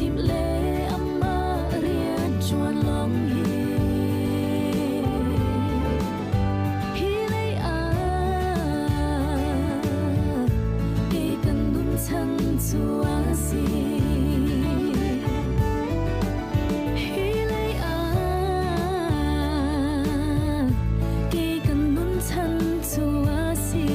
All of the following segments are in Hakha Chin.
thim le amah rian ṭuan lawng hi. Hi lei ah kei kan nun chan cu a si. Hi lei ah kei kan nun chan cu a si.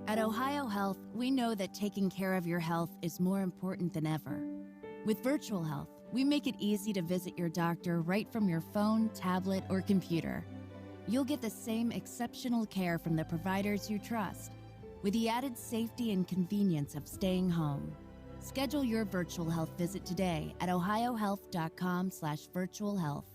At Ohio Health, we know that taking care of your health is more important than ever. With virtual health, we make it easy to visit your doctor right from your phone, tablet, or computer. You'll get the same exceptional care from the providers you trust, with the added safety and convenience of staying home. Schedule your virtual health visit today at ohiohealth.com/virtual health.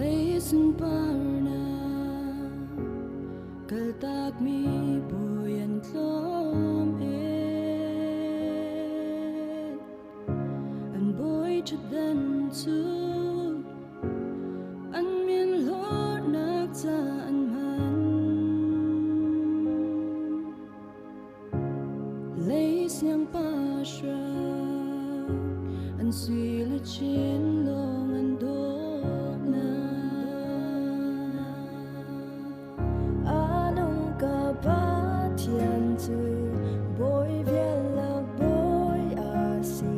Lei sunparnak kaltakmi bawi an tlawm e. An bawi ṭhutdan cu an min hlawrnak ca an hman. Lei siangpahrang an sui le chin lawng an dawtnak. Anung ka Pathian cu bawi vialak bawi a si,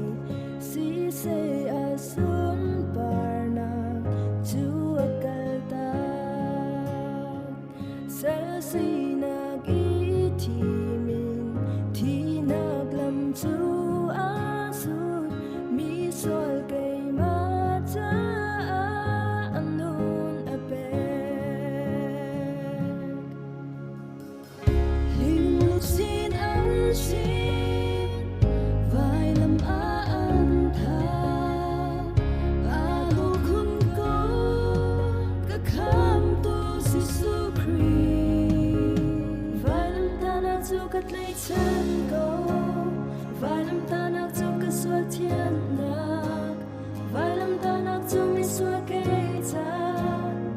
siseh a sunparnak cu a kaltak. Sal sinak i thim in thihnak lam cu aa sut, mi sual keimah caah a nun a pek. Lingluchin an sin, vailam ah an thah. Aa khun ko, ka khamtu Jesuh Khrih. Vailam tahnak cu ka tlaihchan ko, vailam tahnak cu ka sual thiannak. Vailam tahnak cu misual kei ca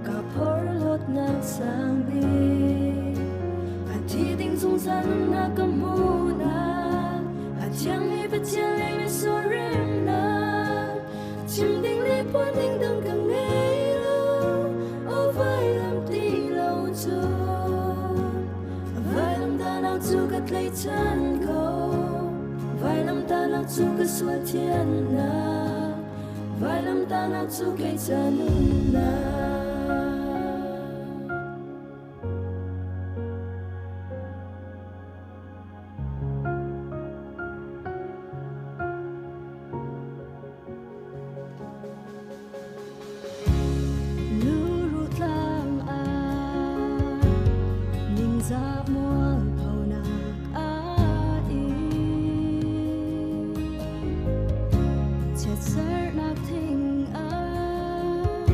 ka porhlawtnak sang bik. A thi ding zungzal nunnak ka hmuhnak, a thiangmi Pathian le misual remnak, chim ding le phuan ding dang ka ngei lo, aw vailam ti lo cu. Vailam tahnak cu ka tlaihchan ko, vailam tahnak cu ka sual thiannak, vailam tahnak cu kei ca nunnak. Luruh tlang ah ningzah mualphonak aa in. Chiatsernak thing ah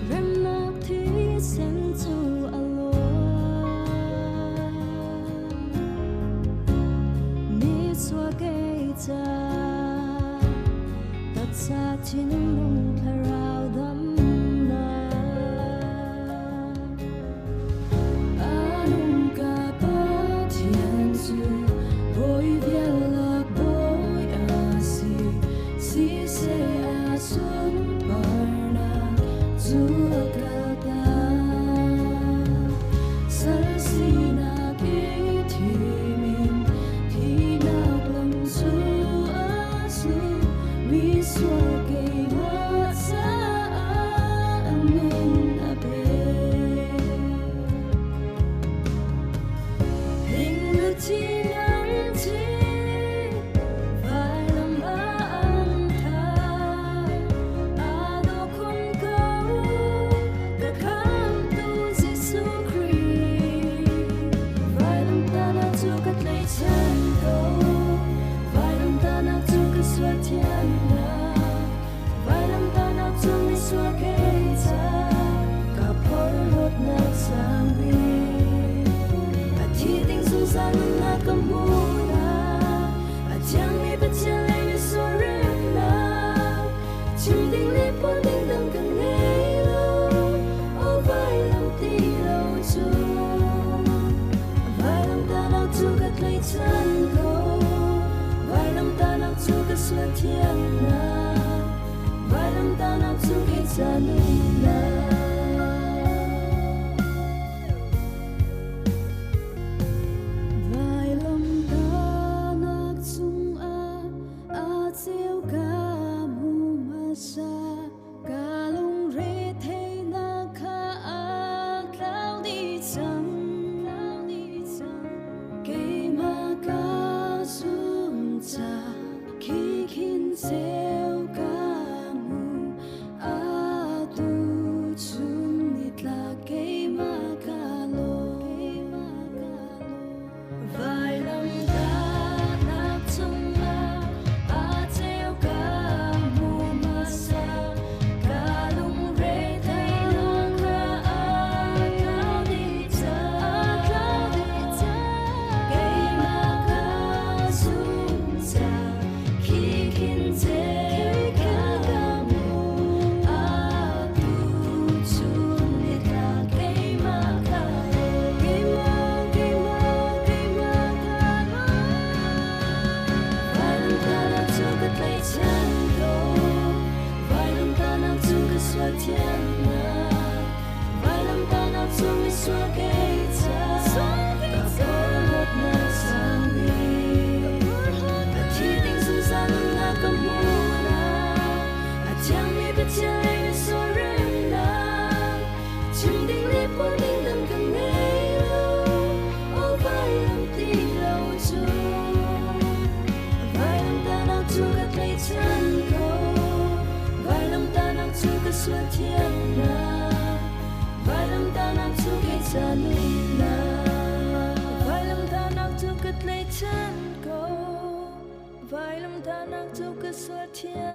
remnak thisen cu a luang. Misual kei ca taksa thinlung thlarau damnak. Anung ka Pathian cu bawi vialak bawi a si, siseh a sunparnak cu a kaltak. Sal sinak i thim in thihnak lam cu a zul, misual keimah caah a nun a pek. Hing na thin Pathian lei misual remnak chim ding le phuan ding dang ka ngei lo. Aw vailam ti lo cu vailam tanak cu ka tlaihchan ko. Vailam tanak cu ka sual thiannak vailam tanak cu kei ca nunnak. Vailamtahnak cungah a ceu ka hmu hmasa, ka lungre theihnak kha a tlau dih cang. Keimah ka zum ca khi khin ceu ka hmu, atu chun nitlak keimah ka lawm. Vailamtahnak cungah a ceu ka hmu hmasa, ka lungre theihnak kha a tlau dih cang. Keimah ka zum ca khi khin ceu ka hmu, atu chun nitlak keimah ka lawm. Keimah, keimah, keimah ka lawm. Vailamtahnak cu ka tlaihchan ko, vailamtahnak cu ka sual thiannak, vailamtahnak cu misual kei ca, ka porhlawtnak sang bik. Ka thi ding zungzal nunnak ka hmuhnak, a thiangmi Pathian lei misual remnak, chim ding le phuan ding dang ka ngei lo, aw vailam ti lo cu. Vailamtahnak cu ka tlaihchan ko, vailamtahnak cu ka sual thiannak, vailamtahnak cu kei ca nunnak. Vailamtahnak cu ka tlaihchan ko, vailamtahnak cu ka sual thian.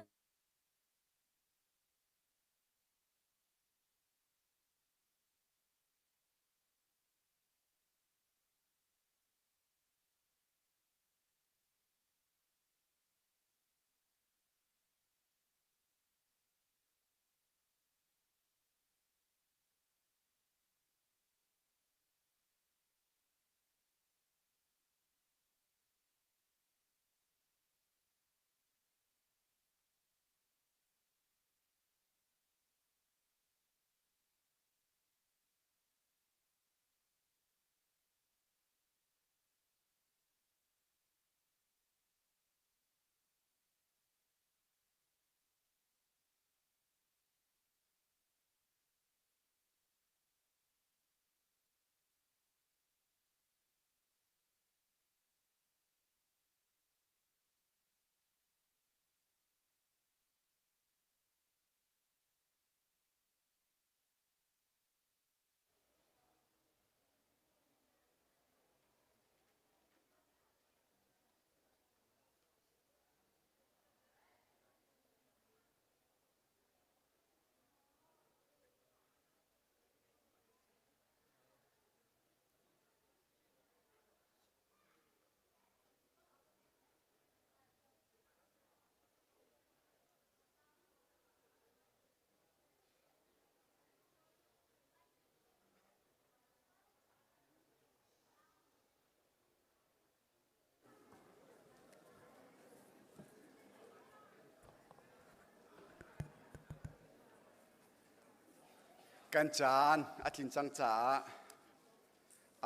Kan caan a tlin cang caah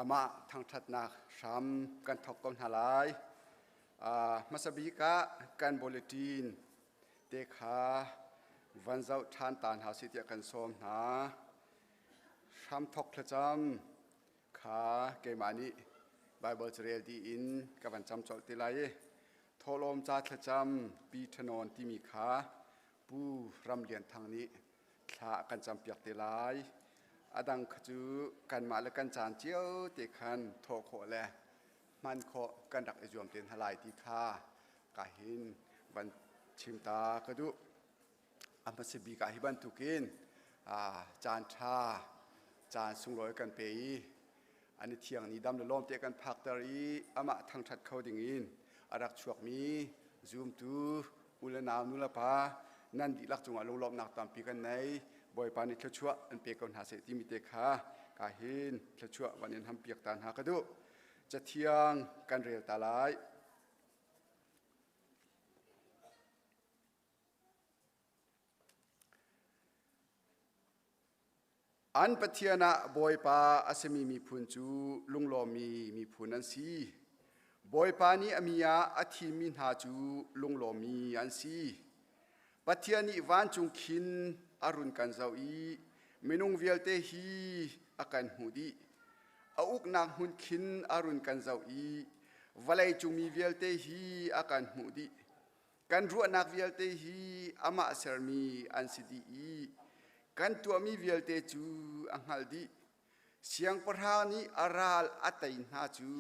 amah thangṭhatnak hram kan thawk ko hna lai. Hmasa bik ah kan bulletin te kha van zoh ṭhan ta hna sih tiah kan sawm hna. Hramthawk thlacam kha keimah nih Baibal carel dih in ka van cam colh te lai i thawhlawm ca thlacam Pi Ṭhanawn timi kha Pu Ram Lian Thang nih thla a kan campiak te lai. A dang kha cu kanmah le kan caan cio te khan thawh khawh le hman khawh kan rak i zuam te hna lai ti kha ka hin van chim ta ka duh. A hmasa bik ah hi bantukin caan ṭha, caan sunglawi kan pe i an i thiang ni dam le lawm te kan phakter i amah thangṭhat kho dingin a rak chuakmi Zumtu u le nau nu le pa nan dihlak cungah lunglawmhnak tampi kan nei. Bawipa nih thluachuah an pe ko hna seh timi te kha ka hin thluachuah van in ham piak ta hna ka duh. Cathiang kan rel ta lai. An Pathian ah Bawipa a simi miphun cu lunglawmmi miphun an si. Bawipa nih a mi ah a thimmi hna cu lunglawmmi an si. Pathian nih vancung khin a run kan zoh i minung vialte hi a kan hmuh dih. A uknak hmun khin a run kan zoh i vawleicung mi vialte hi a kan hmuh dih. Kan ruahnak vialte hi amah sermi an si dih i kan tuahmi vialte cu a hngalh dih. Siangpahrang nih a ral a tei hna cu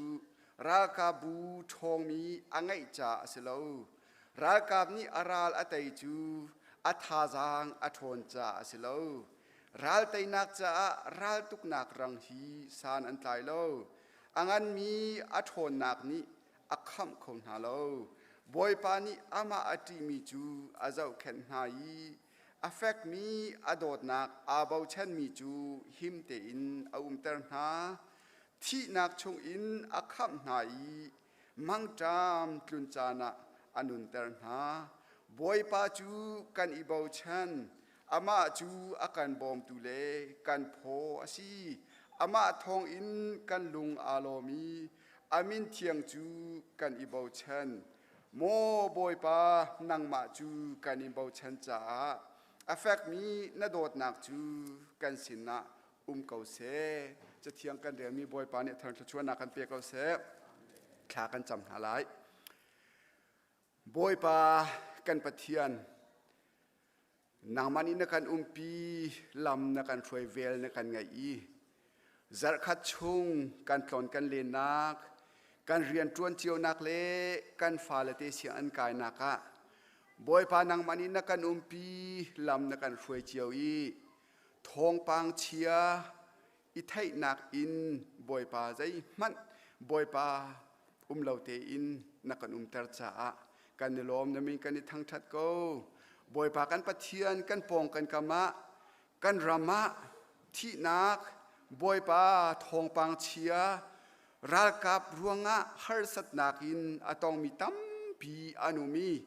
ralkapbu ṭhawngmi a ngeih caah a si lo. Ralkap nih a ral a tei cu a thazaang a ṭhawn caah a si lo. Ral teinak caah raltuknak rang hi san an tlai lo. A nganmi a ṭhawnnak nih a khamh kho hna lo. Bawipa nih amah a ṭihmi cu a zohkhenh hna i a fekmi a dawtnak aa bochanmi cu him tein a umter hna. Thihnak chungin a khamh hna i mangṭam tlun caan ah a nunter hna. Bawipa cu kan i bochan, amah cu a kan bawmtu le kan phaw a si. Amah thawngin kan lung aa lawm i a min thiang cu kan i bochan. Maw Bawipa, nangmah cu kan in bochan caah a fekmi na dawtnak cu kan sinah um ko seh. Cathiang kan relmi Bawipa nih a thluachuahnak kan pe ko seh. Thla kan cam hna lai. Bawipa kan Pathian, Nangmah nih na kan umpi, lam na kan hruai vel na kan ngaih i zarhkhat chung kan tlawn kan lennak, kan rianṭuan cionak le kan fale te siang an kainak ah Bawipa nangmah nih na kan umpi, lam na kan hruai cio i thawngpang chia i theihnak in Bawipa zeihmanh Bawipa um lo tein na kan umter caah kan i lawm na min kan i thangṭhat ko. Bawipa kan Pathian kan pawng kan kam ah kan ram ah thihnak Bawipa thawngpang chia ralkap ruangah harsatnak in a tongmi tampi an um i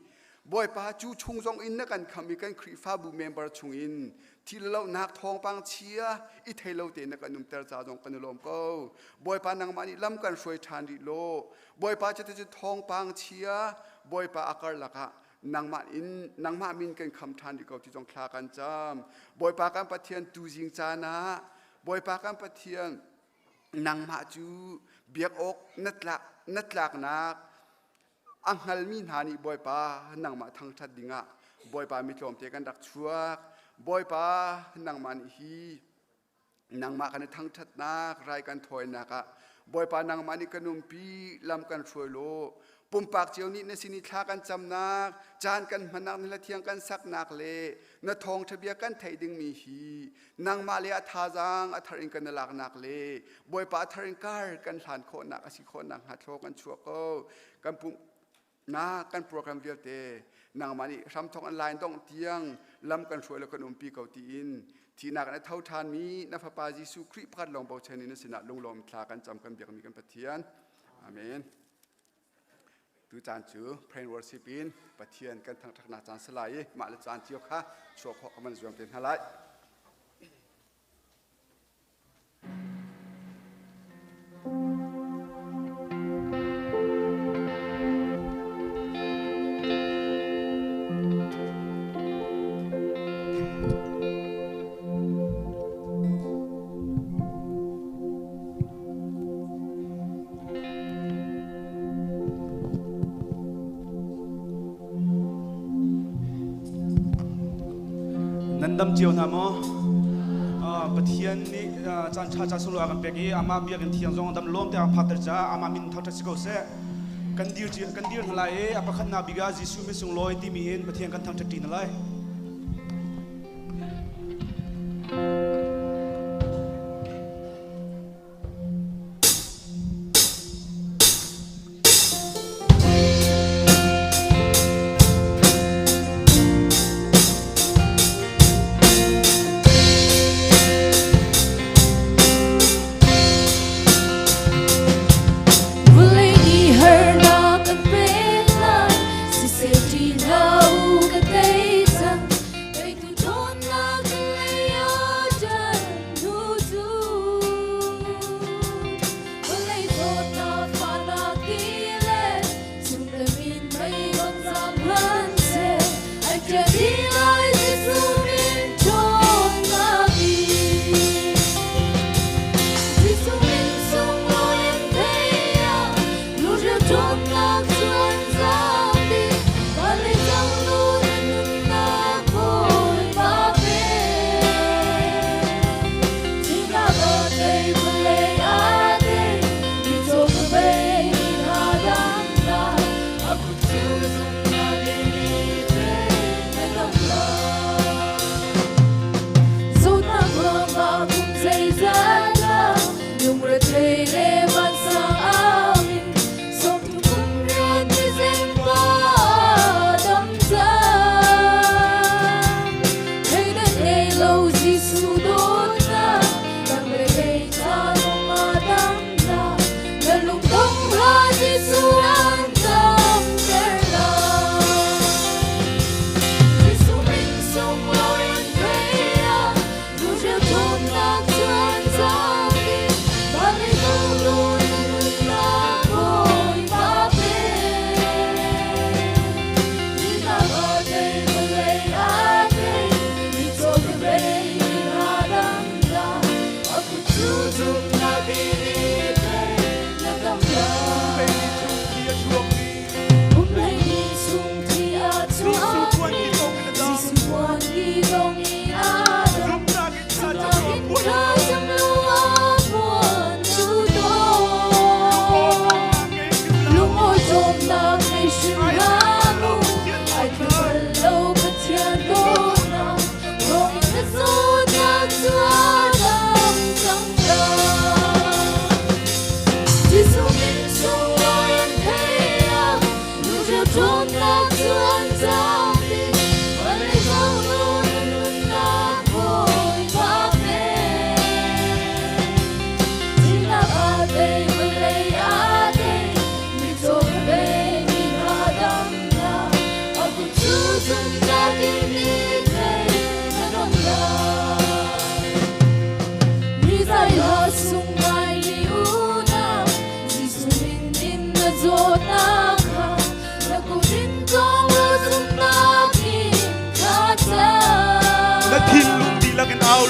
Bawipa cu chung zong in na kan kham i kan Khrihfabu member chungin thil lohnak thawngpang chia i thei lo tein na kan umter ca zong kan i lawm ko. Bawipa nangmah nih lam kan hruai ṭhan rih law Bawipa cuticun thawngpang chia Bawipa a karlak ah nangmah in nangmah min kan kham ṭhan rih ko ti zong thla kan cam. Bawipa kan Pathian tuzing caan ah Bawipa kan Pathian nangmah cu biak awk na tlak na tlaknak a hngalmi hna nih Bawipa nangmah thangṭhat dingah Bawipa mi tlawmte kan rak chuak. Bawipa nangmah nih hi nangmah kan i thangṭhatnak rai kan thawinak ah Bawipa nangmah nih kan umpi lam kan hruai law pumpak cio nih na sin i thla kan camnak caan kan hmannak na hla thiang kan saknak le na thawngṭha bia kan theih dingmi hi nangmah le a thazaang a thar in kan i laknak le Bawipa a thar in kar kan hlan khawhnak a si khawhnak hnga thlaw kan chuah ko kan pumhnak kan program vialte nangmah nih hramthawk an lain dongh tiang lam kan hruai le kan umpi ko tiin thihnak in a tho ṭhanmi na fapa Jesuh Khrih pakhat lawng bochan in na sinah lunglawm thla kan cam kan biakmi kan Pathian amen Tu caan cu prayer and worship in Pathian kan thangṭhatnak caan si lai i mah le caan cio kha chuah khawh kan van zuam te hna lai. Nan dam cio hna maw? Pathian nih caan ṭha caan sunglawi a kan pek i amah biakinn thiang zong dam lawm te a phakter caah amah min thangṭhat si ko seh. Kan dir kan dir hna lai i a pakhatnak bik ah Jesuh min sunglawi timi in Pathian kan thangṭhat ṭi hna lai.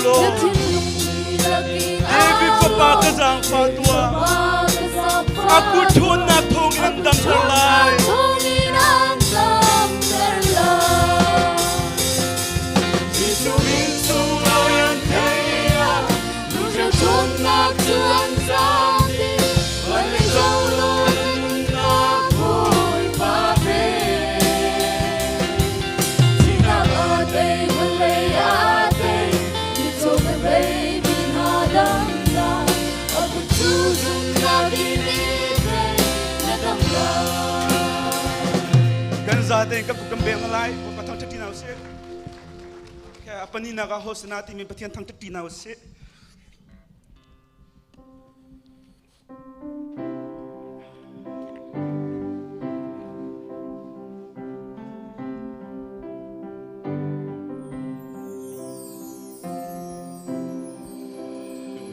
law. David fapa ka zaangfah tuah. A kut ṭhawnnak thawngin an damter lai. Jesuh min sunglawi an theih ah Ṭhawnnak cu an zapi, vawlei zolo nunnak Bawipa pe. Thihnak a tei, vawlei a tei, mitcaw ka bei mi hna damnak, a kut cu zumhnak in i pe, na dam lai. Kan zatein kan kut kan beng lai, Bawipa thangṭhat ṭi hna usih. A paninak ah Hosana timi Pathian thangṭhat ṭi hna usih.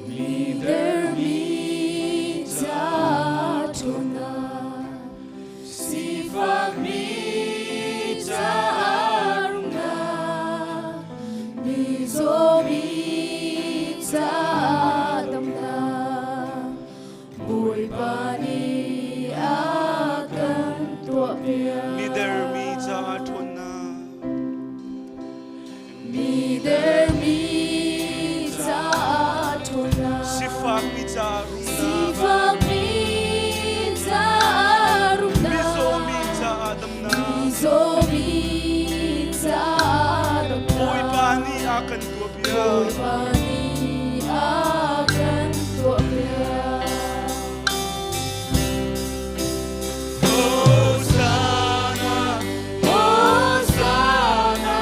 Mi dermi ca ṭhawnnak, sifakmi ca rumnak, mizaw mi ca damnak, Bawipa nih a kan tuahpiak. Mi dermi caah ṭhawnnak. Mi dermi caah ṭhawnnak. Sifakmi caah rumnak. Sifakmi caah rumnak. Mizawmi caah damnak. Mizaw mi caah damnak. Bawipa nih a kan tuahpiak. Bawipa nih a kan tuahpiak. Hosanna, Hosanna,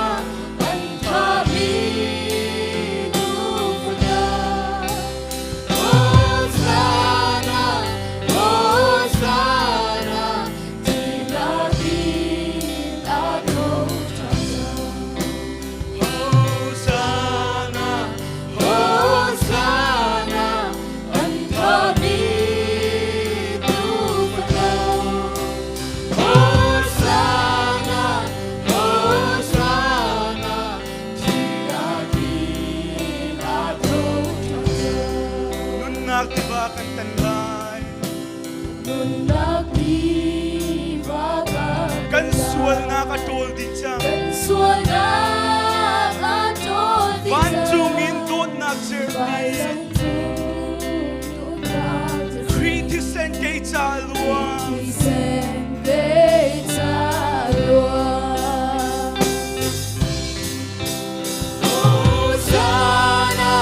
an thahmi tuufa. Hosanna, Hosanna, thihnak in a tho ṭhan cang. Hosanna, Hosanna, an thahmi tuufa. Hosanna, Hosanna, thihnak in a tho ṭhan cang. Nunnak tiva kan tan lai. Nunnak tiva kan Kan sualnak a ṭawl dih cang. Kan sualnak a ṭawl dih cang. Vancung in dawtnak cerhti. Vancung dawtnak cerhti. Khrih thisen kei ca luang. Thisen kei ca luang. Hosanna,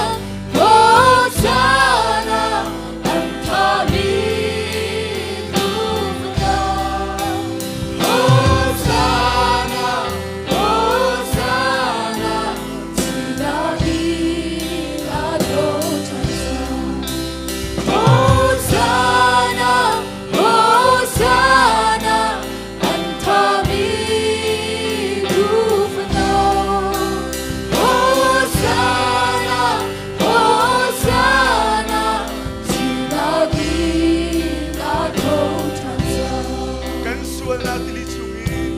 Hosanna, an thahmi tuufa. Hosanna, Hosanna, thihnak in a tho ṭhan cang. Hosanna, Hosanna, an thahmi tuufa. Hosanna, Hosanna, thihnak in a tho ṭhan cang. Kan sualnak tili chungin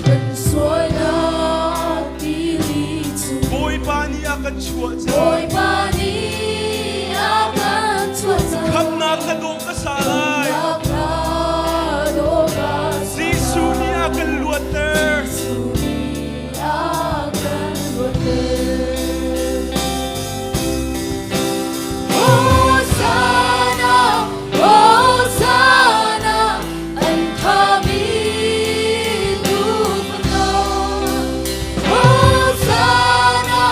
Kan sualnak tili chung Bawipa nih a kan chuah cang. Bawipa nih a kan chuah cang. Khamhnak hla dawh ka sa lai. Khamhnak hla dawh ka sa. Jesuh nih a kan luatter. Jesuh nih a kan luatter. Hosanna, Hosanna, an thahmi tuufa. Hosanna,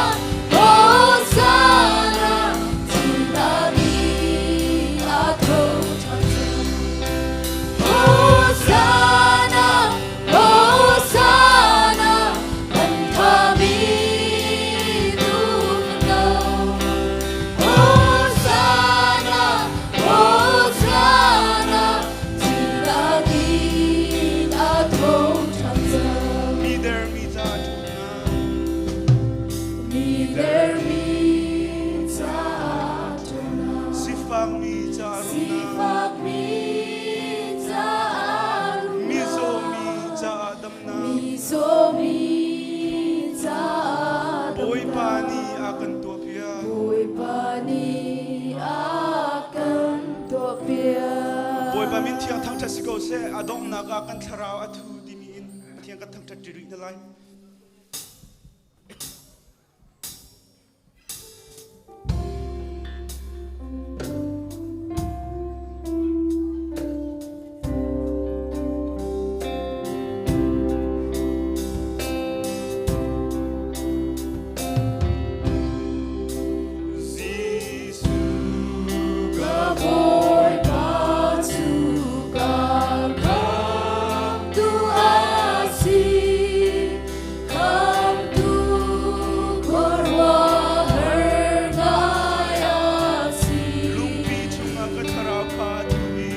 Hosanna, thihnak in a tho ṭhan. seh. A donghnak ah kan thlarau a thu timi in Pathian kan thangṭhat ṭi rih hna lai. Lungpi chungah ka thlarau kha a thu i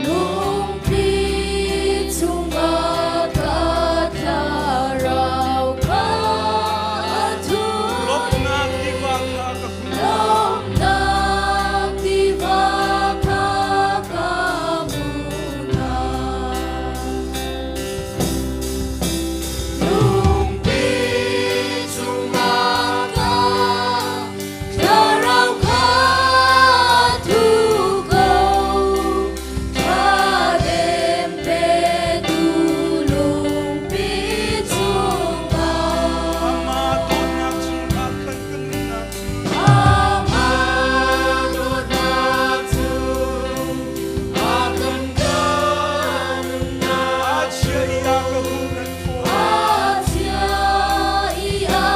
Lungpi chungah ka thlarau kha a thu Lawmhnak tiva kha ka hmu. Lawmhnak tiva kha ka hmu hna. Lungpi chungah ka thlarau kha thu ko. Thladem petu lungpi chungah. Amah dawtnak chungah khan ka nunnak cu Amah dawtnak cu a kan a chia i a ka huhphenh fawn. A chia i a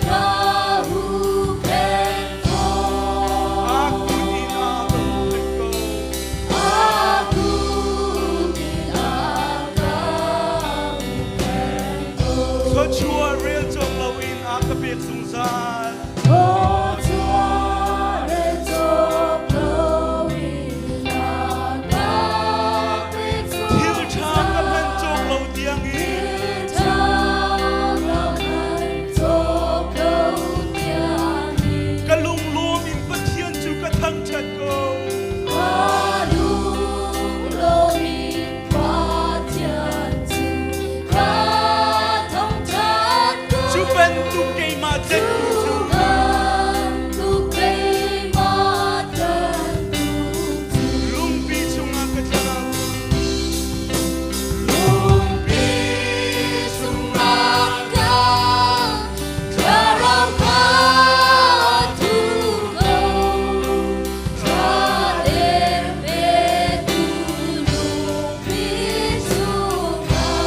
ka huhphenh fawn. A kut in a ka huhphenh ko. A kut in a ka huhphenh ko. Thluachuah rel cawk loin a ka pek zungzal. Thluachuah rel cawk loin a ka pek Thil ṭha ka hman zungzal. cawk lo tiangin Thil ṭha ka hman cawk lo tiangin. ka lunglawm in Pathian cu ka thangṭhat ko. Ka lunglawm in Pathian cu ka thangṭhat ko. Cu bantuk keimah tlettu Cu cu bantuk keimah tlettu cu. Lungpi chungah ka thlarau Lungpi chungah ka thlarau kha thu ko. Thladem petu lungpi chungah.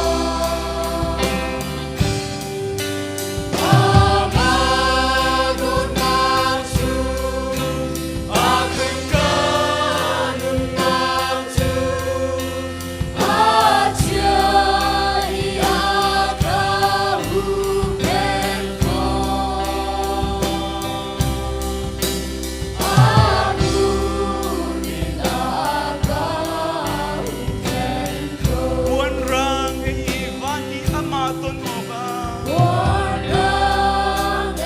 Amah dawtnak cu a kan ka nunnak cu a chia i a ka huhphenh fawn. A kut in a ka huhphenh ko. Puanrang ei i van i amah ton awkah Puanrang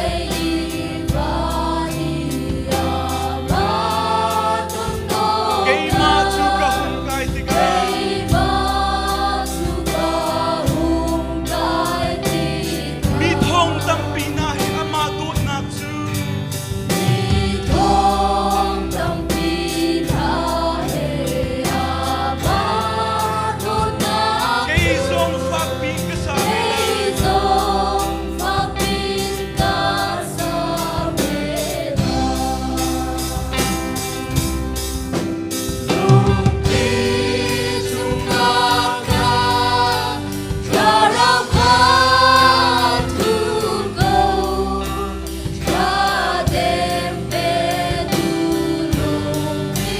ei i van i amah ton awkah. Keimah cu ka hun kai tikah Keimah cu ka hung kai tikah. Mi thong tampi hna he amah dawtnak cu Mi thong tampi hna he amah dawtnak Kei cu. zong fakpi ka sa ve lai. Kei zong fakpi ka sa ve lai. Lungpi chungah ka thlarau kha thu ko. Thladem petu lungpi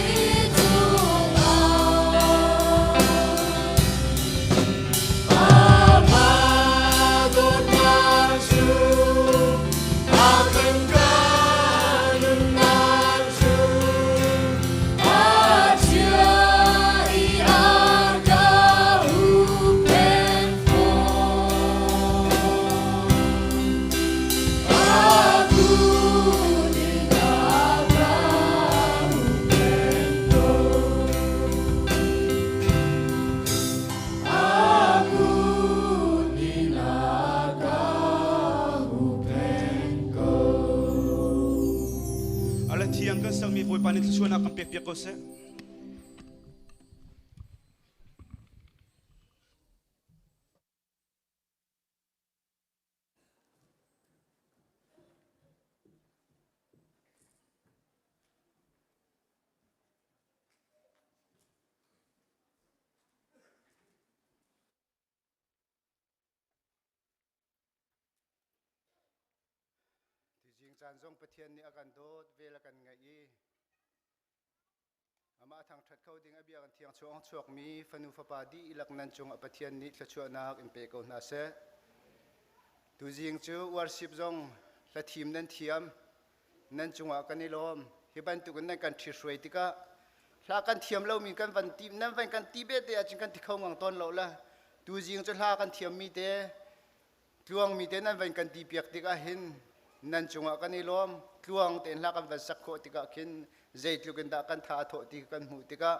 chungah. Amah dawtnak cu a kan ka nunnak cu a chia i a ka huhphenh fawn. A kut in a ka huhphenh ko. A kut in a ka huhphenh ko. Ala thiang kan sakmi Bawipa nih thluachuahnak kan pek piak ko seh. Tucaan zong Pathian nih a kan dawt, vel a kan ngaih i amah thangṭhat kho ding a bia kan thiang chuang chuakmi fanu fapa dihlak nan cungah Pathian nih thluachuahnak in pe ko hna seh. Tuzing cu worship zong hlathim nan thiam, nan cungah kan i lawm. Hi bantukin nan kan ṭhithruai tikah hla kan thiam lomi kan van ti nan van kan ti bete ahcun kan ti kho ngang tawn lo la. Tuzing cu hla kan thiammi te Tluangmi te nan van kan ti piak tikah hin nan cungah kan i lawm. Tluang tein hla kan van sak khawh tikah khin zeitluk in dah kan tha a thawh ti kan hmuh tikah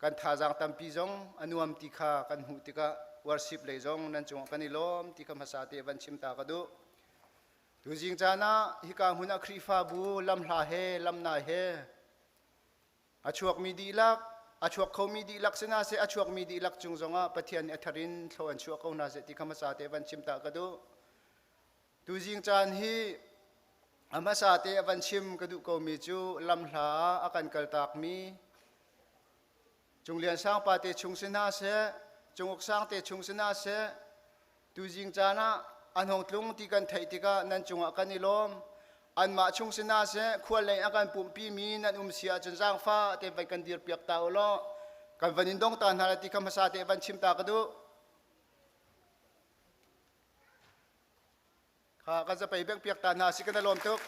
kan thazaang tampi zong a nuam ti kha kan hmuh tikah worship lei zong nan cungah kan i lawm ti kha hmasa te van chim ta ka duh. Tuzing caan ah hika hmun ah Khrihfabu lamhla he lamnai he A chuakmi dihlak, a chuak khomi dihlak si hna seh, a chuakmi dihlak cung zongah Pathian nih a thar in thlaw an chuah ko hna seh ti kha hmasa te van chim ta ka duh. Tuzing caan hi a hmasa te a van chim ka duh komi cu lamhla ah a kan kaltakmi Cunglian Sangpa te chung si hna seh, Cunguk Sang te chung si hna seh, Tuzing caan ah an hung tlung ti kan theih tikah nan cungah kan i lawm. Anmah chung si hna seh, khual lei a kan pumhpimi nan um si ahcun zaangfah te van kan dirpiak ta u law kan van in dong ta hna lai ti kha hmasa te van chim ta ka duh. Kha kan zapei bengh piak ta hna si kan i lawm tuk.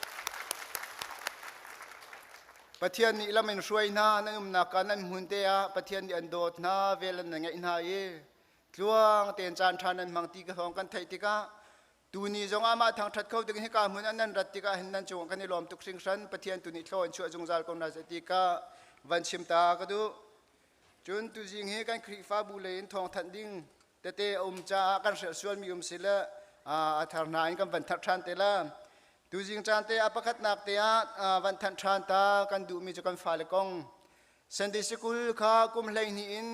Pathian nih lam in hruai hna nan umnak ah nan hmun te ah Pathian nih an dawt hna vel an ngeih hna i tluang tein caan ṭha nan hmang ti ka thawng kan theih tikah tuni zong ah mah thangṭhat kho ding hika hmun ah nan rat tikah hin nan cungah kan i lawm tuk hringhran Pathian tu nih thlaw in chuah zungzal ko hna seh ti ka van chim ta ka duh. Cun tuzing hi kan Khrihfabu lei in thawngthanh ding tete a um caah kan hrelh sualmi um si le a thar hna in kan van thar ṭhan te la. Tuzing caan te a pakhatnak te ah van thanh ṭhan ta kan duhmi cu kan fale kong. Sunday Sikul kha kum 12 in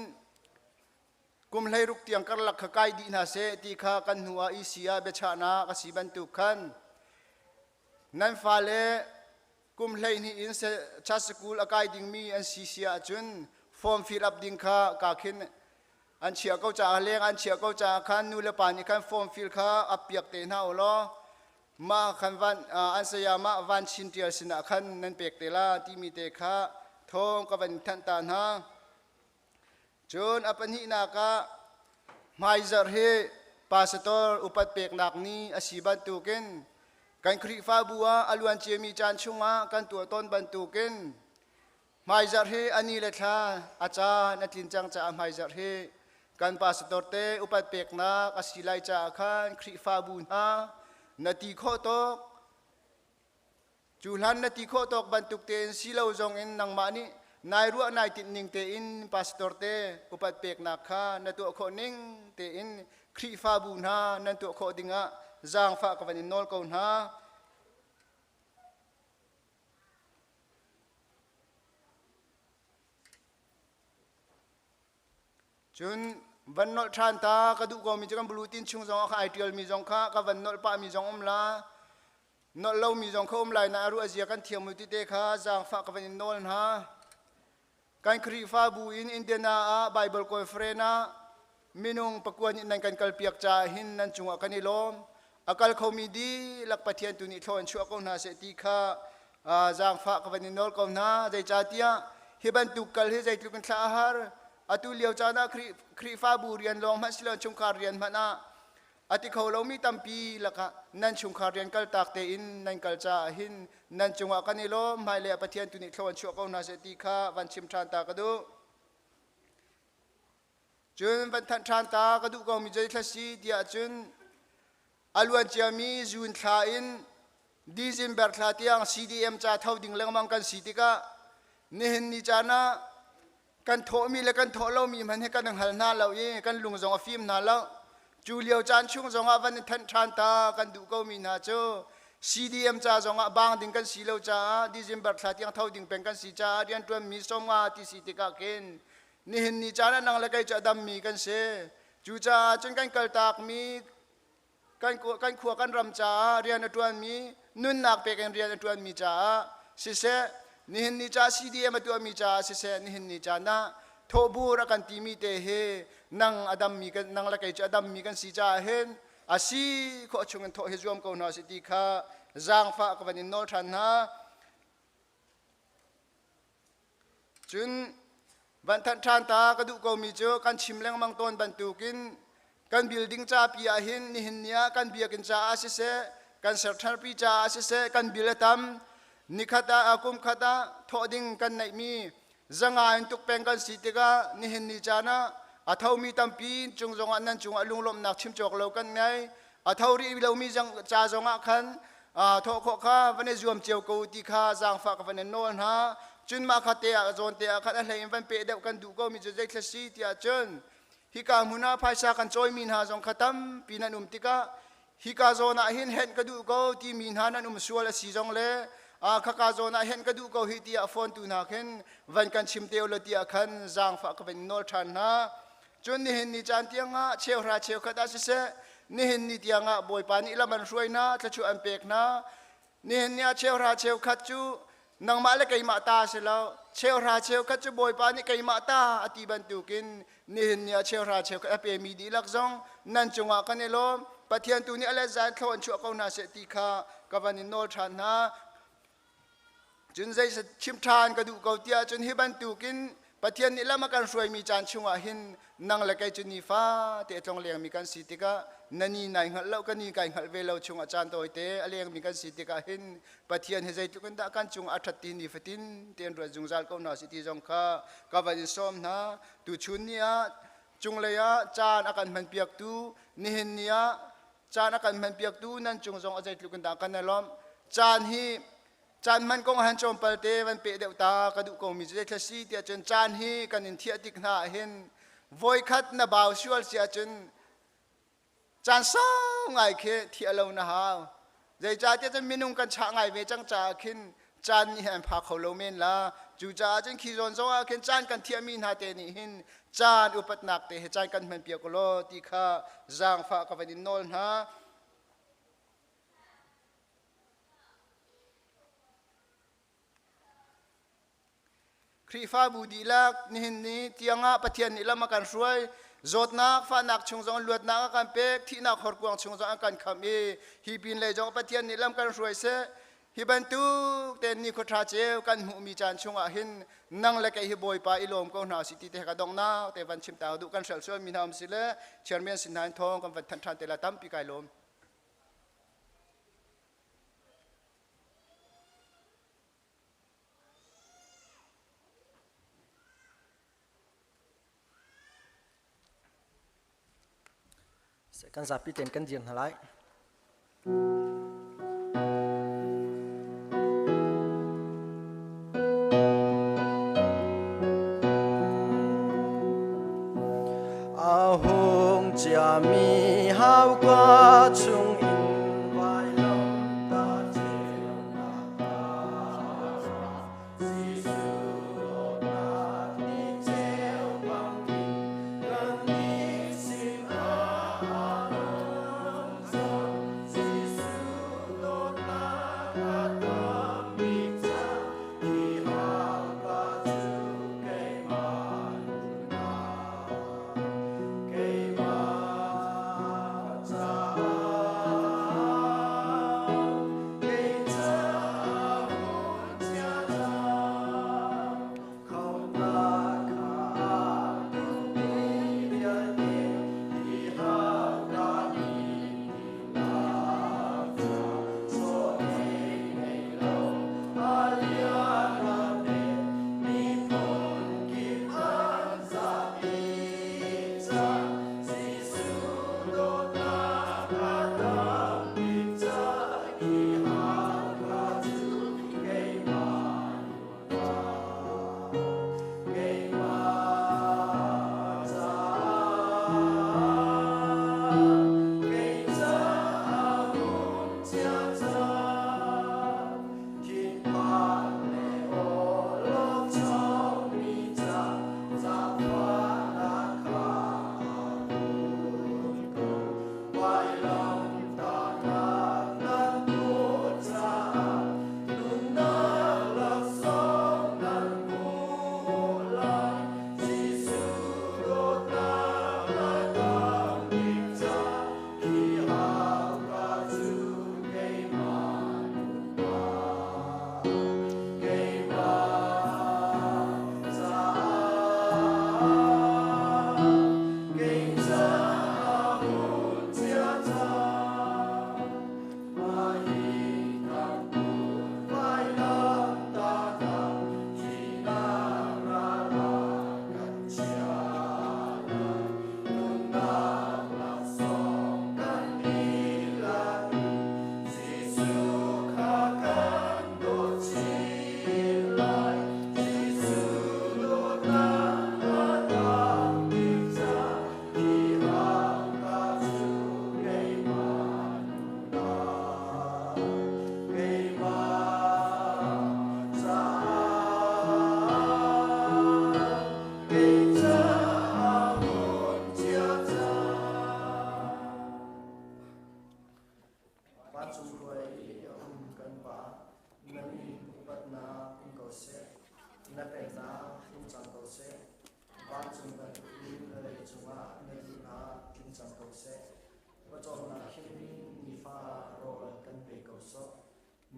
kum 16 tiang karlak kha kai dih hna seh ti kha kan hnu ah EC ah biachahnak a si bantuk khan nan fale kum 12 in church school a kai dingmi an si si ahcun form fill up ding kha ka khin an chiah ko caah leng an chiah ko caah khan nu le pa nih khan form fill kha ap piak te hna u law mah khan van an saya mah van chin tial sinah khan nan pek te la timi te kha thawng ka van thanh ta hna. Cun a pahnihnak ah hmaizarh hi pastor upat peknak ni a si bantukin kan Khrihfabu ah a luan ciami caan chungah kan tuah tawn bantukin hmaizarh hi a ni le thla a caan a tlin cang caah hmaizarh hi kan pastor te upat peknak a si lai caah khan Khrihfabu hna na ti khawh tawk Cu hlan na ti khawh tawk bantuk tein si lo zong in nangmah nih nai ruah nai tinh ning tein pastor te upat peknak kha na tuah khawh ning tein Khrihfabu hna nan tuah khawh dingah zaangfah ka van in nawl ko hna. Cun van nolh ṭhan ta ka duh komi cu kan bulletin chung zong ah kha ai ṭialmi zong kha ka van nolh pahmi zong um la. Nolh lomi zong kha um lai na a ruah zia kan thiam u ti te kha zaangfah ka van in nawl hna. Kan Khrihfabu in Indiana ah Bible conference ah minung pakua nih nan kan kalpiak caah hin nan cungah kan i lawm. A kal khomi dihlak Pathian tu nih thlaw in chuah ko hna seh ti kha zaangfah ka van in nawl ko hna. Zeicahtiah hi bantuk kal hi zeitluk in thla a har. Atu lio caan ah Khrihfabu rian lawng hmanh si lo chungkhar rian hmanh ah A ti kho lomi tampi lakah nan chungkhar rian kaltak tein nan kal caah hin nan cungah kan i lawm. Hmailei ah Pathian tu nih thlaw an chuah ko hna seh ti kha van chim ṭhan ta ka duh. Cun van thanh ṭhan ta ka duh komi zei thla si tiah cun a luan ciami June thla in December thla tiang CDM ca tho ding lengmang kan si tikah nihin ni caan ah kan thawhmi le kan thawh lomi hmanh hi kan hngal hna lo i kan lung zong a fim hna lo. Cu lio caan chung zongah van i thanh ṭhan ta kan duh komi hna cu CDM ca zongah bang ding kan si lo caah December thla tiang tho ding peng kan si caah rianṭuanmi 50 ti si tikah khin nihin ni caan ah nang le kei cu a dammi kan si. Cucaah cun kan kaltakmi kan khua kan ram caah rian a ṭuanmi nunnak pek in rian a ṭuanmi caah siseh nihin ni ca CDM a tuahmi caah siseh nihin ni caan ah thawhbur a kan timi te hi nang a dammi kan nang le kei cu a dammi kan si caah hin a si khawh chung in thawh hi zuam ko hna si ti kha zaangfah ka van in nawl ṭhan hna. Cun van thanh ṭhan ta ka duh komi cu kan chim lengmang tawn bantukin kan building ca pi ah hin nihin ni ah kan biakinn caah siseh, kan sertharpi caah siseh, kan bil a tam. Nikhat ah kum khat ah thawh ding kan neihmi zanga in tuk peng kan si tikah nihin ni caan ah a thomi tampi cung zongah nan cungah lunglawmhnak chim cawk lo kan ngei. A tho rih lomi ca zongah khan thawh khawh kha van i zuam cio ko ti kha zaangfah ka van in nawl hna. Cun mah kha te ah zawn te ah khan a hlei in van peh deuh kan duh komi cu zeithla si tiah cun hika hmun ah phaisa kan cawimi hna zong kha tampi nan um tikah hika zawn ah hin henh ka duh ko timi hna nan um sual a si zong le khaka zawn ah henh ka duh ko hi tiah phone tu hna khin van kan chim te lo tiah khan zaangfah ka van nawl ṭhan hna. Cun nihin ni caan tiangah cheuhra cheukhat ah siseh, nihin ni tiangah Bawipa nih lam an hruai hna, thluachuah an pek hna. Nihin ni ah cheuhra cheukhat cu nangmah le keimah ta si lo, cheuhra cheukhat cu Bawipa nih keimah ta a ti bantukin nihin ni ah cheuhra cheukhat a pemi dihlak zong nan cungah kan i lawm. Pathian tu nih a let zan thlaw an chuah ko hna seh ti kha ka van in nawl ṭhan hna. Cun zei chim ṭhan ka duh ko tiah cun hi bantukin Pathian nih lam a kan hruaimi caan chungah hin nang le kei cu nifate a tlonglengmi kan si tikah na ni nai hngalh lo ka ni kai hngalh ve lo chungah caan tawite a lengmi kan si tikah hin Pathian hi zeitluk in dah kan cungah a ṭhat ti nifatin tein ruat zungzal ko hna si ti zong kha ka van in sawm hna. Tuchun ni ah cunglei ah caan a kan hmanpiaktu, nihin ni ah caan a kan hmanpiaktu nan cung zong a zeitluk in dah kan i lawmh. Caan hi caan hman kong han tlawmpal te van peh deuh ta ka duh komi cu zeithla si tiah cun caan hi kan in thiah tik hna ah hin voikhat na bau sual si ahcun caan sau ngai khi thiah lo na hau. Zeicahtiah cun minung kan chah ngai ve cang caah khin caan nih an pha kho lo men la. Cucaah cun khi zawn zong ah khin caan kan thiahmi hna te nih hin caan upatnak te he caan kan hman piak law ti kha zaangfah ka van in nawl hna. Khrihfabu dihlak nihin ni tiangah Pathian nih lam a kan hruai. Zawtnak, fahnak chung zong luatnak a kan pek, thihnak horkuang chung zong a kan khamh i hi pin lei zong Pathian nih lam kan hruai seh. Hi bantuk tein nikhua ṭha ceu kan hmuhmi caan chungah hin nang le kei hi Bawipa i lawm ko hna si ti te ka donghnak te van chim ta duh kan hrelh sualmi hna um si le chairman sin hna in thawng kan van thanh ṭhan te la tampi kai lawm. Kan zapi tein kan dir hna lai. A hung ciami hauka chung in vailam ta ceunak Keimah caah.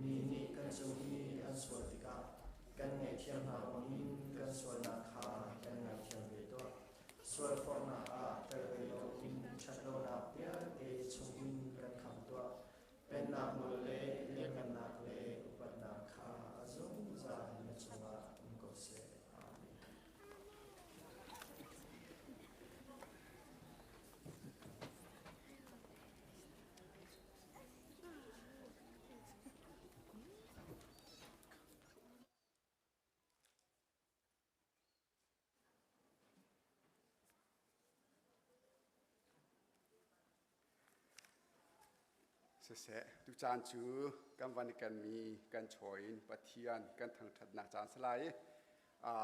Mi nih kan cung i an sual tikah kan ngaihthiam hna bangin kan sualnak kha kan ngaithiam ve tuah. Sualforhnak ah tel ve loin ṭhatlonak vialte chungin kan khamh tuah. Pennak nawl le lianhngannak le upatnak kha a zungzal na cungah um ko seh. Amen. Siseh, tucaan cu kan van i kenmi kan chaw in Pathian kan thangṭhatnak caan si lai i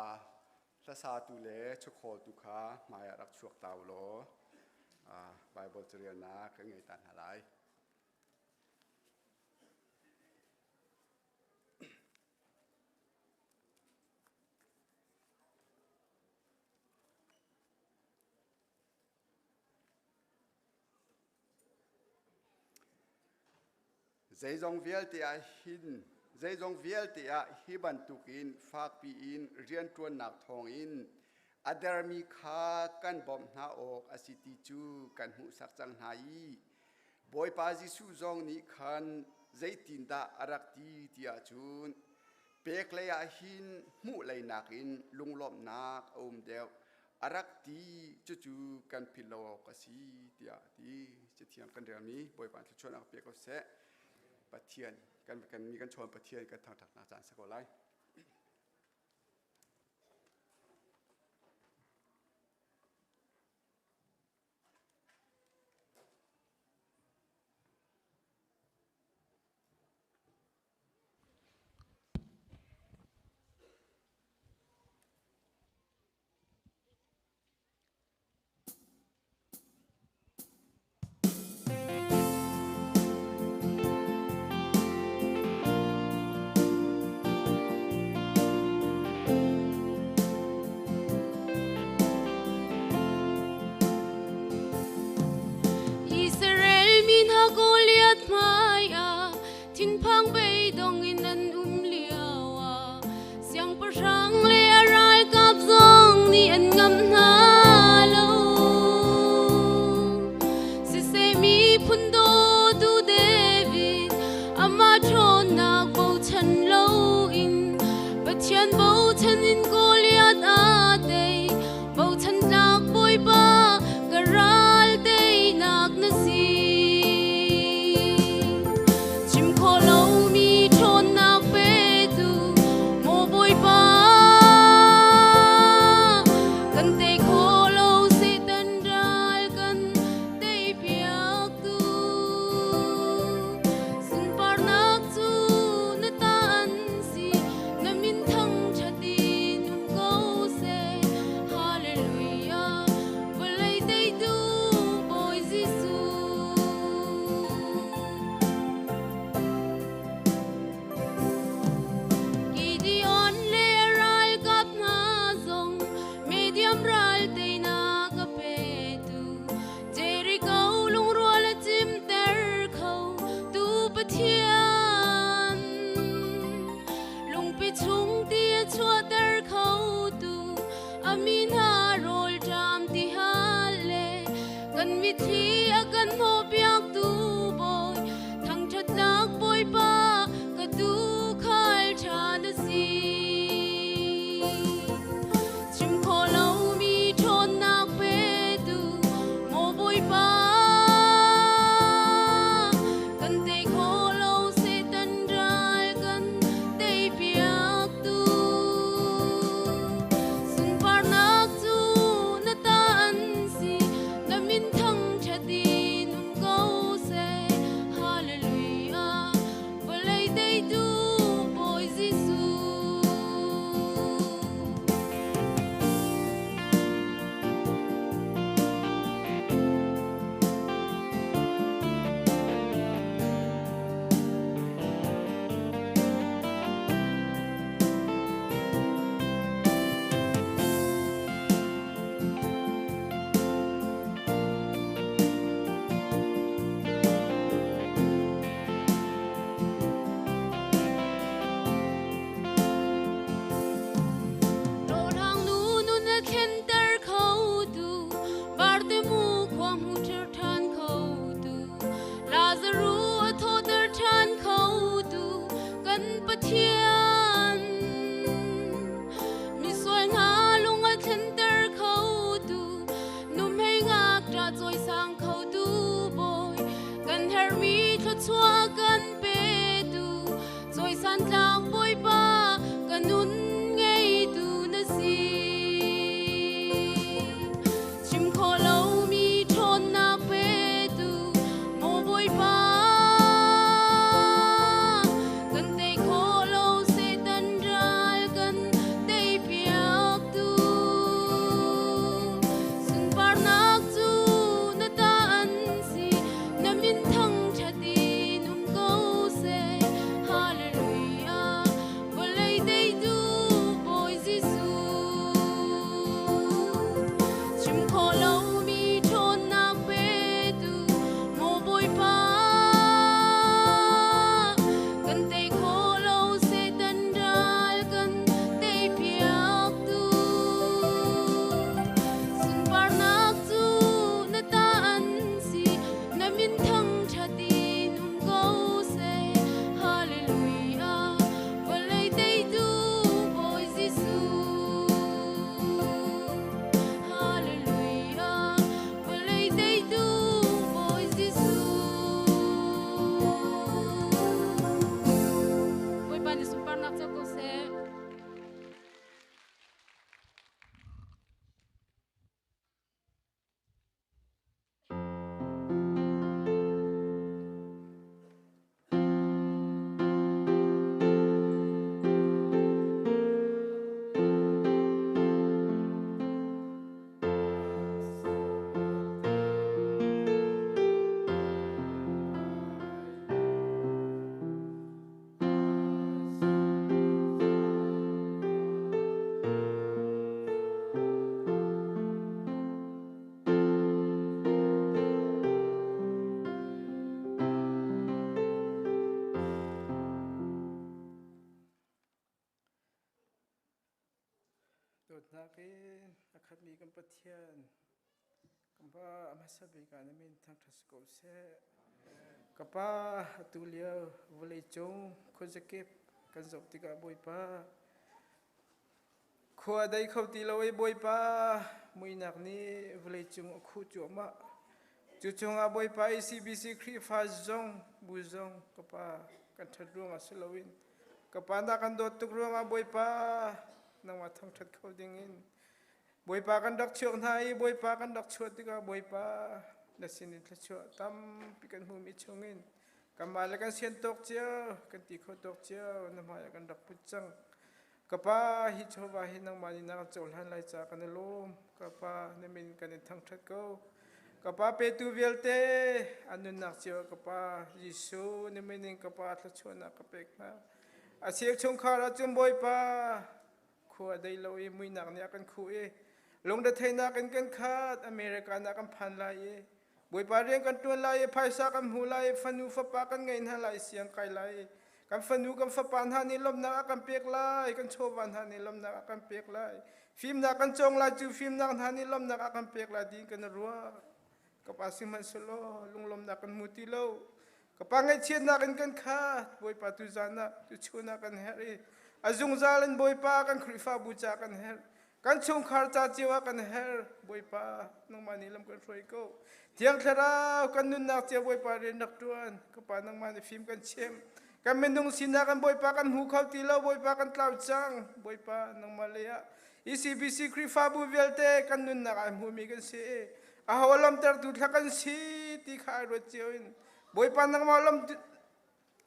hlasatu le chawkhawltu kha hmai ah rak chuak ta u law Baibal carelnak kan ngei ta hna lai. Zeizong vialte ah hin zeizong vialte ah hi bantukin fakpi in rianṭuannak thawngin a dermi kha kan bawmh hna awk a si ti cu kan hmuhsak cang hna i Bawipa Jesuh zong nih khan zeitindah a rak ti ti ahcun pek lei ah hin hmuh lei nakin lunglawmhnak a um deuh a rak ti cucu kan philh lo awk a si tiah a ti. Cathiang kan relmi Bawipa thluachuahnak pe ko seh. Pathian kan kan mi kan chawn Pathian kan thangṭhatnak caan si ko lai. Israel mi hna Goliath hmaiah thinphang beidong in an um lioah siangpahrang le a ralkap zong nih an ngamh hna lo. Siseh miphun dawtu David amah ṭhawnnak bochan loin Pathian bochan in Goliath a tei. Bochan tlak Bawipa ka ral teinak na si. Chim khawh lomi ṭhawnnak petu maw Bawipa kan tei khawh. Pathian misual hna lung a thlenter khotu nuhmei ngakṭah cawisang khotu Bawi kan herhmi thluachuah kan petu cawisan tlak Bawipa ka nun ngeitu na si. Chim khawh lomi ṭhawnnak petu maw Bawipa kan tei khawh lo Satan ral kan teipiaktu sunparnak cu na ta an si na min thangṭhat in um ko seh Hallelujah vawlei teitu Bawi Jesuh chim khawh lomi ṭhawnnak petu maw Bawipa kan tei khawh lo Satan ral kan teipiaktu sunparnak cu na ta an si na min thangṭhat in um ko seh Hallelujah vawlei teitu Bawi Jesuh Hallelujah vawlei teitu Bawi Jesuh Bawipa nih sunparnak co ko seh. Dawtnak in a khatmi kan Pathian, kan Pa a hmasa bik ah na min thangṭhat si ko seh. Ka Pa, atu lio vawleicung khuazakip kan zoh tikah Bawipa, Khua dei kho ti lo i Bawipa muihnak nih vawleicung a khuh cuahmah. Cu chungah Bawipa i CBC Khrihfa zong bu zong ka pa kan ṭhat ruangah si loin ka pa na kan dawt tuk ruangah Bawipa nangmah thangṭhat kho dingin Bawipa kan rak chuak hna i Bawipa kan rak chuah tikah Bawipa na sinin thluachuah tampi kan hmuhmi chungin kanmah le kan sian tawk cio kan ti kho tawk cio na hmaiah kan rak put cang. Ka pa, hi chawva hi nangmah nih na kan cohlan lai caah kan i lawm. Ka pa, na min kan in thangṭhat ko. Ka pa petu vialte an nunnak cio ah ka pa Jesuh na min in ka pa thluachuahnak ka pek hna. A cheu chungkhar ah cun Bawipa khua dei lo i muihnak nih a kan khuh i lungretheihnak in kan khat America na kan phan lai i Bawipa rian kan ṭuan lai i phaisa kan hmu lai i fanu fapa kan ngeih hna lai i siang kai lai i kan fanu kan fapa hna nih lawmhnak a kan pek lai kan chawva hna nih lawmhnak a kan pek lai fimnak kan cawng lai cu fimnak hna nih lawmhnak a kan pek lai tiin kan ruah ka pa sihmanhsehlaw lunglawmhnak kan hmu ti lo ka pa ngaihchiatnak in kan khat Bawipa tu zan ah tu chun ah kan herh i a zungzal in Bawipa kan Khrihfabu ca kan herh Kan chungkhar ca cio ah kan herh Bawipa nangmah nih lam kan hruai ko. Thiang Thlarau kan nunnak cio Bawipa rian rak ṭuan. Ka Pa nangmah nih fim kan chim. Kan minung sinak kan Bawipa kan hmu kho ti lo Bawipa kan tlau cang. Bawipa nangmah lei ah ECBC Khrihfabu vialte kan nunnak ai hmumi kan si. Aho lamtertu thla kan si ti kha ai ruat cio in Bawipa nangmah lam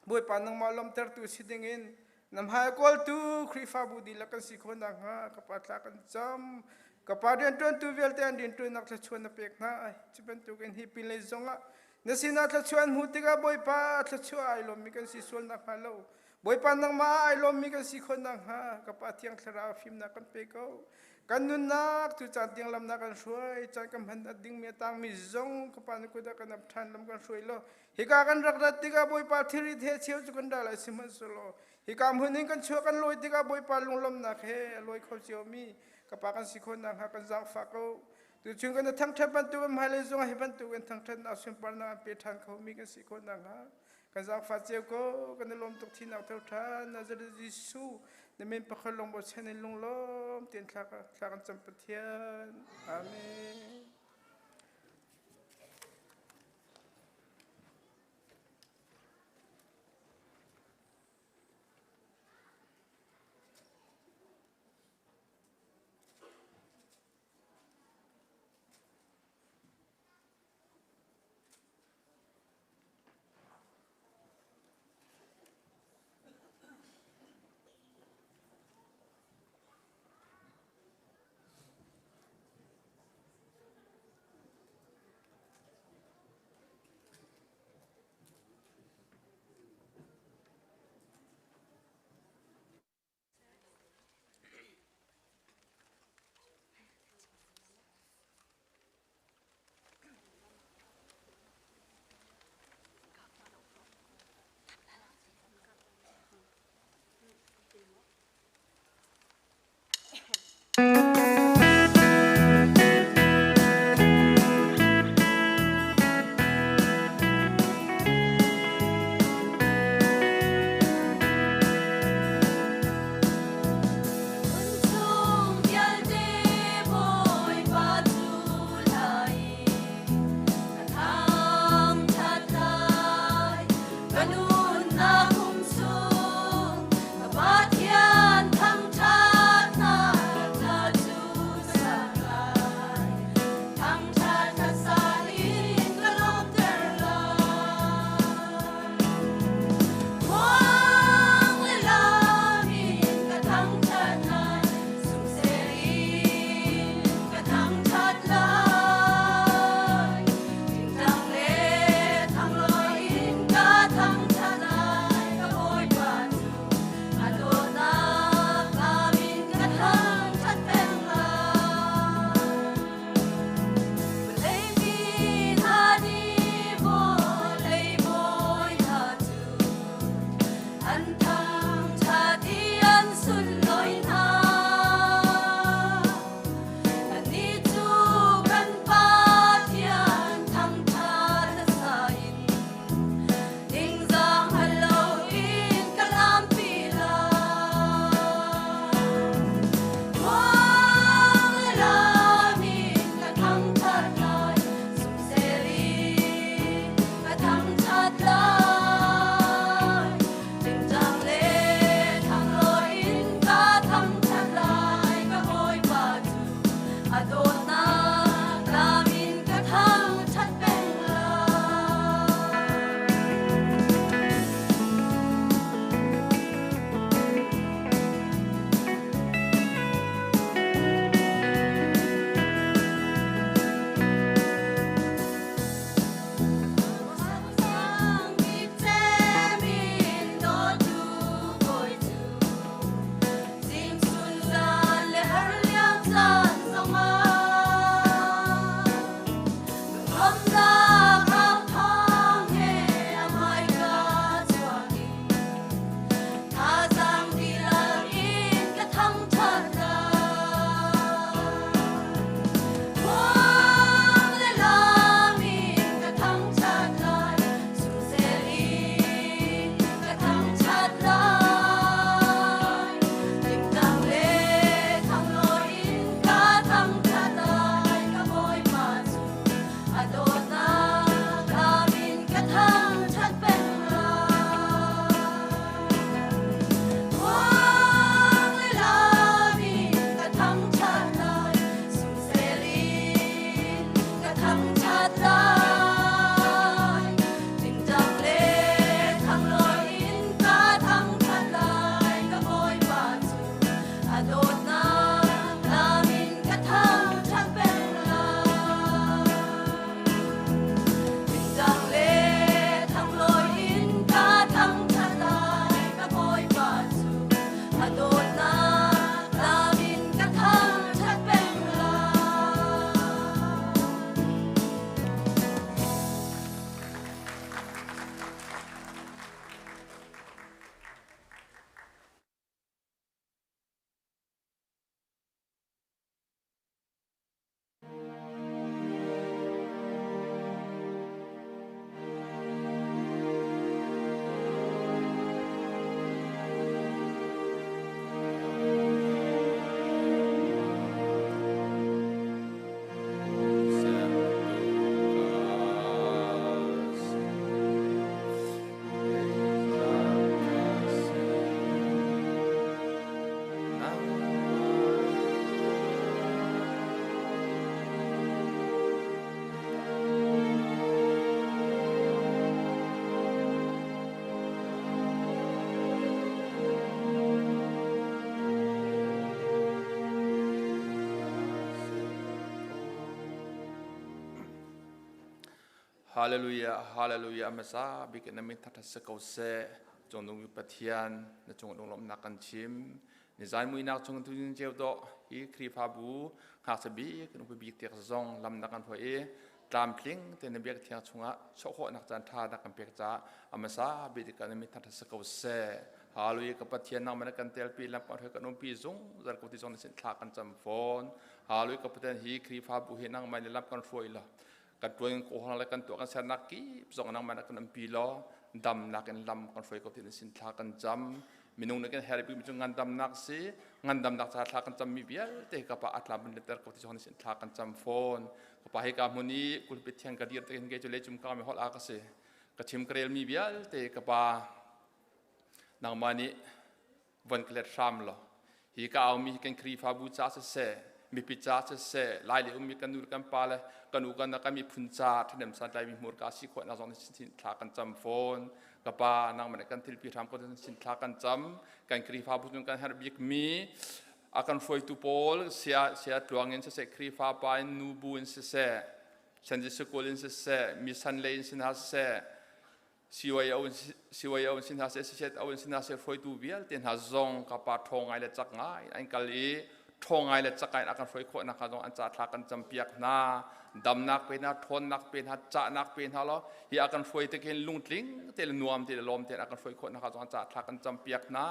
Bawipa nangmah lawmhtertu si dingin na hmai kawltu Khrihfabu dihlak kan si khawh nakhnga ka Pa thla kan cam. Ka Pa rianṭuantu vialte an rianṭuannak thluachuah na pek hna. Cu bantukin hi pinlei zongah na sinah thluachuah an hmuh tikah Bawipa thluachuah ai lawmmi kan si sual nakhnga lo Bawipa nangmah ai lawmmi kan si khawh nakhnga ka Pa Thiang Thlarau fimnak kan pe ko. Kan nunnak cu caan tiang lam na kan hruai, caan kan hman a dingmi a tangmi zong ka Pa na kut ah kan ap ṭhan lam kan hruai law Hika kan rak rat tikah Bawipa thilrit he cheu cu kan ral ai sihmanhsehlaw hika hmun in kan chuah kan lawi tikah Bawipa lunglawmhnak he a lawi kho ciomi ka pa kan si khawh nakhnga kan zaangfah ko. Tuchun kan thangṭhat bantuk in hmailei zongah hi bantuk in thangṭhatnak sunparnak an pe ṭhan khomi kan si khawh nakhnga. Kan zaangfah cio ko, kan i lawm tuk thinak tho ṭhan. Nazareth Jesuh, na min pakhat lawng bochan in lunglawm tein thla kan cam Pathian. Amen. Hallelujah, hallelujah, hmasa bik in na min thangṭhat si ko seh. Cungnung bik Pathian, na cung lunglawmhnak kan chim. Nizan muinak chung tu ceu dawh hi Khrihfabu ngakchia bik nupi bik tiak zong lam na kan hruai i tlamtling te na biak thiang chungah chuah caan ṭha na kan pek caah a hmasa bik tikah na min thangṭhat si ko seh. Hallelujah, ka Pathian nangmah na kan telpi lam kan hruai kan umpi zungzal ko ti zong na sin thla kan cam fawn. Hallelujah, ka Pathian hi Khrihfabu hi nangmah nih lam kan hruai la kan tuan ko hang le kan tuah kan sernak kip zong nangmah na kan umpi law damnak in lam kan hruai ko ti na sin thla kan cam. Minung nih kan herh bik mi cu ngandamnak si. Ngandamnak ca thla kan cam mi vialte ka pa atla bin letter ko ti zong na sin thla kan cam fawn. Ka pa hi ka hmun i kulpit thiang ka dir te hin ke cu le cum ka mi hol a ka si ka chim ka rel mi vialte ka pa nangmah nih von ka let hram law hi ka aumi hi kan Khrihfabu ca siseh, mipi ca siseh, lai le ummi kan nu le kan pa le kan u kan kan miphun ca ṭhahnem santlai mi hmurka si khawh nak zong sin thla kan cam fawn. Ka pa nangmah nih kan thilpi hram ko sin thla kan cam. Kan Khrihfabu cung kan herh bik mi a kan hruaitu pawl sia sia tluang in siseh, Khrihfa pa in nu bu in siseh, Sunday School in siseh, mission lei in sin ha siseh, CYO CYO in si hna seh siseh in si hna seh hruaitu vialte hna zong ka pa ṭhawng ngai le cak ngai an kal i ṭhawng ngai le cak ngai in a kan hruai khawh nak hnga zong an ca thla kan campiak hna. Damnak pe hna, ṭhawnnak pe hna, cahnak pe hna law hi a kan hruai te khin lungtling te le nuam te le lawm te a kan hruai khawh nak hnga zong an ca thla kan campiak hna.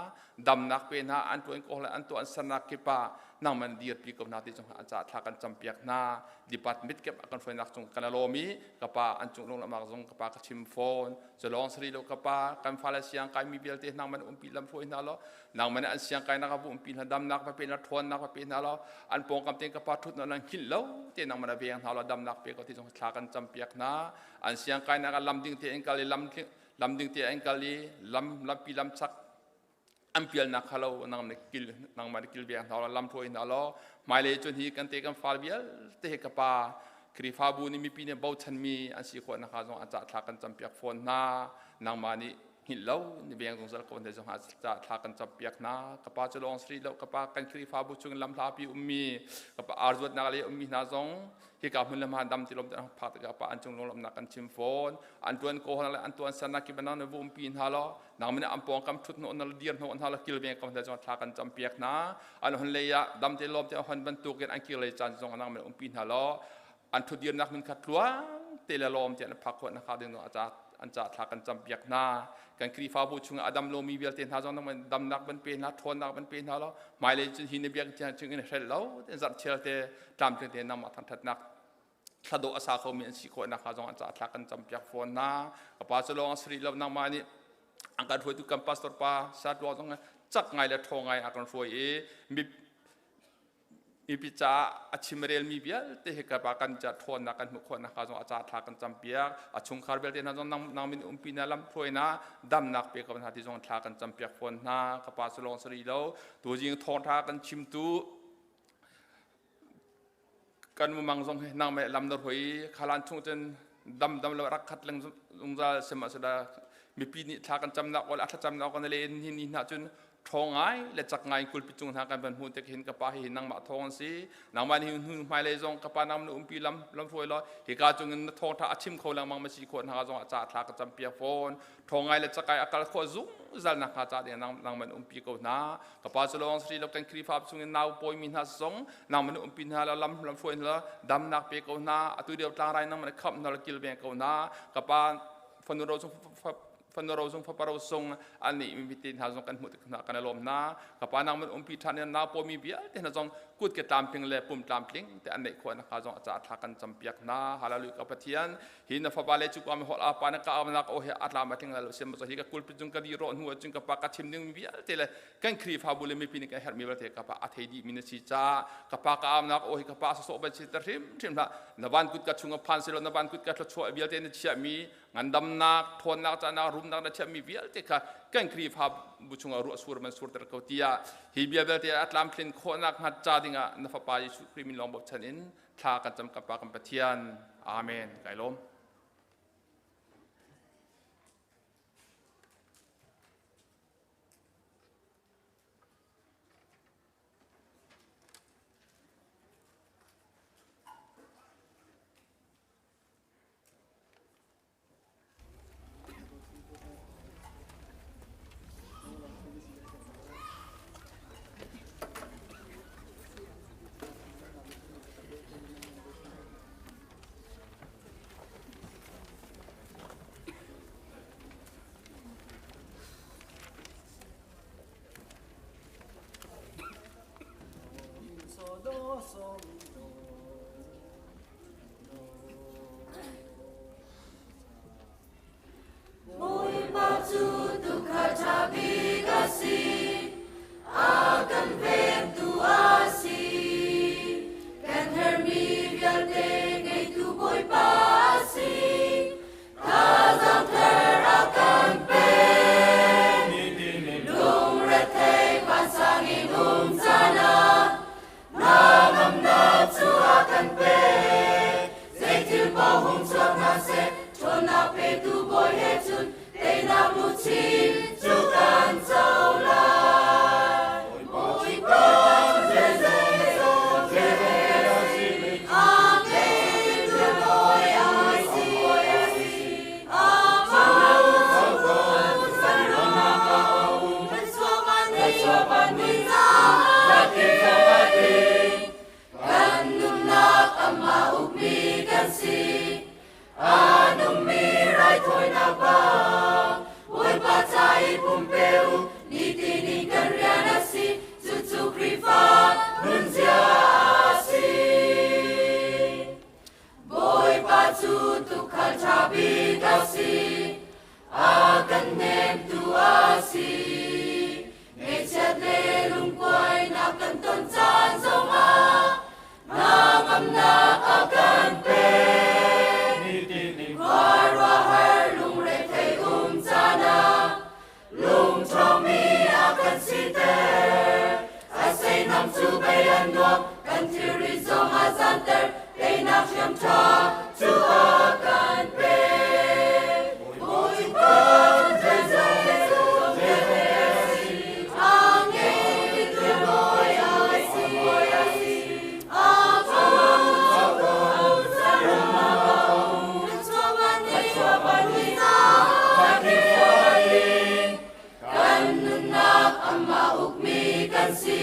Damnak pe hna, an ṭuan ko le an tuah an sernak kip ah nangman dirpi ko hna ti zong an ca thla kan campiak hna. Department kip a kan hruainak cung kan lawm i ka pa an cung lunglamak zong ka pa ka chim fawn. Culawng sari lo ka pa kan fale siang kai mi vialte nang man umpi lam hruai hna law nang man an siang kai nak a umpi hna, damnak va pe hna, ṭhawnnak va pe hna law an pawngkam tein ka pa ṭhut na lan hngilh lo te nang man a veng hna law damnak pe ko ti zong thla kan cam piak hna. An siang kai nak lam ding te in kal i lam ding te in kal i lam lampi lam chak an pialnak kha lo nang nih kil nangmah nih kil veng hna law lam hruai hna law hmailei cun hi kan te kan fal vialte hi ka pa Khrihfabu nih mipi nih bochanmi an si khawh nakhnga zong an cah thla kan campiak fawn hna. Nangmah nih hngilh lo ni veng zungzal ko hna zong cah thla kan campiak hna. Ka pa cu lawng sri lo ka pa kan Khrihfabu chung lamhlapi ummi ka pa arzuatnak le ummi hna zong hika hmun le hma dam ti lom te phak tikah pa an cung lunglawmhnak kan chim fawn. An tuan ko hna le an tuan sernak kip nang na vumpi hna law nang min an pawng kam thut hnawh na dir hnawh hna la kilveng kam hna zong thla kan cam piak hna. An hon lei ah dam te lawm te hon bantukin an kir lei caan zong nang min umpi hna law an thut dirnak min kha tluang te le lawm te an phak khawh na kha ding zong an ca thla kan cam piak hna. Kan Khrihfabu chung adam lomi vialte hna zong nang damnak ban pe hna, ṭhawnnak ban pe hna law hmailei cun hi na biak chung in hrel lo zarh chial te tlamtling te nangmah thangṭhatnak thladawh a sa khomi an si khawh nakhnga zong an ca thla kan campiak fawn hna. Ka pa cu lawng a si rih lo, nangmah nih an kan hruaitu kan pastor pa Satwa zong cak ngai le ṭhawng ngai a kan hruai i mipi caah a chimrelmi vialte hi ka pa kan ca ṭhawnnak kan hmuh khawh nakhnga zong a ca thla kan campiak. A chungkhar vialte hna zong nang min umpi na lam hruai na damnak pe ko hna ti zong thla kan campiak fawn hna. Ka pa cu lawng si rih lo, tuzing thawngṭha kan chimtu kan mumang zong hi nang meh lam na hruai khalan chung cun dam dam lo rak khat leng zungzal sihmanhsehlaw mipi nih thla kan camnak ol a thlacamnak kan le ni ni hna cun ṭhawng ngai le cak ngai kulpi cung hna kan van hmuh tik hin ka pa hi nangmah thawng an si. Nangmah nih hnu hmailei zong ka pa nang na umpi lam lam hruai law hika cung in na thawngṭha a chim kho lengmang ma si khawh hna zong ah ca thla ka campiak fawn. Ṭhawng ngai le cakai a kal khawh zungzal nak hnga ca ding nang nang man umpi ko hna. Ka pa cu lawng sri lo kan Khrihfa chung in nau pawimi hna zong nang man umpi hna la lam lam hruai hna la damnak pe ko hna. Atu lio tlangrai nang man khamh hna la kilveng ko hna. Ka pa fanu ro chung fanu ro zung fapa ro sung an nih mi te hna zong kan hmuh tik hna kan lawm hna. Ka pa nang man umpi ṭhan in nau pawmi vialte hna zong kut ke tlamtling le pum tlamtling te an neih khawh nakhnga zong a ca thla kan campiak hna. Hallelujah. Ka Pathian hi na fapa le cu kwa mi hol a pa na ka amnak o he atlam ating la lo sim so hi ka kulpi cung ka di ro hnu cun ka pa ka chim ding vialte le kan Khrihfabu le mipi nih kan herhmi vialte ka pa a thei dih mi na si ca ka pa ka amnak o hi ka pa so ban si ta hrim hrim hlah. Na van kut ka chung a phan silo na van kut ka thluachuah vialte na chiah mi ngandamnak ṭhawnnak canak rumnak na chiah mi vialte kha kan Khrihfabu chungah ruah sur man sur ter ko tiah hi bia vialte a tlamtlin khawhnak hnga ca dingah na fapa Jesuh Khrih min lawng bochan in thla kan cam kan pa kan Pathian. Amen. Kai lawm. Bawipa cu tuukhal ṭha bik a si, a kan vengtu a si. Kan herhmi vialte ngeitu Bawipa a si, thazaang thar a kan pek. Lungrethei vansang in um caan ah Hnangamnak cu a kan pek. Zeithil paoh hung chuak hna seh, ṭhawnnak petu Bawi he cun teinak luchin cu kan co lai. Bawipa cu zeizong vialte a ngeitu Bawi a si. Amah cu sunparnak a um. Kan nunnak amah ukmi kan si. A nungmi raithawinak bang Bawipa ca i pumpe u nitin in kan rian a si. Cucu Khrihfa nunzia a si. Bawipa cu tuukhal ṭha bik a si. A kan hnemtu a si. Ngaihchiat le lungkuainak kan ton caan zongah hnangamnak a kan pek. Khuaruahhar lungrethei um caan ah lungṭhawngmi a kan siter. A seihnam cu bei an nuam, kan thilri zong a zanter, teinak hriam ṭha cu a kan pek. Bawipa zeizong vialte a si, a ngeitu Bawi a si. A Kan nunnak amah ukmi kan si.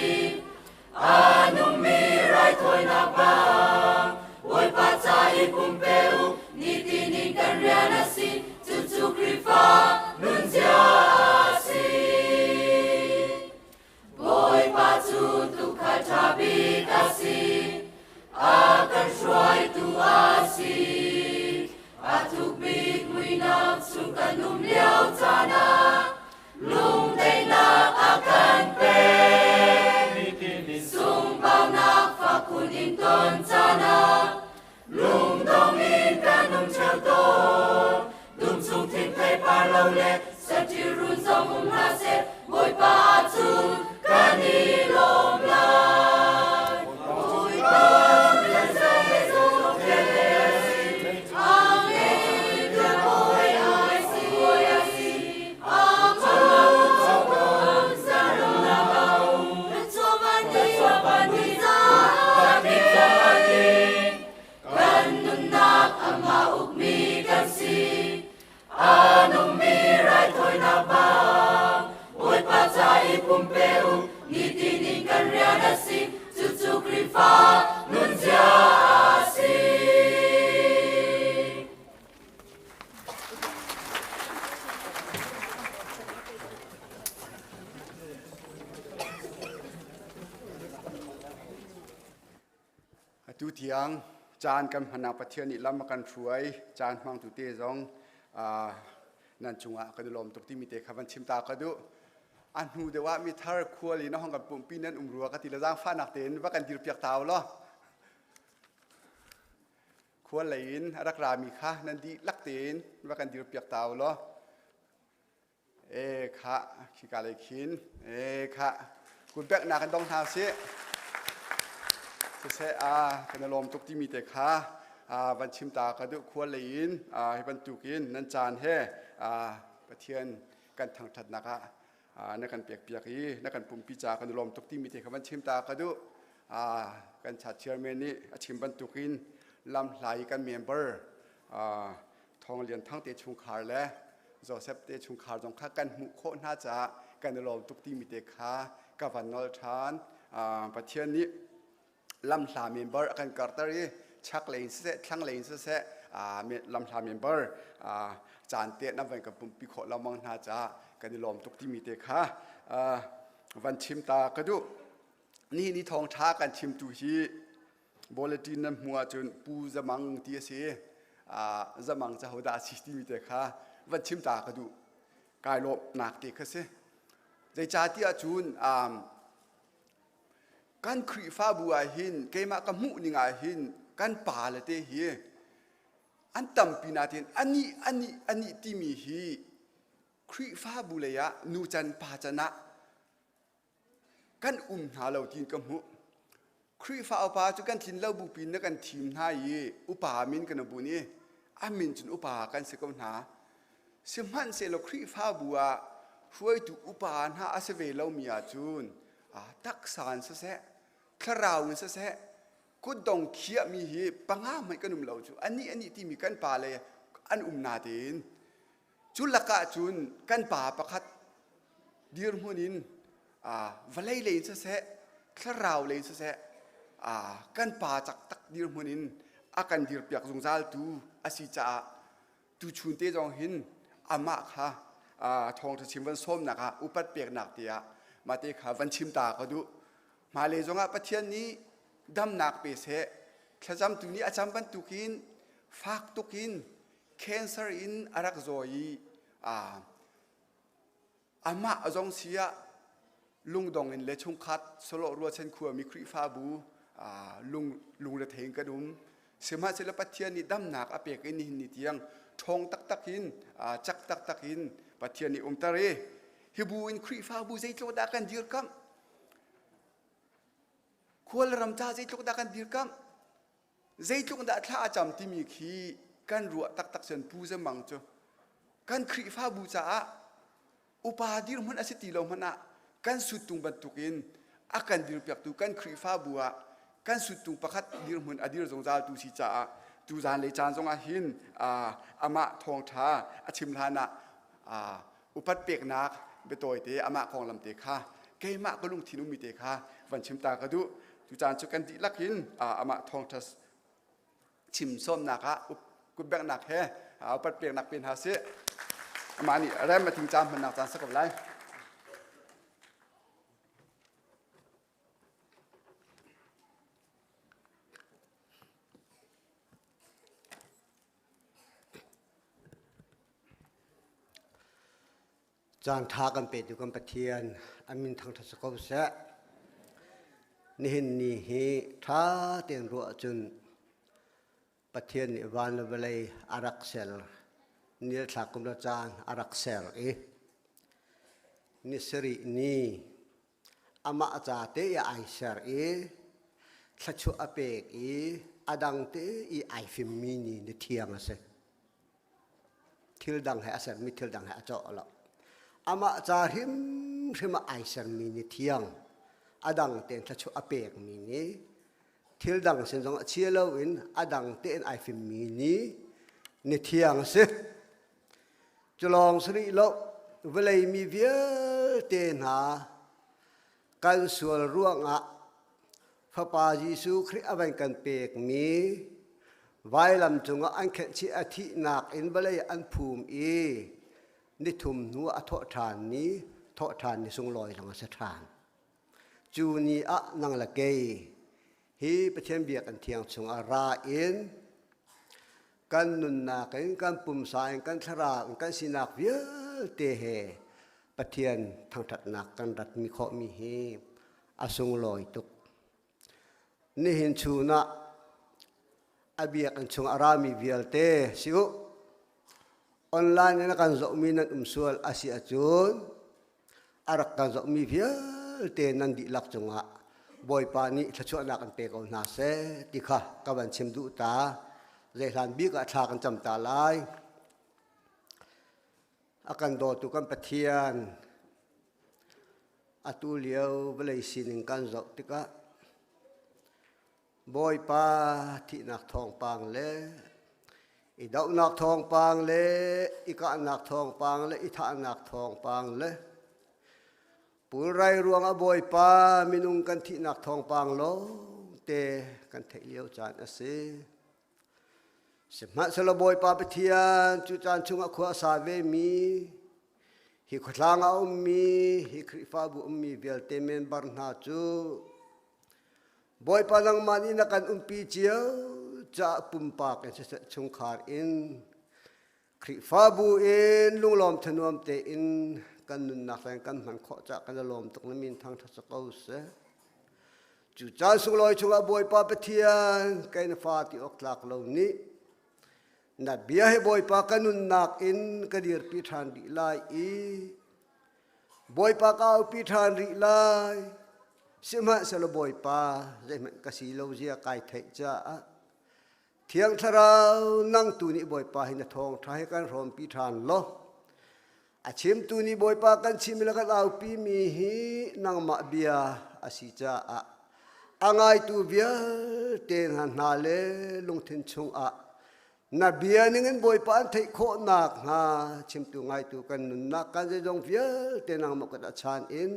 A nungmi raithawinak bang Bawipa ca i pumpe u nitin in kan rian a si. Cucu Khrihfa nunzia a si. Bawipa cu tuukhal ṭha bik a si. A kan hruaitu a si. A thuk bik muihnak chung kan um lio caan ah lungdaihnak a kan pek. Sunghbaunak fak khun in ton caan ah lungdong in kan um ṭheo tawn. Dum chung thingthei par lo le saṭil run zong um hlah seh, Bawipa ahcun kan i lawm lai. Bawipa zeizong vialte a si, a ngeitu Bawi a si. Kan nunnak amah ukmi kan si. A nungmi raithawinak bang Bawipa ca i pumpe u nitin in kan rian a si. Cucu Khrihfa nunzia a si. Atu tiang caan kan hmannak Pathian nih lam a kan hruai caan hmangtu te zong nan cungah kan i lawm tuk timi te kha van chim ta ka duh. A hnu deuh ah mithar khual in a hong kan pumpi nan um rua ka ti le zaangfahnak tein va kan dirpiak ta u law. Khual lei in a rak rami kha nan dihlak tein va kan dirpiak ta u law. E kha khika lei khin e kha kutbeknak kan dong hna usih. Siseh a kan i lawm tuk timi te kha van chim ta ka duh khual lei in hi bantukin nan caan he Pathian kan thangṭhatnak ah na kan pekpiak i na kan pumpi ca kan i lawm tuk timi te kha van chim ta ka duh. Kan chat chairman nih a chim bantukin lamhla i kan member Thawng Lian Thang te chungkhar le Joseph te chungkhar zong kha kan hmuh khawh hna caah kan i lawm tuk timi te kha ka van nawl ṭhan. Pathian nih lamhla member a kan karter i chaklei in siseh thlanglei in siseh lamhla member caan te nan van kan pumpi khawh lengmang hna caah kan i lawm tuk timi te kha van chim ta ka duh. Nihin i thawngṭha kan chimtu hi Bulletin nan hmuh ahcun Pu Zamang ti a si. Zamang cu hodah a si timi te kha van chim ta ka duh. Kai lawmhnak te kha si. Zeicahtiah cun kan Khrihfabu ah hin keimah ka hmuh ning ah hin kan pa le te hi an tampi natin anih anih anih timi hi Khrihfabu lei ah nu can pa can ah kan um hna lo tiin ka hmuh. Khrihfa upa cu kan tlin lo bupi na kan thim hna i upa min kan bun i a min cun upa kan si ko hna. Sihmanhsehlaw Khrihfabu ah hruaitu upa hna a si ve lomi ahcun taksa in siseh, thlarau in siseh, kutdong khiahmi hi panga hmanh kan um lo cu anih anih timi kan pa le an um natein cu lakah cun kan pa pakhat dirhmun in vawlei lei in siseh thlarau lei in siseh kan pa cak tak dirhmun in a kan dirpiak zungzaltu a si caah tuchun te zong hin amah kha thawngṭha chim van sawmnak ah upat peknak tiah mah te kha van chim ta ka duh. Hmailei zongah Pathian nih damnak pe seh. Thlacamtu nih a cam bantukin fak tukin cancer in a rak zaw i amah zong si ah lungdong in le chungkhat sawlawh ruachan khuami Khrihfabu lung lungrethei in kan um. Sihmanhsehlaw Pathian nih damnak a pek i nihin ni tiang ṭhawng taktak in cak taktak in Pathian nih umter i hi bu in Khrihfabu zeitluk dah kan dirkamh khualram ca zeitluk dah kan dirkamh zeitluk dah thla a cam timi khi kan ruah taktak cun Pu Zemang cu kan Khrihfabu caah upa dirhmun a si ti lo hmanh ah kan suttung bantukin a kan dirpiaktu kan Khrihfabu ah kan suttung pakhat dirhmun a dir zungzaltu si caah tuzan le caan zongah hin amah thawngṭha a chim hlan ah upat peknak biatawi te amah konglam te kha keimah ka lungthin ummi te kha van chim ta ka duh. Tu caan cu kan dihlak in amah thawngṭha chim sawmnak ah kutbenghnak he upat peknak pe hna sih. Amah nih rem a ting caan hmannak caan sa ko lai. Caan ṭha kan petu kan Pathian a min thangṭhat si ko seh. Nihin ni hi ṭha tein ruah ahcun Pathian nih van le vawlei a rak ser, ni le thla kum le caan a rak ser i ni sarih ni amah ca te i ai ser i thluachuah a pek i a dang te i ai fimmi ni ni thiang a si. Thil dang he a sermi thil dang he a cawh lo. Amah ca hrimhrim ah ai sermi ni thiang, a dang tein thluachuah a pekmi ni, thil dang sin zong a chia loin a dang tein ai fimmi ni, ni thiang a si. Cu lawng si rih lo, vawlei mi vialte hna kan sual ruangah Fapa Jesuh Khrih a van kan pekmi vailam cungah an khenhchih a thihnak in vawlei an phum i nithum hnu a thawh ṭhan ni thawh ṭhan ni sunglawi zong a si ṭhan. Cu ni ah nang le kei hi Pathian biakinn thiang chungah ra in kan nunnak in kan pumsa in kan thlarau in kan sinak vialte he Pathian thangṭhatnak kan ratmi khawhmi hi a sunglawi tuk. Nihin chun ah a biakinn chung a rami vialte si u. Online in a kan zohmi nan um sual a si ahcun a rak kan zohmi vialte nan dihlak cungah Bawipa nih thluachuahnak an pe ko hna seh ti kha ka van chim duh ta. Zeihlan bik ah thla kan cam ta lai. A kan dawtu kan Pathian atu lio vawlei sining kan zoh tikah Bawipa thihnak thawngpang le i dohnak thawngpang le i kahnak thawngpang le i thahnak thawngpang le pulrai ruangah Bawipa minung kan thihnak thawngpang lawngte kan theih lio caan a si. Sihmanhsehlaw Bawipa Pathian cu caan chungah khua a sa vemi, hi khuatlang ah a ummi, hi Khrihfabu ummi vialte member hna cu. Bawipa nangmah nih na kan umpi cio caah pumpak in siseh chungkhar in Khrihfabu in lunglawm thanuam tein kan nunnak leng kan hman khawh caah kan i lawm tuk na min thangṭhat si ko seh. Cu caan sunglawi chungah Bawipa Pathian kei na fa ti awk tlak lo nih na bia hi Bawipa ka nunnak in ka dirpi ṭhan rih lai i Bawipa ka aupi ṭhan rih lai. Sihmanhsehlaw Bawipa zeihmanh ka si lo zia kai theih caah Thiang Thlarau nang tu nih Bawipa hi na thawngṭha hi kan hrawmpi ṭhan law a chimtu nih Bawipa kan chim le kan aupi mi hi nangmah bia a si caah a ngaitu vialte hna hna le lungthin chungah na bia ningin Bawipa an theih khawh nakhnga chimtu ngaitu kan nunnak kan zeizong vialte nangmah kut ah chan in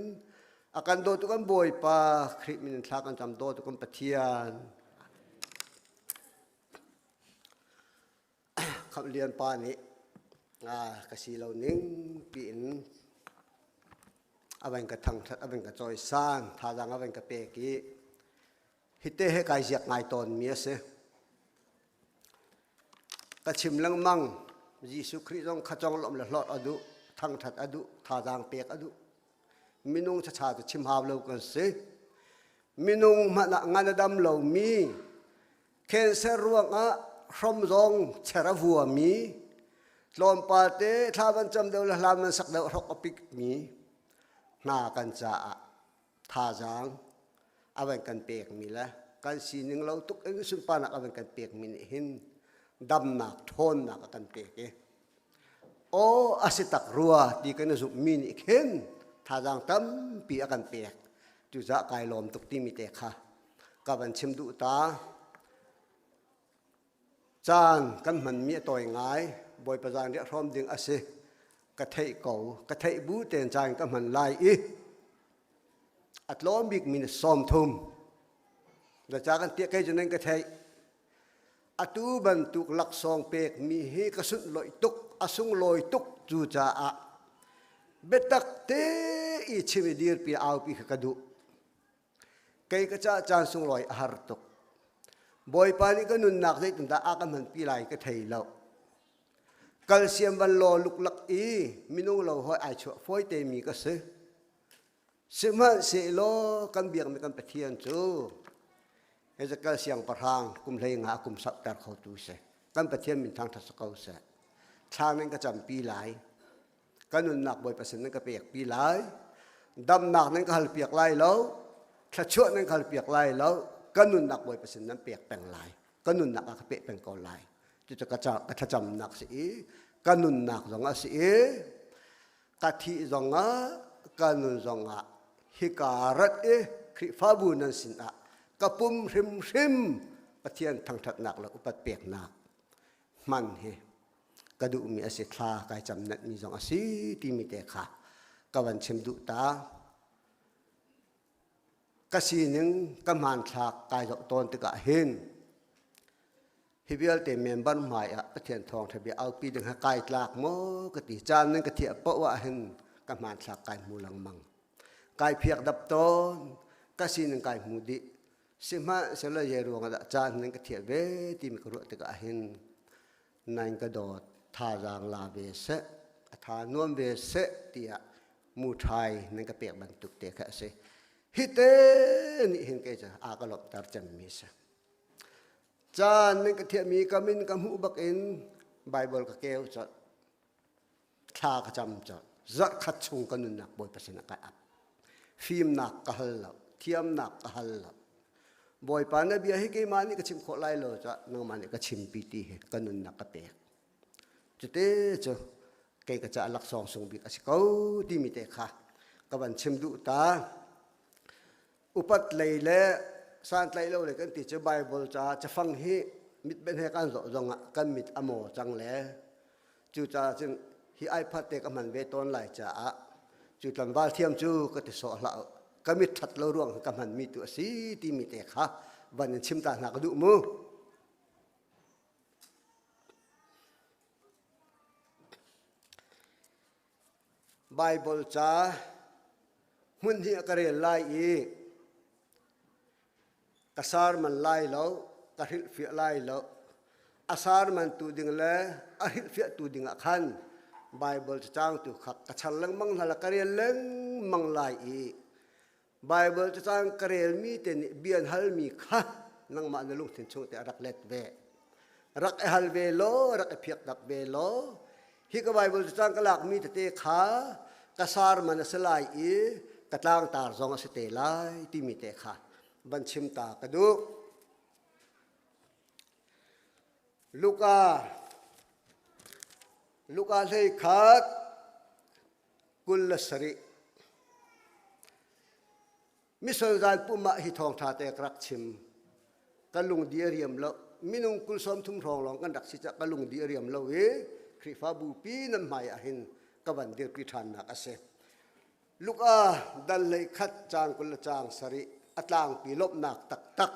a kan dawtu kan Bawipa Khrih min in thla kan cam dawtu kan Pathian. Khamh Lian pa nih ka si lo ning piin a van ka thangṭhat, a van ka cawisan, thazaang a van ka pek i hite he kai ziak ngai tawnmi a si. Ka chim lengmang, Jesuh Khrih zong kha conglawmh le hlorh a duh, thangṭhat a duh, thazaang pek a duh. Minung chacha cu chim hau lo kan si. Minung hmanh ah ngan a dam lomi, cancer ruangah hrom zong cher a vuami, tlawmpal te thla van cam deuh le hlan van sak deuh hrok a pikmi hna kan caah thazaang a van kan pekmi le kan sining lo tuk in sunparnak a van kan pekmi nih hin damnak ṭhawnnak a kan pek i aw a si tak rua ti kan i zumhmi nih khin thazaang tampi a kan pek. Cucaah kai lawm tuk timi te kha ka van chim duh ta. Caan kan hmanmi a tawi ngai. Bawipa zaan riah hrawm ding a si. Ka theih ko. Ka theih bu tein caan ka hman lai i a tlawm bik mi ni 30. Da ca kan tiah kei cu nan ka theih. Atu bantuk laksawng pekmi hi ka sunhlawih tuk, a sunglawi tuk. Cucaah biatak te i chim i dirpi aupi kha ka duh. Kei ka caah caan sunglawi a har tuk. Bawipa nih ka nunnak zeitindah a ka hmanpi lai ka thei lo. Kalsiam van law luklak i minung lo hawi ai chuah fawi temi ka si. Sihmanhsehlaw kan biakmi kan Pathian cu Ezekiel siangpahrang kum 15 a kum sauhter khotu si. Kan Pathian min thangṭhat si ko seh. Thla nan ka campi lai. Ka nunnak Bawipa sin nan ka pekpi lai. Damnak nan ka halpiak lai lo. Thluachuah nan ka halpiak lai lo. Ka nunnak Bawipa sin nan pek peng lai. Ka nunnak a ka pek peng ko lai. Cucu ka thlacamnak si i ka nunnak zong a si i ka thih zongah ka nun zongah hika rat i Khrihfabu nan sinah ka pum hrimhrim Pathian thangṭhatnak le upat peknak hman hi ka duhmi a si. Thla kai cam natmi zong a si timi te kha ka van chim duh ta. Ka sining ka hmanthlak kai zoh tawn tikah hin hi vialte member hmai ah Pathian thawngṭha bia aupi ding ha kai tlak maw ka ti. Caan nan ka thiah poah ah hin ka hmanthlak kai hmu lengmang, kai phiak dap tawn, ka sining kai hmu dih. Sihmanhsehlaw zei ruangah dah caan nan ka thiah ve timi ka ruah tikah hin nan ka dawt, thazaang la ve seh, a tha nuam ve seh tiah muṭhai nan ka pek bantuk te kha a si. Hi te nih hin kei cu a ka lawmhter cemmi a si. Caan nan ka thiahmi ka min ka hmuh bak in Bible ka keu colh, thla ka cam colh. Zarh khat chung ka nunnak Bawipa sinah kai ap. Fimnak ka hal lo, thiamnak ka hal lo. Bawipa na bia hi keimah nih ka chim khawh lai lo caah nangmah nih ka chimpi ti hi ka nunnak ka pek. Cute cu kei ka caah laksawng sung bik a si ko timi te kha ka van chim duh ta. Upat lei le santlaih lo lei kan ti cu Bible ca cafang hi mitben he kan zoh zongah kan mit a maw cang le cucaah cun hi iPad te ka hman ve tawn lai caah cu tlangval thiam cu ka ti sawh hlah. Ka mit ṭhat lo ruang ka hmanmi tu a si timi te kha van in chim ta hna ka duh mu. Bible ca hmun hnih a ka rel lai i. Ka sar man lai lo, ka hrilhfiah lai lo. A sar man tu ding le a hrilhfiah tu ding ah khan Bible cacang tu kha ka char lengmang hna la ka rel lengmang lai i Bible cacang ka relmi te nih bia an halmi kha nangmah na lungthin chung te a rak let ve. Rak i hal ve law, rak i phiak tak ve law, hi ka Bible cacang ka lakmi tete kha ka sar man a si lai i ka tlangtar zong a si te lai timi te kha van chim ta ka duh. Luka Luka hlei khat 27 Misol zan pum ah hi thawngṭha te ka rak chim. Ka lung di a riam lo. Minung kul sawm thum hrawng lawng kan rak si cah ka lung di a riam lo i Khrihfabu pi nan hmai ah hin ka van dirpi ṭhannak a si. Luka dal hlei khat caang 20 le caang sarih a tlangpi lawmhnak taktak.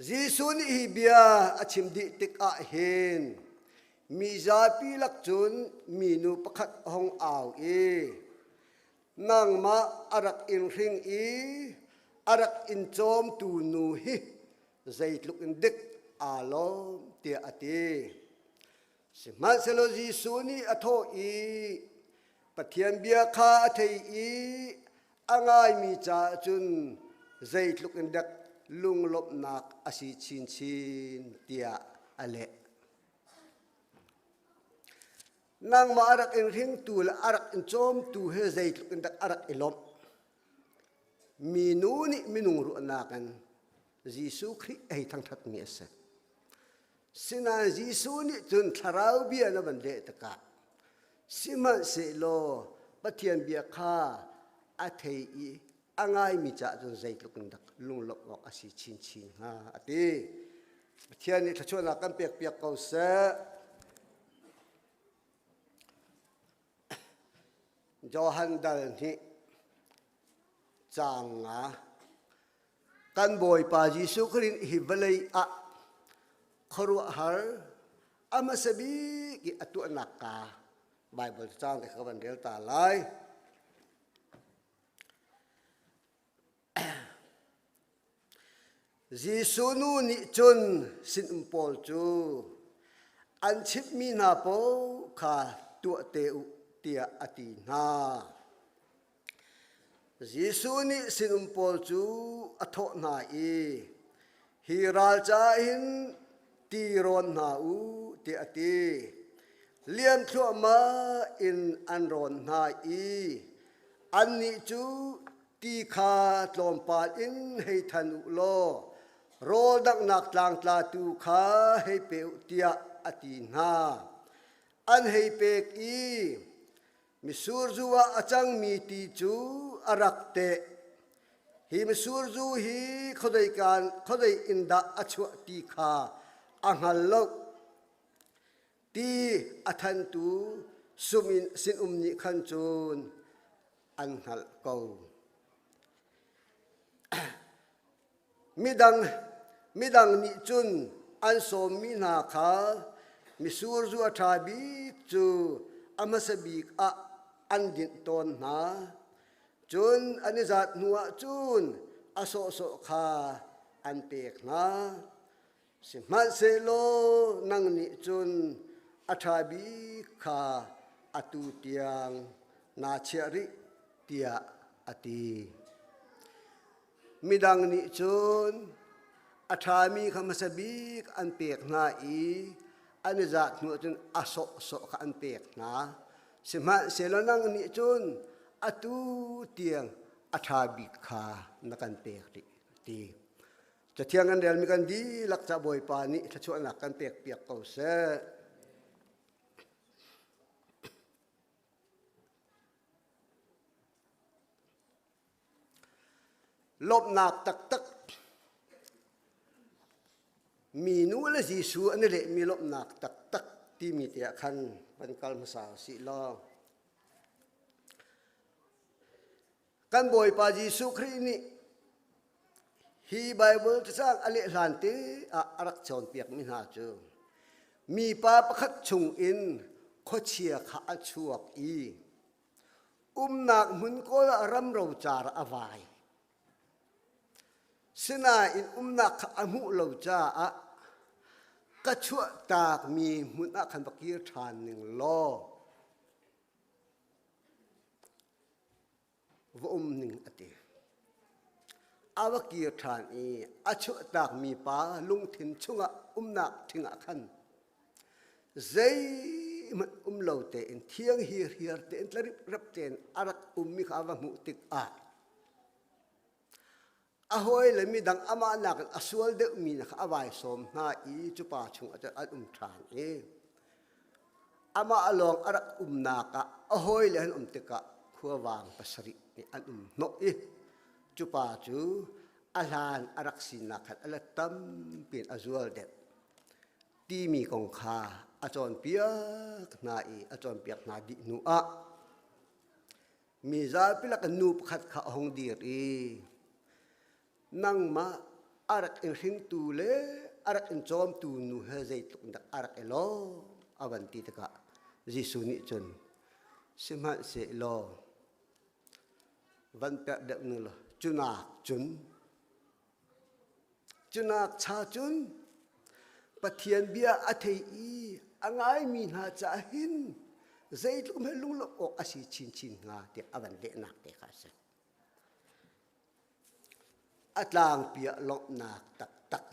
Jesuh nih hi bia a chim dih tikah hin mi zapi lak cun minu pakhat a hung au i nangmah a rak in hring i a rak in cawmtu nu hi zeitluk in dik aa lawm tiah a ti. Sihmanhsehlaw Jesuh nih a thawh i Pathian bia kha a thei i a ngaimi caah cun zeitluk in dek lunglawmhnak a si chinchin tiah a leh. Nangmah a rak in hringtu le a rak in cawmtu he zeitluk in dak a rak i lawmh. Minu nih minung ruahnak in Jesuh Khrih ei thangṭhatmi a si. Sinain Jesuh nih cun thlarau bia na van leh tikah sihmanhsehlaw Pathian bia kha a thei i a ngaimi caah cun zeitluk in dak lunglawmh awk a si chinchin hnga a ti. Pathian nih thluachuahnak kan pekpiak ko seh. Johan dal hnih caang nga kan Bawipa Jesuh Khrih hi vawlei ah khuaruahhar a hmasa bik i a tuahnak ka Bible caang te kha van rel ta lai. Jesuh nu nih cun sinum pawl cu an chimhmi hna paoh kha tuah te u tiah a ti hna. Jesuh nih sinum pawl cu a thawh hna i, Hi ral caah hin ti rawn hna u, tiah a ti. Liam thluahmah in an rawn hna i annih cu ti kha tlawmpal in hei than u law rawl danghnak tlangtlatu kha hei pe u tiah a ti hna. An hei pek i Mitsur zu ah a cangmi ti cu a rak teh. Hi mitsur zu hi khuadei in dah a chuah ti kha a hngal lo. Ti a thantu sinum nih khan cun an hngalh ko. Midang nih cun an sawmmi hna kha mitsur zu a ṭha bik cu a hmasa bik ah an dinh tawn hna. Cun an i zat hnuah cun a sawhsawh kha an pek hna. Sihmanhsehlaw nang nih cun a ṭha bik kha atu tiang naa chiah rih, tiah a ti. Midang nih cun a ṭhami kha hmasa bik an pek hna i an i zat hnu ahcun a sawhsawh kha an pek hna. Sihmanhsehlaw nang nih cun atu tiang a ṭha bik kha na kan pek rih, a ti. Cathiang kan relmi kan dihlak ca Bawipa nih thluachuahnak kan pekpiak ko seh. Lawmhnak taktak minu le Jesuh an i lehmi lawmhnak taktak timi te ah khan van kal hmasa usih law kan Bawipa Jesuh Khrih nih hi Bible cacang a leh hlan te ah a rak cawnpiakmi hna cu mipa pakhat chung in khuachia kha a chuak i Umnak hmun kawl ah ram rocar a vai. Sinain umnak kha a hmuh lo caah ka chuahtakmi hmun ah khan va kir ṭhan ning law va um ning a ti. A va kir ṭhan i a chuahtakmi pa lungthin chungah umnak ṭhing ah khan zeihmanh um lo tein thiang hirhiar tein tlarip tein a rak ummi kha a va hmuh tikah a hawi le midang amah nakin a sual deuhmi kha a vai sawm hna i cu pa chung ah an um ṭhan i amah lawng a rak umnak ah a hawile an um tikah khuavang pasarih nih an um hnawh i cu pa cu a hlan a rak sinak khan a let tampi in a zual deuh timi kong kha a cawnpiak hna i a cawnpiak hna dih hnu ah Mi zapi lak in nu pakhat kha a hung dir i nangmah a rak in hringtu le a rak in cawmtu nu he zeitluk dak a rak i lawm a van ti tikah Jesuh nih cun sihmanhsehlaw van perh deuh ning law cunak cun cunak cha cun Pathian bia a thei i a ngaimi hna caah hin zeitluk hmanh lunglawmh awk a si chinchin hnga tiah a van lehnak te kha a si. A tlangpi ah lawmhnak taktak.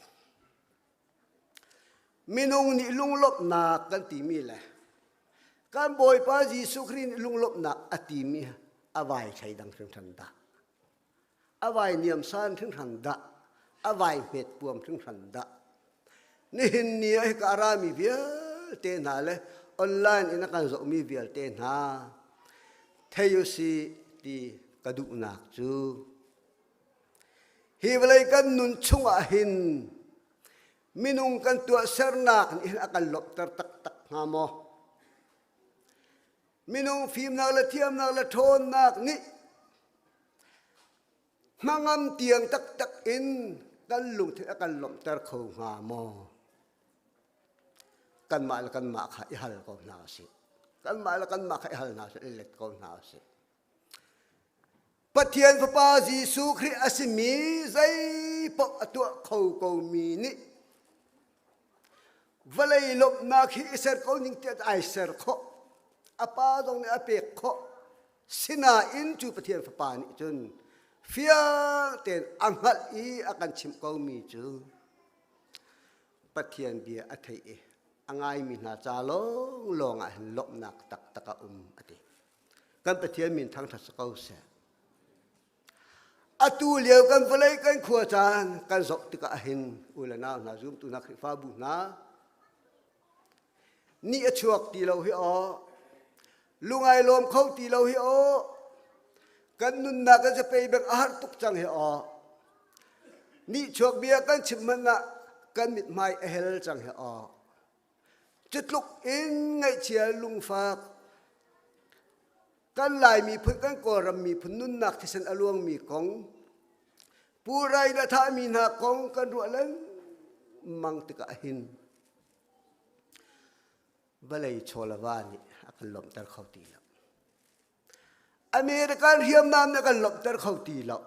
Minung nih lunglawmhnak kan timi le kan Bawipa Jesuh Khrih nih lunglawmhnak a timi a vai thleidang hringhran dah. A vai niamsan hringhran dah a vai hmet puam hringhran dah nihin ni ah hika a rami vialte hna le online in a kan zohmi vialte hna thei u si ti ka duhnak cu hi vawlei kan nun chungah hin minung kan tuahsernak nih hin a kan lawmhter taktak hnga maw minung fimnak le thiamnak le ṭhawnnak nih hnangam tiang taktak in kan lungthin a kan lawmhter kho hnga maw? Kanmah le kanmah kha i hal ko hna usih. Kanmah le kanmah kha i hal hna usih, i let ko hna usih. Pathian Fapa Jesuh Khrih a simi zei paoh a tuah kho komi nih vawlei lawmhnak hi i ser ko ning tiah ai ser khawh. A pa zong nih a pek khawh. Sinain cu Pathian Fapa nih cun fiang tein a hngalh i a kan chimh komi cu Pathian bia a theih i a ngaimi hna ca lawnglawng ah hin lawmhnak taktak a um a ti. Kan Pathian min thangṭhat si ko seh. Atu lio kan vawlei kan khua caan kan zoh tikah hin u le nau hna zumtu hna Khrihfabu hna Ni a chuak ti lo hi aw. Lungai lawm kho ti lo hi aw. Kan nunnak kan zapei bek a har tuk cang hi aw. Ni chuak bia kan chim hmanh ah kan mithmai a hel cang hi aw. Cutluk in ngaihchia lungfak kan Lai miphun kan Kawlram miphun nunnak thisen a luangmi kong Pu Rai le thahmi hna kong kan ruah lengmang tikah hin vawlei chawlava nih a kan lawmhter kho ti lo. American hriamnam nih a kan lawmhter kho ti lo.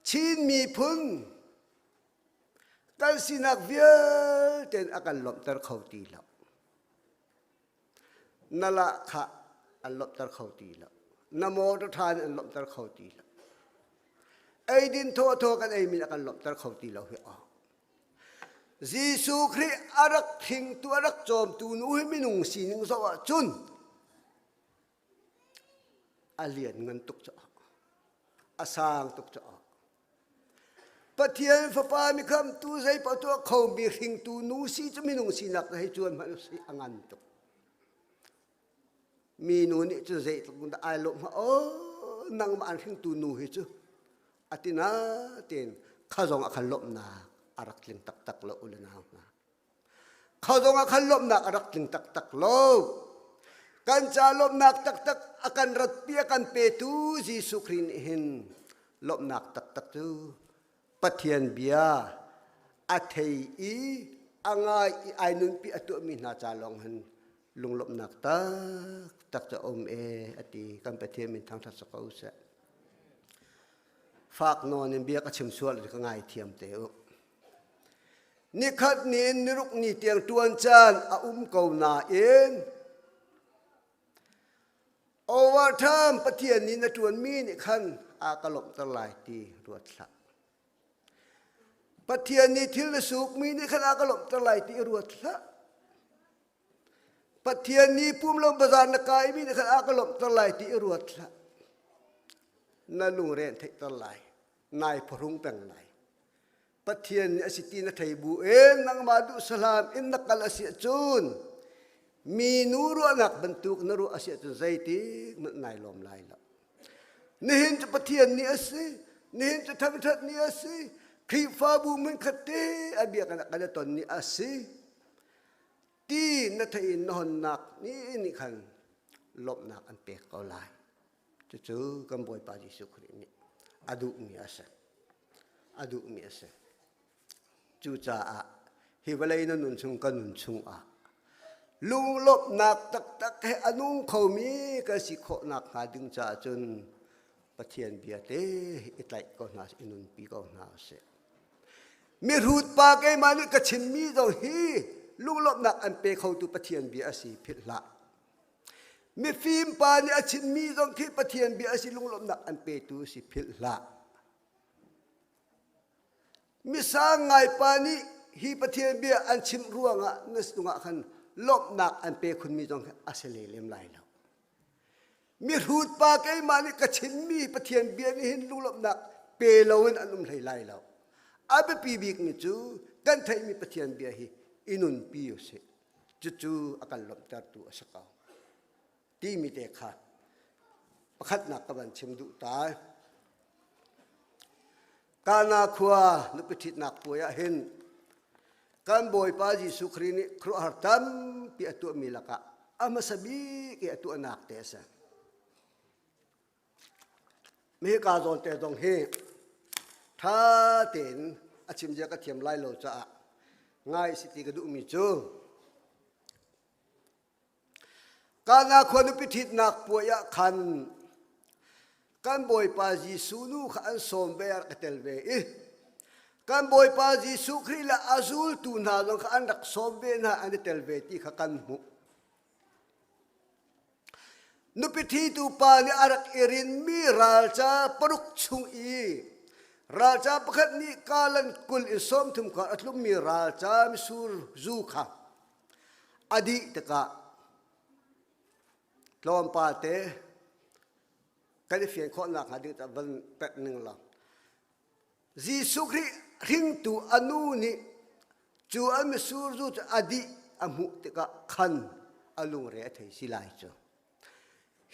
Chin miphun kan sinak vialte a kan lawmhter kho ti lo. Na lahkhah an lawmhter kho ti lo. Na motor ṭha nih an lawmhter kho ti lo. Eidin thawthaw kan eimi nih a kan lawmhter kho ti lo hi aw. Jesuh Khrih a rak hringtu a rak cawmtu nu hi minung sining zoh ahcun a lianngan tuk caah a sang tuk caah Pathian Fapa mikhamtu zeipaoh tuah khomi hringtu nu si cu minung sinak hei cuan hmanh usih a ngan tuk. Mi nu nih cun zeitluk dah ai lawmh hnga aw nangmah an hringtu nu hi cu a ti natein kha zong ah khan lawmhnak a rak tling taktak lo u le nau hna. Kha zong ah khan lawmhnak a rak tling taktak lo. Kan ca lawmhnak taktak a kan ratpi a kan petu Jesuh Khrih nih hin lawmhnak taktak cu Pathian bia a thei i a ngai i ai nunpi a tuahmi hna ca lawng hin lunglawmhnak taktak cu a um e a ti. Kan Pathian min thangṭhat si ko seh. Fak nawn in bia ka chim sual ka ngai thiam te u. Nikhat ni in niruk ni tiang tuan caan a um ko nain overtime Pathian nih na tuan mi nih khan a ka lawmhter lai ti ruat hlah. Pathian nih thil na sukmi nih khan a ka lawmhter lai ti ruat hlah. Pathian nih pumlo bazar na kaimi nih khan a ka lawmhter lai ti ruat hlah. Na lungre an theihter lai. Nai phuhrung peng lai. Pathian nih a si ti na thei bu in nangmah duh salam in na kal a si ahcun mi nu ruahnak bantuk na ruah a si ahcun zeitik hmanh nai lawm lai lo. Nihin cu Pathian ni a si, nihin cu thangṭhat ni a si, Khrihfabu hmunkhat te a biakinn ah kan i ton ni a si. Ti na theih in na honnak ni nih khan lawmhnak an pek ko lai. Cucu kan Bawipa Jesuh Khrih nih a duhmi a si. A duhmi a si. Cucaah hi vawlei na nun chung kan nun chungah lunglawmhnak taktak he a nung khomi kan si khawh nakhnga ding caah cun Pathian bia te i tlaih ko hna i nunpi ko hna sih. Mihrut pa keimah nih ka chimmi zong hi lunglawmhnak an pe khotu Pathian bia a si philh hlah. Mifim pa nih a chimmi zong khi Pathian bia a si lunglawmhnak an petu si philh hlah. Misang ngai pa nih hi Pathian bia an chim ruangah na cungah khan lawmhnak an pe khunmi zong khi a si lem lai lo. Mihrut pa keimah nih ka chimmi Pathian bia nih hin lunglawmhnak pe loin an um hlei lai lo. A biapi bikmi cu kan theihmi Pathian bia hi i nunpi usih. Cucu a kan lawmhtertu a si ko. Timi te kha pakhatnak ka van chim duh ta. Kana khua nupi ṭhitnak puai ah hin kan Bawipa Jesuh Khrih nih khuaruahhar tampi a tuahmi lakah a hmasa bik i a tuahnak te a si. Hika zawn te zong hi ṭha tein a chim zia ka thiam lai lo caah ngai si ti ka duhmi cu Kana khua nupi ṭhitnak puai ah khan kan Bawipa Jesuh nu kha an sawm ve a rak i tel ve i kan Bawipa Jesuh Khrih le a zultu hna zong kha an rak sawm ve hna an i tel ve ti kha kan hmuh. Nupi ṭhitu pa nih a rak i rinmi ralca paruk chung i ralca pakhat nih kalan 20 in 30 kar a tlummi ralca misur zu kha a dih tikah tlawmpal te kan i fian khawh nakhnga ding caah van pek ning law Jesuh Khrih hringtu a nu nih cu a misur zu cu a dih a hmuh tikah khan a lungre a thei si lai cu.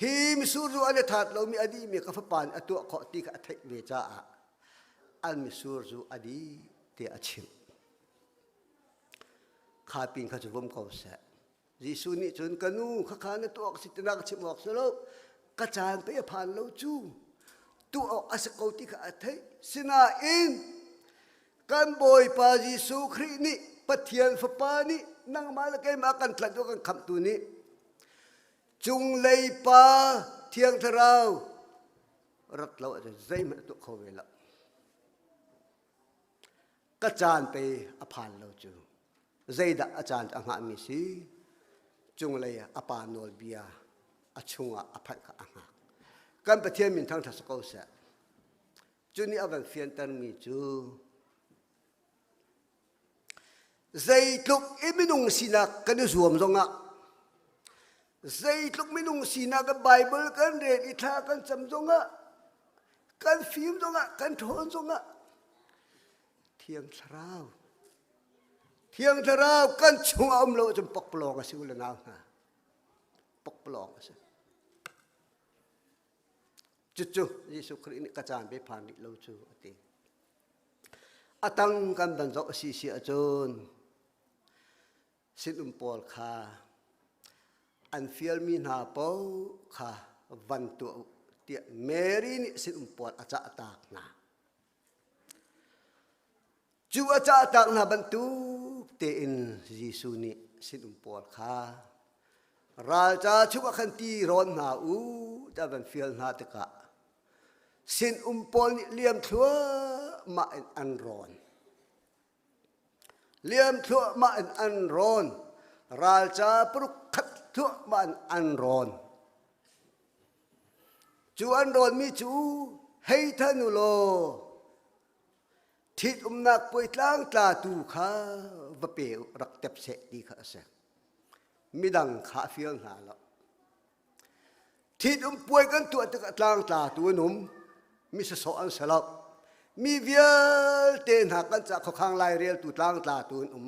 Hi misur zu an i that lomi a dihmi ka fapa nih a tuah khawh ti kha a theih ve caah an misur zu a dih tiah a chimh. Kha pin kha cu vom ko seh. Jesuh nih cun ka nu khakha na tuah awk si tina ka chimh awk si lo ka caan pei a phan lo cu tuah awk a si ko ti kha a theih sinain kan Bawipa Jesuh Khrih nih Pathian Fapa nih nangmah le keimah kan tlanh kan khamhtu nih cunglei pa Thiang Thlarau rat lo ahcun zeihmanh a tuah kho ve lo ka caan pei a phan lo cu zeidah a caan a hngahmi si cunglei ah a pa nawlbia a chungah a phanh kha a hngak kan Pathian min thangṭhat si ko seh cu nih a van fiantermi cu zeitluk i minung sinak kan i zuam zongah zeitluk minung sinak kan Bible kan rel i thla kan cam zongah kan fim zongah kan ṭhawn zongah Thiang Thlarau Thiang Thlarau kan chungah um lo ahcun pokpalawng a si u le nau hna pokpalawng a si cucu Jesuh Khrih nih ka caan pe phan rih lo cu a ti a tang kan van zoh a si si ahcun sinum pawl kha an fialmi hna paoh kha van tuah u tiah Mary nih sinum pawl a cah taak hna. Cu a cah taak hna bantuk tein Jesuh nih sinum pawl kha ralca chungah khan ti rawn hna u tiah van fial hna tikah. Sin-um pawl nih liam thluahmah in an rawn. Liam thluahmah in an rawn. Ralca paruk khat thluahmah in an rawn. Cu an rawnmi cu hei than u law ṭhitumnak puai tlangtlatu kha va pe u rak tep seh ti kha a si. Midang kha a fial hna lo. Ṭhitum puai kan tuah tikah tlangtlatu an um, mi sasawh an si lo. Mi vialte hna kan ca khuakhang laireltu tlangtlatu an um.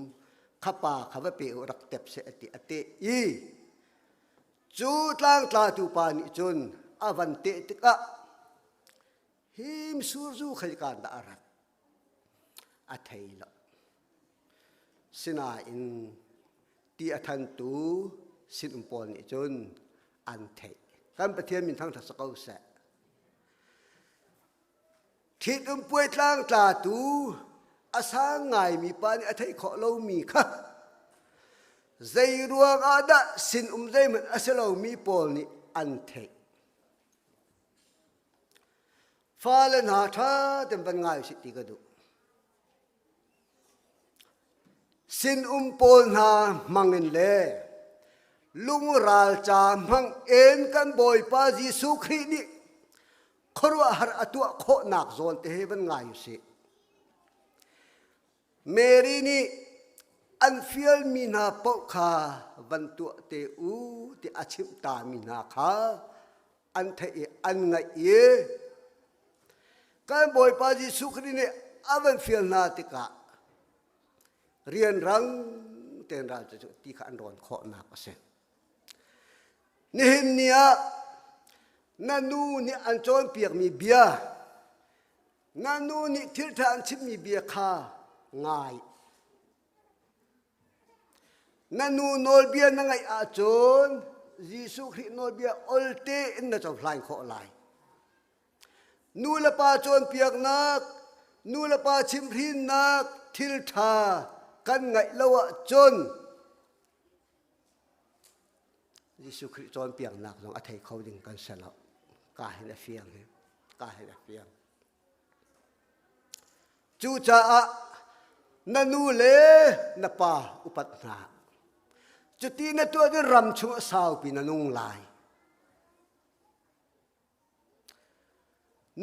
Kha pa kha va pe u rak tep seh a ti a teh i cu tlangtlatu pa nih cun a van teh tikah hi misurzu khaikan dah a rat a thei lo. Sinain ti a thantu sinum pawl nih cun an theih. Kan Pathian min thangṭhat si ko seh. Ṭhitum puai tlangtlatu a sang ngaimi pa nih a theih khawh lomi kha zei ruang ah dah sinum zeihmanh a si lomi pawl nih an theih. Fale hna ṭha tein van ngai usih ti ka duh. Sinum pawl hna hmangin le lungral ca hmang in kan Bawipa Jesuh Khrih nih khuaruahhar a tuah khawhnak zawn te hi van ngai usih. Mary nih an fialmi hna paoh kha van tuah te u ti a chimh tami hna kha an theih i an ngaih i kan Bawipa Jesuh Khrih nih a van fial hna tikah rianrang tein ral cu ti kha an rawn khawhnak a si. Nihin ni ah na nu nih an cawnpiakmi bia na nu nih thilṭha an chimmi bia kha ngai. Na nu nawlbia na ngaih ahcun Jesuh Khrih nawlbia olte in na cohlan khawh lai. Nu le pa cawnpiaknak, nu le pa chimhhrinnak thil ṭha kan ngaih lo ahcun Jesuh Khrih cawnpiaknak zong a thei kho ding kan si lo. Ka hin a fiang hi. Ka hin a fiang. Cucaah na nu le na pa upat hna. Cuti na tuah cun ram chung a saupi na nung lai.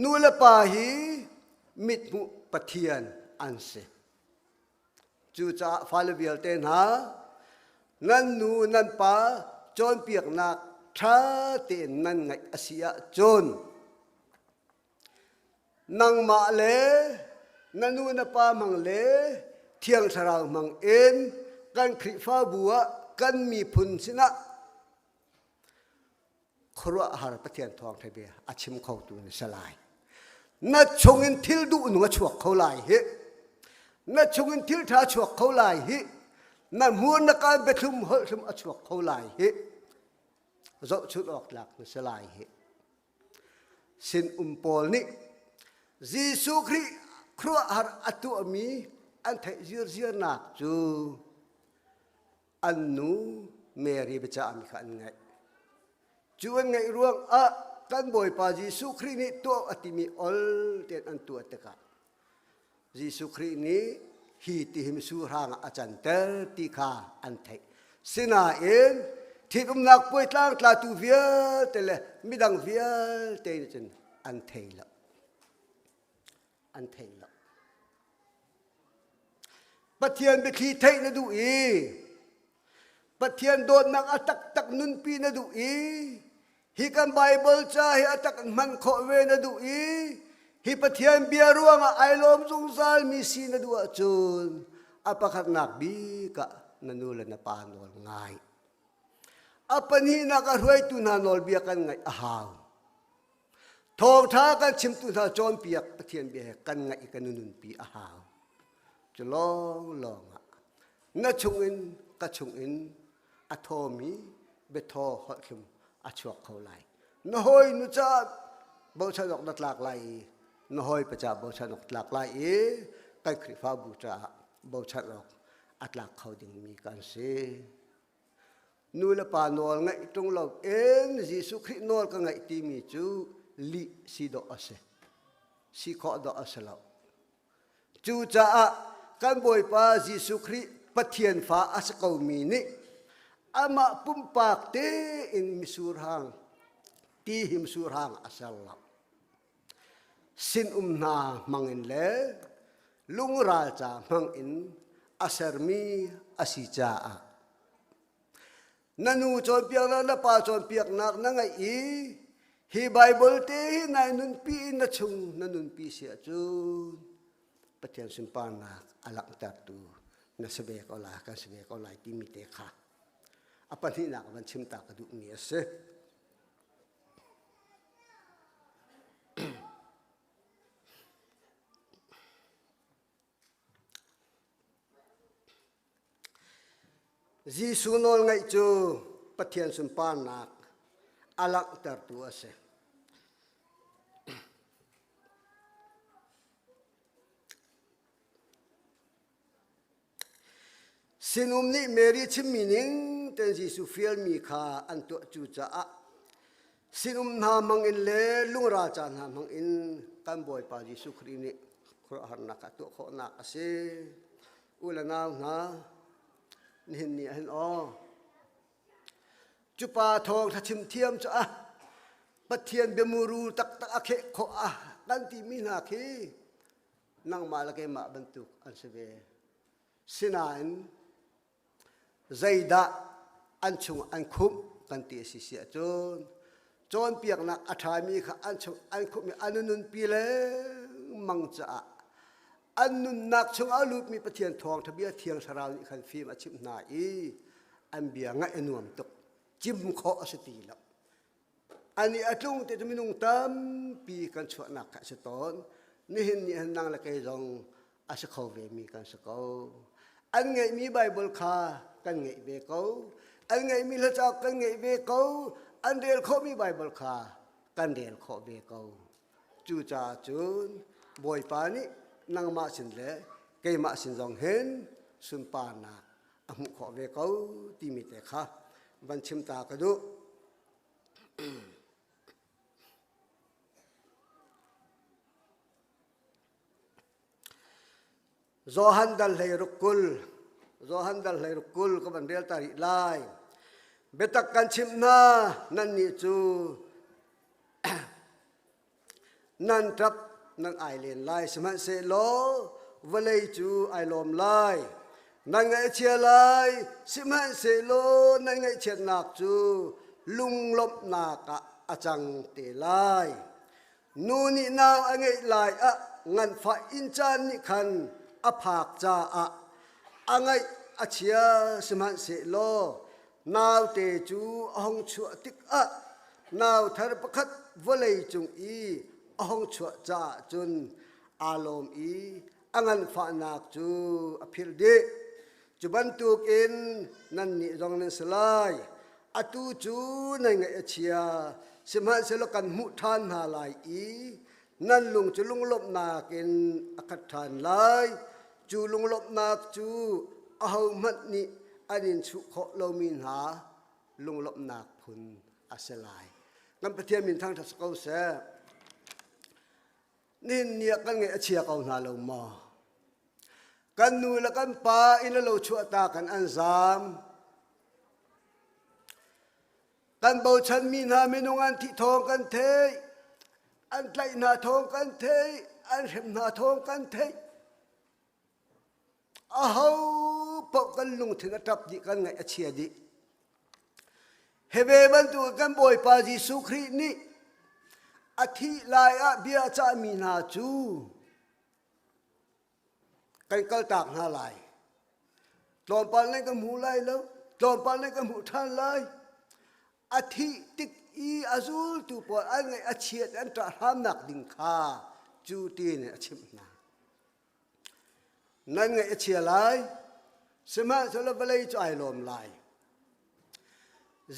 Nu le pa hi mithmuh Pathian an si. Cucaah fale vialte hna, nan nu nan pa cawnpiaknak ṭha tein nan ngaih a si ahcun nangmah le na nu na pa hmang le Thiang Thlarau hmang in kan Khrihfabu ah kan miphun sinah khuaruahhar Pathian thawngṭha bia a chim khotu na si lai. Na chungin thil duh nung a chuak kho lai hi. Na chungin thil ṭha a chuak kho lai hi. Na hmur na kaan biathlum holhthlum a chuak kho lai hi. Zohchunh awk tlak na si lai hi. Sin um pawl nih Jesuh Khrih khuaruahhar a tuahmi an theih zirziarnak cu an nu Mary biacahmi kha an ngaih. Cu an ngaih ruangah kan Bawipa Jesuh Khrih nih tuah a timi ol tein an tuah tikah Jesuh Khrih nih hi ti hi misurhang ah a canter ti kha an theih. Sinain ṭhitumnak puai tlangtlatu vialte le midang vialte nih cun an thei lo. An thei lo. Pathian biathli theih na duh i Pathian dawtnak a taktak nunpi na duh i hi kan Baibal ca hi a tak hman khawh ve na duh i hi Pathian bia ruangah ai lawm zungzal mi si na duh ahcun a pakhatnak bik ah na nu le na pa nawl ngai. A pahnihnak ah hruaitu hna nawlbia kan ngaih a hau. Thawngṭha kan chimtu hna cawnpiak Pathian bia he kan ngaih i kan nunpi a hau. Cu lawnglawng ah na chungin ka chungin a thawmi biathaw holhthlum a chuak kho lai. Na hawi nu caah bochan awk na tlak lai i na hawipa caah bochan awk tlak lai i kan Khrihfabu caah bochan awk a tlak kho dingmi kan si. Nu le pa nawl ngaih ṭung lo in Jesuh Khrih nawl ka ngaih timi cu lih si dawh a si. Si khawh dawh a si lo. Cucaah kan Bawipa Jesuh Khrih Pathian fa a si komi nih amah pumpak tein misur hang ti hi misur hang a ser lo. Sinum hna hmangin le lungral ca hmangin a sermi a si caah na nu cawnpiaknak na pa cawnpiaknak na ngeih i hi Baibal te hi nai nunpi in na chung na nunpi si ahcun Pathian sunparnak a langhtertu na si ve ko lai kan si ve ko lai timi te kha a pahnihnak van chim ta ka duhmi a si. Jesuh nawlngaih cu Pathian sunparnak a langhtertu a si. Sinum nih Mary chimmi ning tein Jesuh fialmi kha an tuah cucaah sinum hna hmangin le lungra ca hna hmangin kan Bawipa Jesuh Khrih nih khuaruahharnak a tuah khawhnak a si. U le nau hna, nihin ni ah hin aw, cu pa thawng thlachim thiam cu ah Pathian biamuru taktak a kheh khawh ah kan timi hna khi nangmah le keimah bantuk an si ve. Sinain zeidah an chung an khumh kan ti a si si ahcun cawnpiaknak a ṭhami kha an chung an khumh i an nunpi lengmang caah an nunnak chungah a lutmi Pathian thawngṭha bia Thiang Thlarau nih khan fim a chimh hna i an bia ngaih a nuam tuk cim khawh a si ti lo Ani a tlung te cu minung tampi kan chuahnak kha a si tawn. Nihin ni hin nang le kei zong a si kho ve mi kan si ko. An ngeihmi Bible kha kan ngeih ve ko. An ngeihmi hla cauk kan ngeih ve ko. An rel khawhmi Bible kha kan rel khawh ve ko. Cucaah cun Bawipa nih nangmah sin le keimah sin zong hin sunparnak a hmuh khawh ve ko timi te kha van chim ta ka duh. Johan dal hlei ruk kul Johan dal hlei ruk kul ka van rel ta rih lai. Biatak kan chimh hna nannih cu Nan ṭap nan ai len lai, sihmanhsehlaw vawlei cu ai lawm lai. Nan ngaihchia lai, sihmanhsehlaw nan ngaihchiatnak cu lunglawmhnak ah a cang te lai. Nu nih nau a ngeih lai ah nganfah inn caan nih khan a phak caah a ngaih a chia sihmanhsehlaw naute cu a hung chuah tikah nau thar pakhat vawlei cung i a hung chuah caah cun aa lawm i a nganfahnak cu a philh dih. Cu bantukin nannih zong nan si lai. Atu cu nan ngaih a chia, sihmanhsehlaw kan hmuh ṭhan hna lai i nan lung cu lunglawmhnak in a khat ṭhan lai. Cu lunglawmhnak cu ahohmanh nih an in chuh khawh lomi hna lunglawmhnak phun a si lai. Kan Pathian min thangṭhat si ko seh. Nihin ni ah kan ngaih a chia ko hna lo maw? Kan nu le kan pa inn le lo chuahta kan an zaam. Kan bochanmi hna minung an thih thawng kan theih. An tlaih hna thawng kan theih. An hrem hna thawng kan theih. Aho paoh kan lungthin a ṭap dih, kan ngaih a chia dih. Hebe bantuk kan Bawipa Jesuh Khrih nih a thih lai ah bia a cahmi hna cu kan kaltak hna lai. Tlawmpal nan ka hmu lai lo, tlawmpal nan ka hmuh ṭhan lai. A thih tik i a zultu pawl an ngaih a chiat an ṭah hramnak ding kha cu tiin a chimh hna. Nan ngaih a chia lai, sihmanhsehlaw vawlei cu ai lawm lai.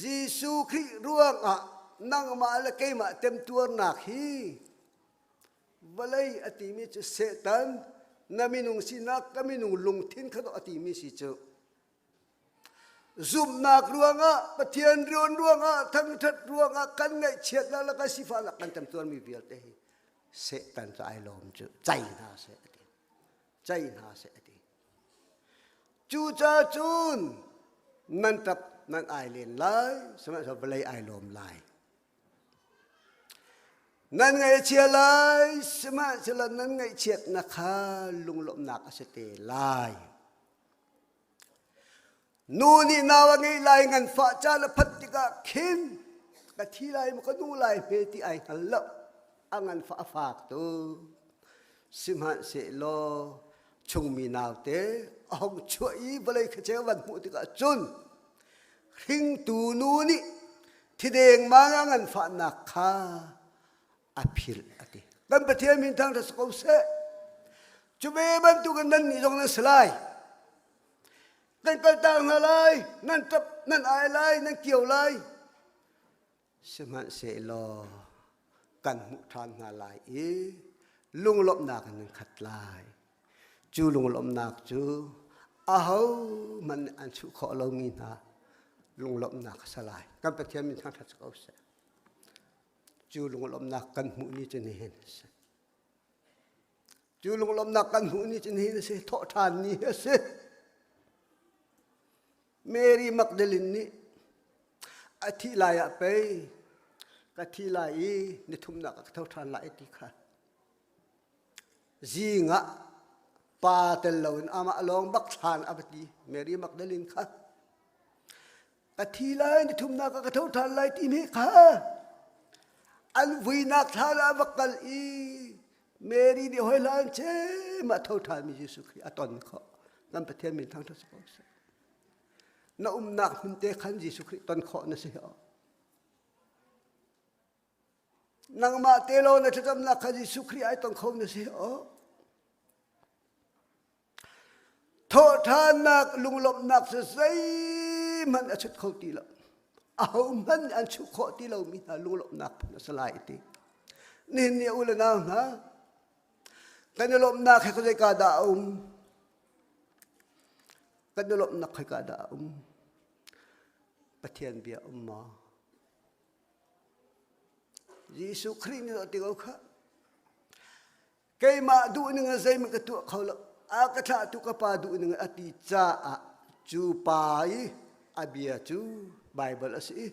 Jesuh Khrih ruangah nangmah le keimah temtuarnak hi vawlei a timi cu Satan na minung sinak ka minung lungthin kha a timi si cu zumhnak ruangah Pathian rian ruangah thangṭhat ruangah kan ngaihchiatnak le kan sifahnak kan temtuarmi vialte hi. Satan cu ai lawm cu cai hna seh a ti. Cai hna seh a ti. Cucacun nan ṭap nan ai len lai, sihmanhsehlaw vawlei ai lawm lai. Nan ngaihchia lai, sihmanhsehlaw nan ngaihchiatnak kha lunglawmhnak a si te lai. Nu nih nau a ngeih lai nganfah caan a phanh tikah khin ka thi lai maw ka nu lai hme ti ai hngal lo. A nganfah a fak tuk. Sihmanhsehlaw chungmi naute a hung chuah i vawlei kha van hmuh tikah cun hringtu nu nih thidengmang a nganfahnak kha a philh a ti. Kan Pathian min thangṭhat si ko seh. Cu ve bantukin nannih zong nan si lai. Kan kaltak hna lai, nan ṭap, nan ai lai, nan kio lai. Sihmanhsehlaw kan hmuh ṭhan hna lai i lunglawmhnak in nan khat lai. Cu lunglawmhnak cu ahohmanh nih an chuh khawh lomi hna lunglawmhnak a si lai. Kan Pathian min thangṭhat si ko seh. Cu lunglawmhnak kan hmuh ni cu nihin a si. Cu lunglawmhnak kan hmuh ni cu nihin a si. Thawhṭhan ni a si. Mary Magdalene nih a thih lai ah pei ka thi lai i nithumnak ah ka tho ṭhan lai ti kha zing ah pa tel loin amah lawng bak thlan a va ti Mary Magdalene kha ka thi lai nithumnak ah ka tho ṭhan lai ti mi kha an vuinak thlan ah va kal i Mary nih hoi hlan ce mah tho ṭhanmi Jesuh Khrih a ton khawh kan Pathian min thangṭhat si ko seh na umnak hmun te khan Jesuh Khrih ton khawh na si nangmah te lo na thlacamnak kha Jesuh Khrih ai tong kho na si Thawhṭhannak lunglawmhnak cu zeihmanh a chut kho ti lo. Ahohmanh an chuh khawh ti lomi hna lunglawmhnak phun a si lai ti. Nihin ni u le nau hna, kan i lawmhnak he khuazei dah a um? Kan i lawmhnak khoika dah a um? Pathian bia um maw? Jesuh Khrih nih ti ko kha. Keimah duhning in zeihmanh ka tuah kho lo. A ka thlahtu ka pa duhning a ti caah cu pa i a bia cu Baibal a si i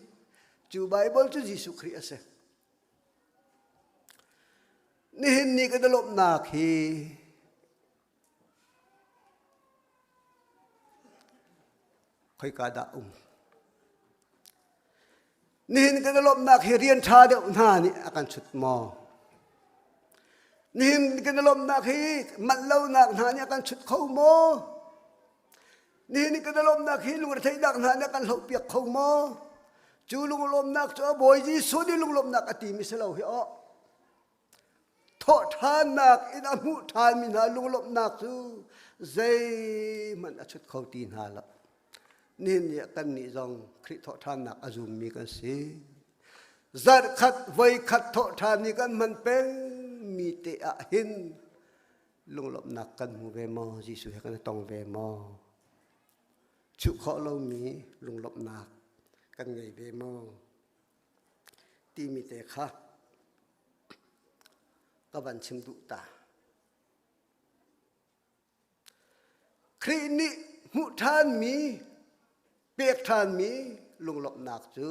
cu Baibal cu Jesuh Khrih a si. Nihin ni kan i lawmhnak hi Khoika dah um? Nihin kan i lawmhnak hi rian ṭha deuh hna nih a kan chut maw? Nihin kan i lawmhnak hi manh lonak hna nih a kan chut kho maw? Nihin kan i lawmhnak hi lungretheihnak hna nih a kan hlohpiak kho maw? Cu lunglawmhnak cu a Bawi Jesuh nih lunglawmhnak a timi si lo hi aw. Thawhṭhannak in a hmuh ṭhanmi hna lunglawmhnak cu zeihmanh a chut kho ti hna lo. Nihin ni ah kannih zong Khrih thawhṭhannak a zummi kan si. Zarhkhat voikhat thawhṭhan ni kan hman pengmi te ah hin lunglawmhnak kan hmu ve maw? Jesuh he kan i tong ve maw? Chuh khawh lomi lunglawmhnak kan ngei ve maw? Timi te kha ka van chim duh ta. Khrih nih hmuh ṭhanmi, pek ṭhanmi lunglawmhnak cu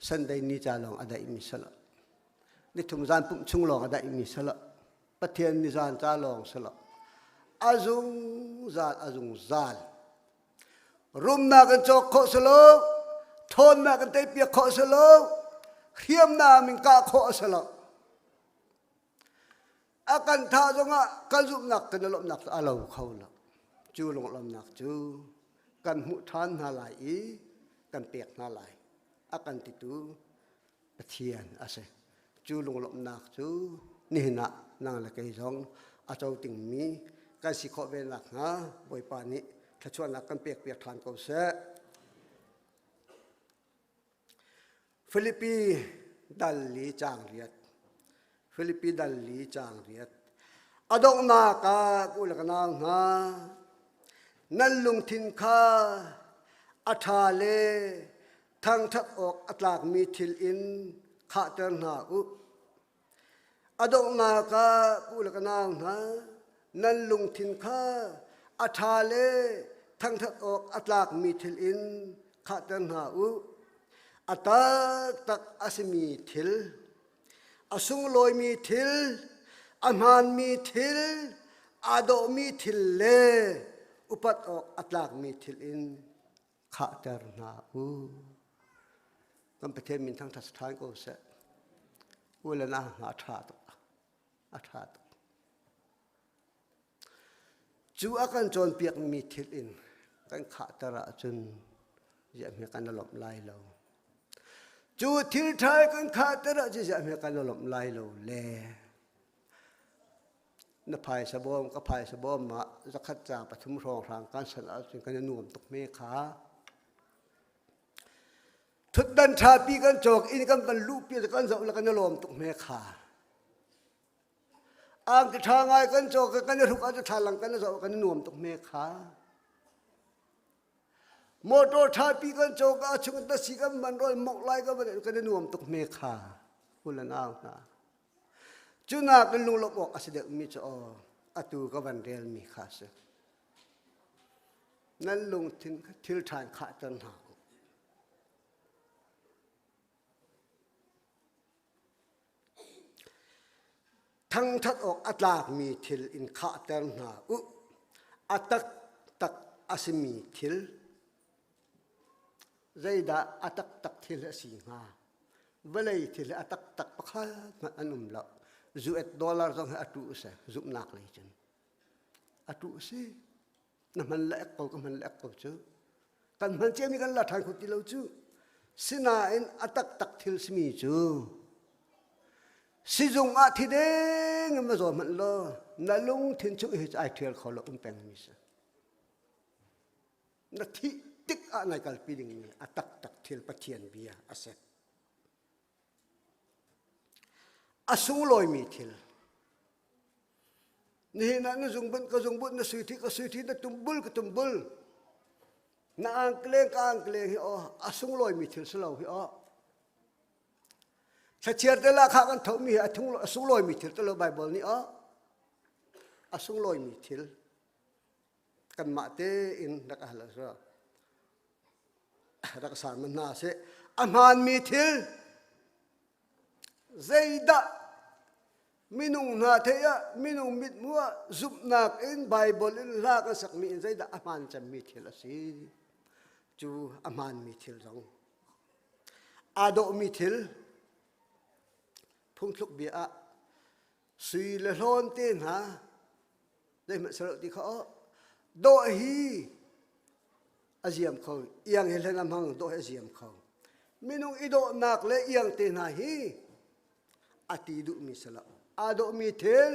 Sunday ni ca lawng a daihmi si lo. Nithum zan pumh chung lawng a daihmi si lo. Pathian ni zan ca lawng si lo. A zungzal a zungzal. Rumnak in cawk khawh si lo, ṭhawnnak in teipiak khawh si lo, hriamnam in kah khawh a si lo. A kan thah zongah kan zumhnak kan i lawmhnak cu a lo kho lo. Cu lunglawmhnak cu kan hmuh ṭhan hna lai i kan pek hna lai. A kan titu Pathian a si. Cu lunglawmhnak cu nihin ah nang le kei zong a co dingmi kan si khawh ve nakhnga Bawipa nih thluachuahnak kan pekpiak ṭhan ko seh. Filipi dal li caang riat. Filipi dal li caang riat. A donghnak ah u le ka nau hna, nan lungthin kha a ṭha le thangṭhat awk a tlakmi thil in khahter hna u. A donghnak ah ku le ka nau hna, nan lungthin kha a ṭha le thangṭhat awk a tlakmi thil in khahter hna u. A taktak a simi thil, a sunglawimi thil, a hmaanmi thil, aa dawhmi thil le upat awk a tlakmi thil in khahter hna u. Kan Pathian min thangṭhat ṭhan ko seh. U le na hna a ṭha tuk. A ṭha tuk. Cu a kan cawnpiakmi thil in kan khahter ahcun ziahme kan lawmh lai lo. Cu thil ṭha kan khahter ahcun ziahme kan lawmh lai lo le na phaisa bawm ka phaisa bawm ah zakhat ca pathum hrawnghrang kan sal ahcun kan i nuam tuk me kha. Thutdan ṭhapi kan cawk inn kan van luhpi kan zoh le kan i lawm tuk me kha. Angki ṭha ngai kan cawk kan i hruk ahcun thlalang kan i zoh kan i nuam tuk me kha. Motor ṭhapi kan cawk ah chung ta si kan man rawl mok lai kan van kan i nuam tuk me kha. U le nau hna. Cu nakin lunglawmh awk a si deuhmi cu aw atu ka van relmi kha a si. Nan lungthin kha thil ṭha in khahter hna u. Thangṭhat awk a tlakmi thil in khahter hna u. A taktak a simi thil zeidah a taktak thil a si hnga? Vawlei thil hi a taktak pakhat hmanh an um lo. US dollar zong hi a tu a si, zumhnak lei cun. A tu a si. Na hman le ek ko, ka hman le ek ko cu. Kan hman ciami kan la ṭhan kho ti lo cu. Sinain a taktak thil simi cu sizung ah thi deng in va zaw hmanh law na lungthin chung hi ai ṭhial kho lo um pengmi si. Na thih tik ah nai kalpi dingmi a taktak thil Pathian bia a si. A sunglawimi thil. Nihin ah na zungbun ka zungbun na sui thi ka sui thi na tumbul ka tumbul na angkleng ka angkleng hi aw a sunglawimi thil si lo hi aw thlachiar te la kha kan thomi hi a sunglawimi thil te lo Bible nih aw a sunglawimi thil kanmah tein rak hal rak san hna seh a hmaanmi thil zeidah minung hna theih ah minung mithmuh ah zumhnak in Bible in hla kan sakmi in zeidah a hmaan cemmi thil a si cu a hmaanmi thil zong aa dawhmi thil phungthluk bia ah sui le hlawn te hna zeihmanh si lo ti kha aw dawh hi a ziam kho iang he hlen a hmang dawh hi a ziam kho minung i dawhnak le iang te hna hi a ti duhmi si lo aa dawhmi thil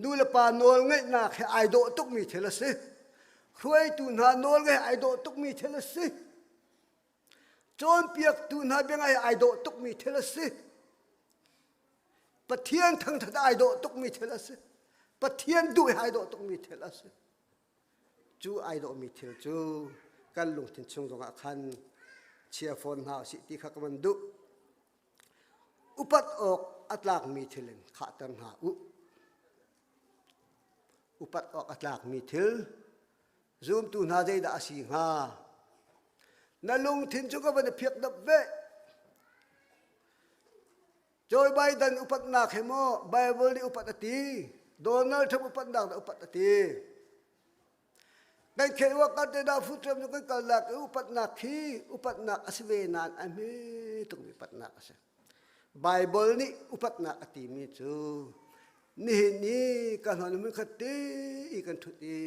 nu le pa nawl ngeihnak he ai dawh tukmi thil a si hruaitu hna nawl ngeih ai dawh tukmi thil a si cawnpiaktu hna biangai ai dawh tukmi thil a si Pathian thangthat ai dawh tukmi thil a si. Pathian duh ai dawh tukmi thil a si. Cu ai dawhmi thil cu kan lungthin chung zongah khan chia fawn hna usih ti kha ka van duh. Upat awk a tlakmi thil in khahter hna u. Upat awk a tlakmi thil zumtu hna zeidah a si hnga? Na lungthin cu ka van i phiak dap ve. Joe Biden upatnak he maw Bible nih upat a ti Donald Trump upatnak dah upat a ti kan khel wa te dah fu Trump kan kalnak i upatnak khi upatnak a si ve nain a hme tukmi upatnak a si Bible nih upatnak a timi cu nihin ni ka hnon mun khat te i kan thut i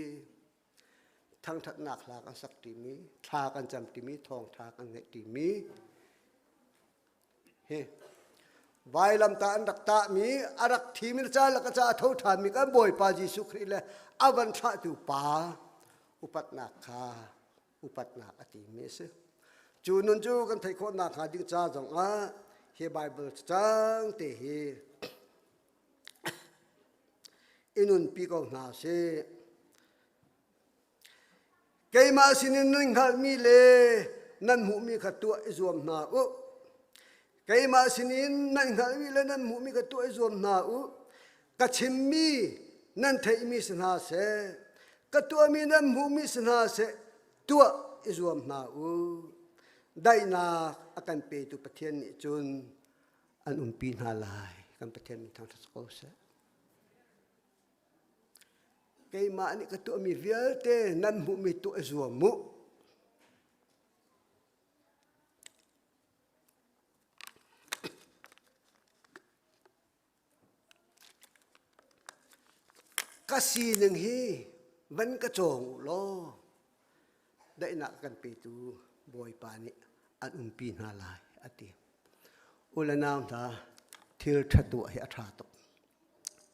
thangthatnak hla kan sak timi thla kan cam timi thawngtha kan ngeih timi Hi vailamtah an rak tahmi a rak thimi le ca le ka ca a tho ṭhanmi kan Bawipa Jesuh Khrih le a van thlahtu pa upatnak kha upatnak a timi a si. Cu nun cu kan theih khawh nakhnga ding ca zongah hi Bible cang te hi i nunpi ko hna sih. Keimah sinin nan hngalhmi le nan hmuhmi kha tuah i zuam hna u. Keimah sinin nan hngalhmi le nan hmuhmi ka tuah i zuam hna u. Ka chimmi nan theihmi si hna seh, ka tuahmi nan hmuhmi si hna seh, tuah i zuam hna u. Daihnak a kan petu Pathian nih cun an umpi hna lai. Kan Pathian min thangṭhat ko seh. Keimah nih ka tuahmi vialte nan hmuhmi tuah i zuam u. Ka sining hi van ka cawng u law daihnak kan petu Bawipa nih an umpi hna lai a ti. U le nau hna thil ṭha tuah hi a ṭha tuk.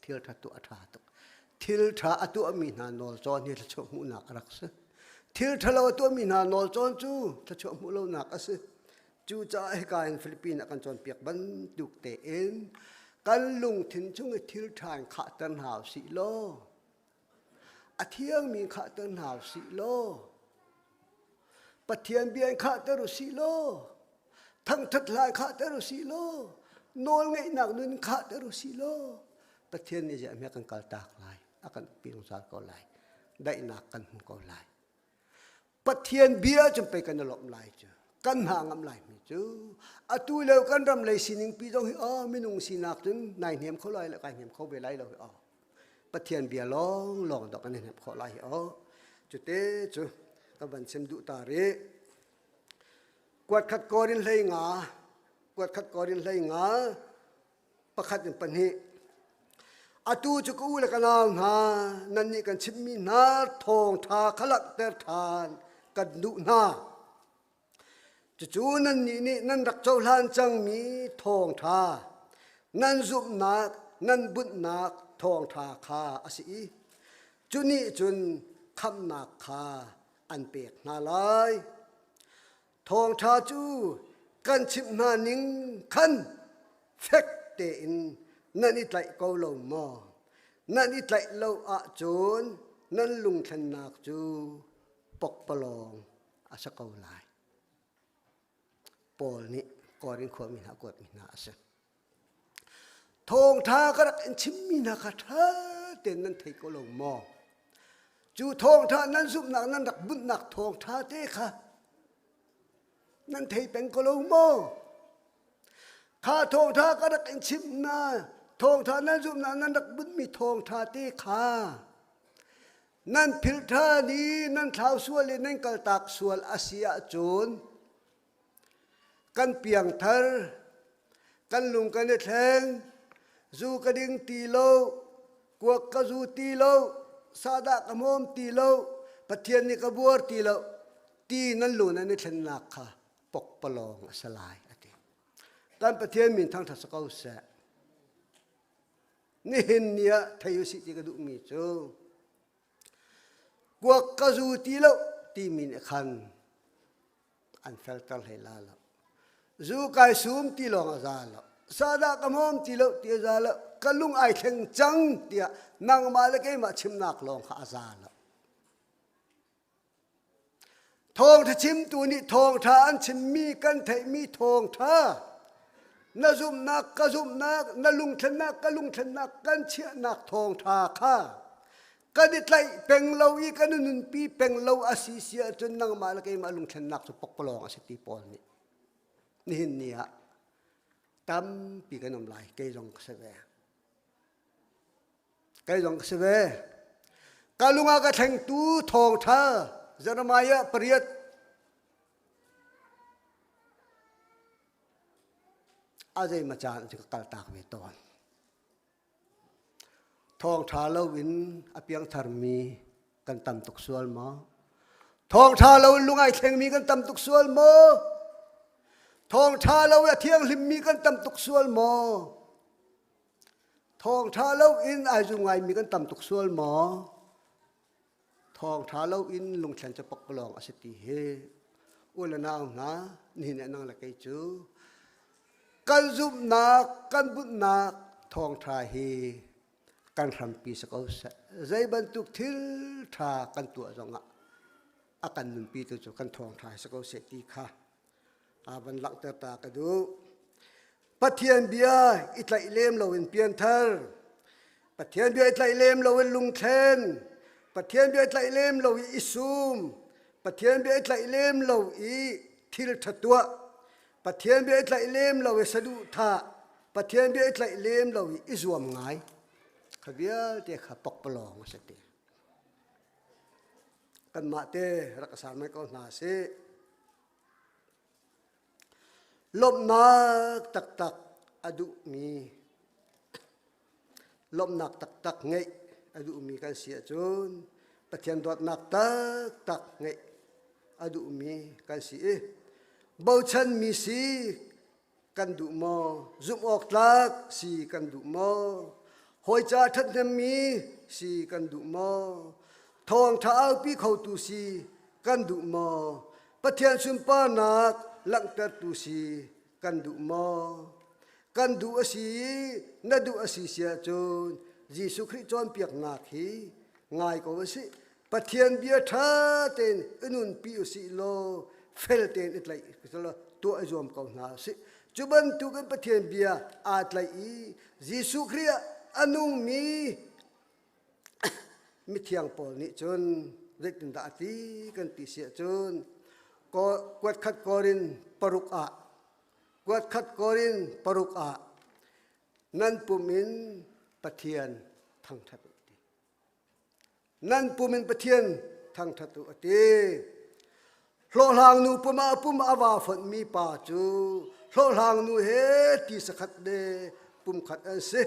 Thil ṭha tuah a ṭha tuk. Thil ṭha a tuahmi hna nawl cawn hi thluachuah hmuhnak a rak si. Thil ṭhalo a tuahmi hna nawl cawn cu thluachuah hmuh lonak a si. Cucaah hika in Philippines ah kan cawnpiak bantuk tein kan lungthin chung i thil ṭha in khahter hna usih law a thiangmi in khahter hna usih law Pathian bia in khahter usih law thangṭhat hla in khahter usih law nawlngeihnak nun in khahter usih law Pathian nih ziah hme kan kaltak lai a kan ukpi zungzal ko lai daihnak kan hmu ko lai. Pathian bia cun pei kan i lawmh lai cu kan hna ngam lai mi cu atu lio kan ram lei sining pi zong hi aw minung sinak cun nai hnem kho lai le kai hnem kho ve lai lo hi aw Pathian bia lawng lawng dok kan i hnem khawh lai hi aw cute cu ka van chim duh ta rih kuat khat korin hlei nga kuat khat korin hlei nga pakhat in pahnih. Atu cu ka u le ka nau hna, nannih kan chimhmi hna thawngṭha kha langhter ṭhan kan duh hna. Cucu nannih nih nan rak cohlan cangmi thawngṭha, nan zumhnak, nan bunhnak thawngṭha kha a si i cu nih cun khamhnak kha an pek hna lai. Thawngṭha cu kan chimh hna ning khan fek tein nan i tlaih ko lo maw? Nan i tlaih lo ahcun nan lungthlennak cu pokpalawng a si ko lai. Paul nih Korin khuami hna kuatmi hna a si. Thawngṭha ka rak in chimmi hna kha ṭha tein nan thei ko lo maw? Cu thawngṭha nan zumhnak nan rak bunhnak thawngṭha te kha nan thei peng ko lo maw? Kha thawngṭha ka rak in chimh hna, thawngṭha nan zumhnak nan rak bunhmi thawngṭha te kha nan philh ṭhan i nan thlau sual i nan kaltak sual a si ahcun Kan piangthar, kan lung kan i thleng, zu ka ding ti lo, kuak ka zu ti lo, sahdah ka hmawm ti lo, Pathian nih ka buar ti lo, ti nan lu nan i thlennak kha pokpalawng a si lai, a ti. Kan Pathian min thangṭhat si ko seh. Nihin ni ah thei usih ti ka duhmi cu kuak ka zu ti lo timi nih khan an felter hlei la lo. Zu kai sum ti lawng a za lo. Sadah ka hmawm ti lo ti a za lo. Ka lung ai thleng cang tiah nangmah le keimah chimnak lawng kha a za lo. Thawngṭha chimtu nih thawngṭha an chimmi kan theihmi thawngṭha na zumhnak ka zumhnak na lungthlennak ka lungthlennak kan chiahnak thawngṭha kha kan i tlaih peng lo i kan i nunpi peng lo a si si ahcun nangmah le keimah lungthlennak cu pokpalawng a si ti Paul nih nihin ni ah tampi kan um lai kei zong ka si ve kei zong ka si ve ka lung ah ka thlengtu thawngṭha Jeremiah pariat a zeima caan cu ka kaltak ve tawn Thawngṭha loin a piangtharmi kan tam tuk sual maw? Thawngṭha loin lung ai thlengmi kan tam tuk sual maw? Thawngṭha lo a thianghlimmi kan tam tuk sual maw? Thawngṭha loin ai zum ngaimi kan tam tuk sual maw? Thawngṭha loin lungthlen cu pakpalawng a si ti hi u le nau hna nihin ah nang le kei cu kan zumhnak kan bunhnak thawngṭha hi kan hrampi si ko seh. Zei bantuk thil ṭha kan tuah zongah a kan nunpi tu cu kan thawngṭha si ko seh ti kha van langhter ta ka duh. Pathian bia i tlaih lem loin pianthar, Pathian bia i tlaih lem loin lungthlen, Pathian bia i tlaih lem lo i i sum, Pathian bia i tlaih lem lo i thil ṭha tuah, Pathian bia i tlaih lem lo i saduhthah, Pathian bia i tlaih lem lo i i zuam ngai. Kha vialte kha pokpalawng a si ti. Kanmah te rak i mai ko hna sih. Lawmhnak taktak a duhmi lawmhnak taktak ngeih a duhmi kan si ahcun Pathian dawtnak taktak ngeih a duhmi kan si i bochanmi si kan duh maw? Zumh awk tlak si kan duh maw? Hawi ca ṭhathnemmi si kan duh maw? Thawngṭha aupi khotu si kan duh maw? Pathian sunparnak langhtertu si kan duh maw? Kan duh a si i na duh a si si ahcun Jesuh Khrih cawnpiaknak hi ngai ko a si. Pathian bia ṭha tein i nunpi u sih law fel tein i tlaih law tuah i zuam ko hna u sih. Cu bantukin Pathian bia aa tlaih i Jesuh Khrih ah a nungmi Mithiang Paul nih cun zeitindah a ti kan ti si ahcun kuatkhat Korin paruk ah kuatkhat Korin paruk ah nan pum in Pathian thangṭhat u ti. Nan pum in Pathian thangṭhat u a ti. Hlawhhlang nu pum ah pum a va fonhmi pa cu hlawhhlang nu he ti sakhat le pumkhat an si.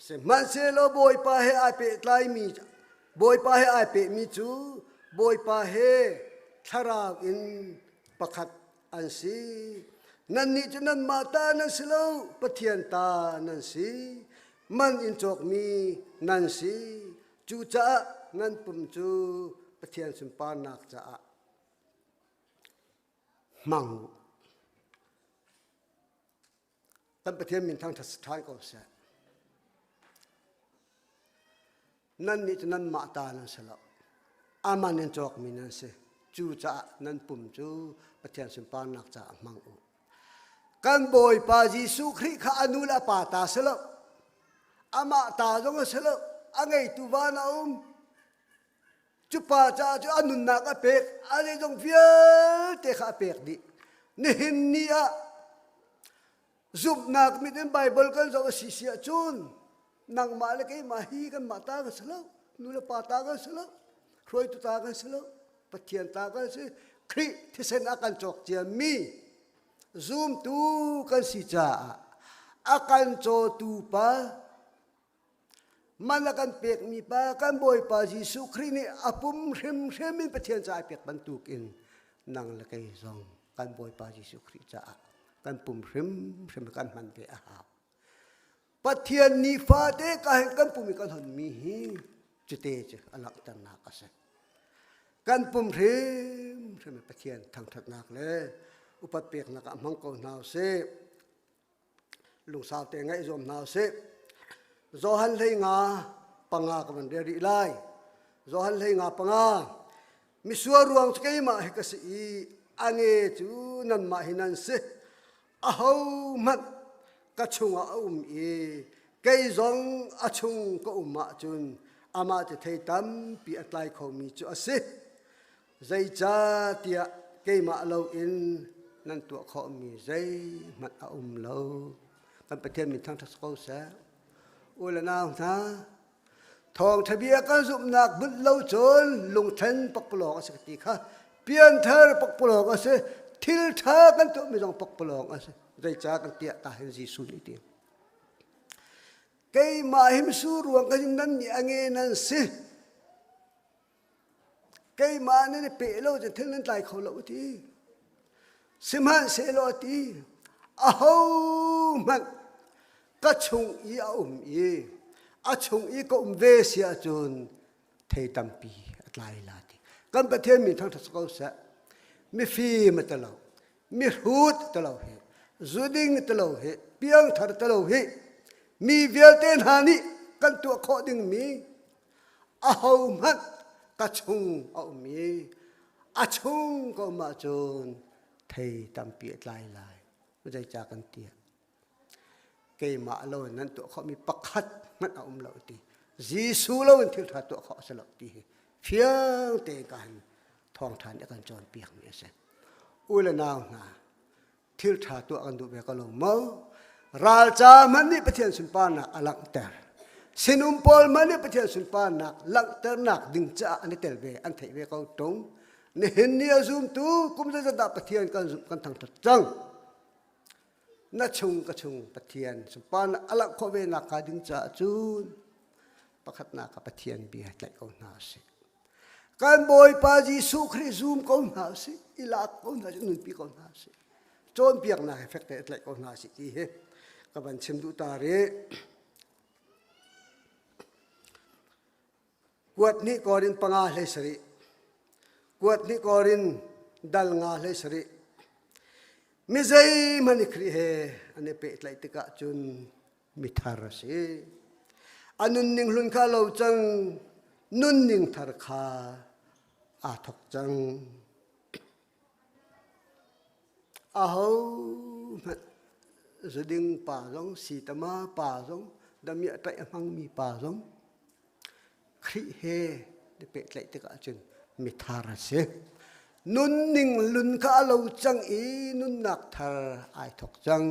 Sihmanhsehlaw Bawipa he ai pehtlaimi Bawipa he ai pehmi cu Bawipa he thlarau in pakhat an si. Nannih cu nanmah ta nan si lo, Pathian ta nan si. Man in cawkmi nan si. Cucaah nan pum cu Pathian sunparnak caah hmang u. Kan Pathian min thangṭhat si ṭhan ko seh. Nannih cu nanmah ta nan si lo. Aman in cawkmi nan si. Cucaah nan pum cu Pathian sunparnak caah hmang u. Kan Bawipa Jesuh Khrih kha a nu le a pa ta si lo. Amah ta zong a si lo. A ngeitu van a um. Cu pa caah cu a nunnak a pek, a zeizong vialte kha a pek dih. Nihin ni ah zumhnak mit in Bible kan zoh a si si ahcun nangmah le keimah hi kanmah ta kan si lo, nu le pa ta kan si lo, hruaitu ta kan si lo, Pathian ta kan si. Khrih thisen a kan cawk ciami zumtu kan si caah a kan cawtu pa man a kan pekmi pa kan Bawipa Jesuh Khrih nih a pum hrimhrim in Pathian caah pek bantukin nang le kei zong kan Bawipa Jesuh Khrih caah kan pum hrimhrim kan hman ve a hau. Pathian nifate ka hin kan pum i kan honmi hi cute cu a langhternak a si. Kan pum hrimhrim Pathian thangṭhatnak le upat peknak ah hmang ko hna usih. Lungsau te ngaih zuam hna usih. Johan hlei nga panga ka van rel rih lai. Johan hlei nga panga. Misual ruang cu keimah hi ka si i a nge cu nanmah hi nan si. Ahohmanh ka chungah a um i kei zong a chung ka um ahcun amah cu thei tampi a tlai khomi cu a si. Zeicahtiah keimah loin nan tuah khawhmi zeihmanh a um lo. Kan Pathian min thangṭhat si ko seh. U le nau hna, thawngṭha bia kan zumhnak bunh lo cun lungthen pakpalawng a si ka ti kha pianthar pakpalawng a si thil ṭha kan tuahmi zong pakpalawng a si zeicah kan tiah ta hin Jesuh nih ti keimah him su ruang ka nan nih a nge nan si Keimah nan i peh lo cun thil nan tlai kho lo ti. Sihmanhsehlaw ti ahohmanh ka chung i a um i a chung i ka um ve si ahcun thei tampi a tlai la ti. Kan Pathian min thangṭhat ko seh. Mifim a ti lo, mihrut ti lo hi, zuding ti lo hi, piangthar ti lo hi, mi vialte hna nih kan tuah khawh dingmi Ahohmanh ka chung a um i a chung ka um ahcun thei tampi a tlai lai. Zeicah kan ti? Keimah lo in nan tuah khawhmi pakhat hmanh a um lo ti. Jesuh lo in thil ṭha tuah khawh a si lo ti hi fiang tein ka han thawngṭha nih a kan cawnpiakmi a si. U le nau hna, thil ṭha tuah kan duh ve ko lo maw? Ralca hmanh nih Pathian sunparnak a langhter. Sinum pawl hmanh nih Pathian sunparnak langhternak ding caah an i tel ve, an theih ve ko ṭung. Nihin ni a zumtu kum zeizat dah Pathian kan zumh kan thangṭhat cang. Na chung ka chung Pathian sunparnak a langh khawh ve nak hnga ding caah cun pakhatnak ah Pathian bia tlaih ko hna usih. Kan Bawipa Jesuh Khrih zum ko hna usih, i lak ko hna usih, nunpi ko hna usih. Cawnpiaknak he fek te tlaih ko hna usih ti hi ka van chim duh ta rih. Kuat nih Korin panga hlei sarih. Kuat nih Korin dal nga hlei sarih. Mi zeihmanh i Khrih he an i pehtlaih tikah cun mithar a si. A nunning hlun kha lo cang, nunning thar kha aa thawk cang. Aho hmanh zuding pa zong, sitama pa zong, damiah ṭaih a hmangmi pa zong, Khrih he na pehtlaih tikah cun mithar a si. Nunning lun kha a lo cang i nunnak thar ai thawk cang.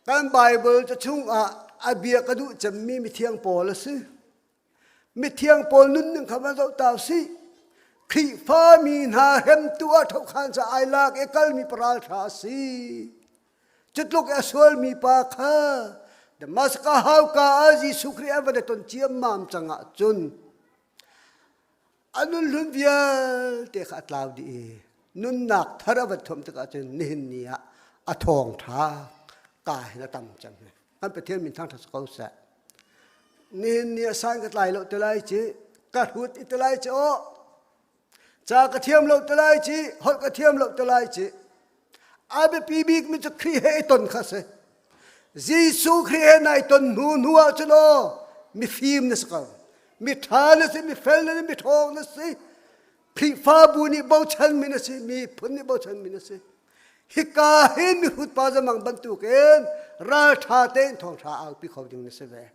Kan Baibal ca chungah a bia ka duh cemmi mithiang Paul a si. Mithiang Paul nunning kha van zoh ta usih. Khrihfa mi hna hremtu ah ṭhokhan ca ai lak i kalmi paral ṭha a si. Cutluk i a sualmi pa kha Damaskas hauka ah Jesuh Khrih an van i ton ciammam cang ahcun A nun hlun vialte kha a tlau dih i nunnak thar a van thuam tikah cun nihin ni ah a thawngṭha ka hin a tam cang hi. Kan Pathian min thangṭhat si ko seh. Nihin ni ah san ka tlai lo te lai ci, ka hrut i te lai ci aw. Ca ka thiam lo te lai ci, holh ka thiam lo te lai ci. A biapi bik mi cu Khrih he i ton kha si. Jesuh Khrih he nai ton hnu hnu ah cun aw mifim na si ko. Mi ṭha na si, mi fel na si, mi ṭhawng na si. Khrihfabu nih bochanmi na si, miphun nih bochanmi na si. Hika hin mihrut pa zamang bantukin ralṭha tein thawngṭha aupi kho ding na si ve.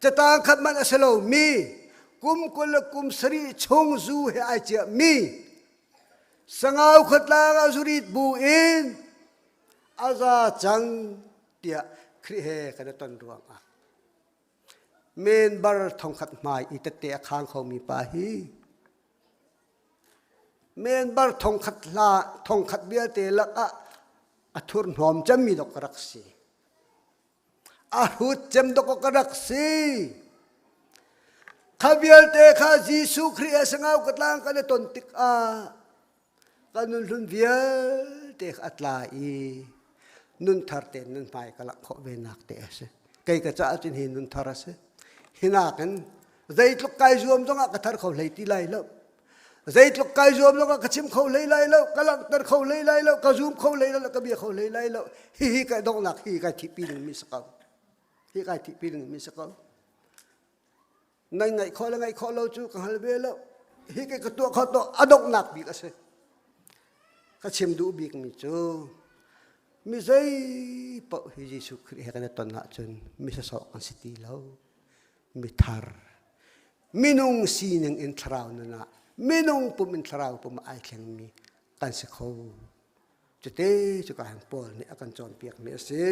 Catang khat hmanh a si lomi kum 20 le kum sarih chung zu he ai ciahmi Sangau khuatlang ah zurit bu in a za cang tiah Khrih he kan i ton ruangah member thongkhat hmai i tette a khang khomi pa hi member thongkhat hla thongkhat vialte lakah a thurhnawm cemmi dok ka rak si. A hrut cem dok ka rak si. Kha vialte kha Jesuh Khrih a sangau ka tlang kan i ton tikah kan nun hlun vialte kha a tla i nun thar tein nun hmai ka langh khawh ve nak te a si. Kei ka caah cun hi nun thar a si. Hi nakin zeitluk kai zuam zongah ka thar kho hlei ti lai lo. Zeitluk kai zuam zongah ka chim kho hlei lai lo, ka langhter kho hlei lai lo, ka zum kho hlei lai lo, ka bia kho hlei lai lo. Hihi kai donghnak hi kai thihpi dingmi si ko. Hi kai thihpi dingmi si ko. Nai ngaih khawh le ngaih khawh lo cu ka hngal ve lo. Hi kai ka tuah kho to a donghnak bik a si. Ka chim duh bikmi cu mi zei paoh hi Jesuh Khrih he kan i ton ahcun mi sasawh kan si ti lo. Mi thar minung sining in thlarau nun ah minung pum in thlarau pum ah ai thlengmi kan si kho. Cute cu ka hang Paul nih a kan cawnpiakmi a si.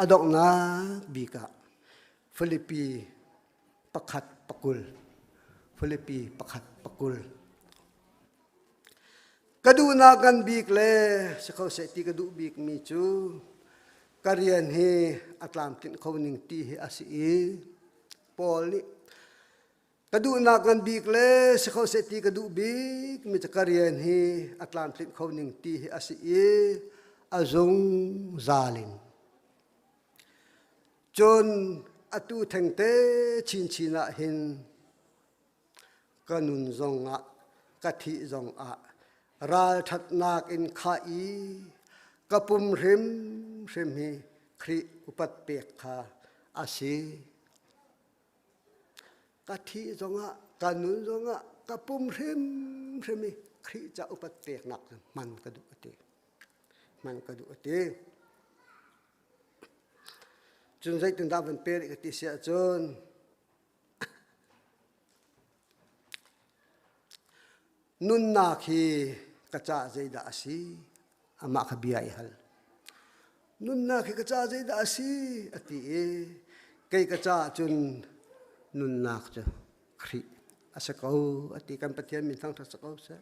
A donghnak bik ah Filipi pakhat pakul Filipi pakhat pakul Ka duhnak ngan bik le si kho seh ti ka duh bikmi cu ka rian hi a tlamtlinh kho ning ti hi a si i Paul nih ka duhnak ngan bik le si kho seh ti ka duh bik mi cu ka rian hi a tlamtlinh kho ning ti hi a si i a zungzal in cun atu thengte chinchin ah hin Ka nun zongah ka thih zongah ralṭhatnak in khah i ka pum hrimhrim hi Khrih upat pek kha a si. Ka thih zongah ka nun zongah ka pum hrimhrim hi Khrih ca upat peknak hman ka duh a ti. Hman ka duh a ti. Cun zeitindah van pe rih ka ti si ahcun nunnak hi ka caah zeidah a si? Amah kha bia i hal. Nunnak hi ka caah zeidah a si? A ti i kei ka caah cun nunnak cu Khrih a si ko a ti. Kan Pathian min thangṭhat si ko seh.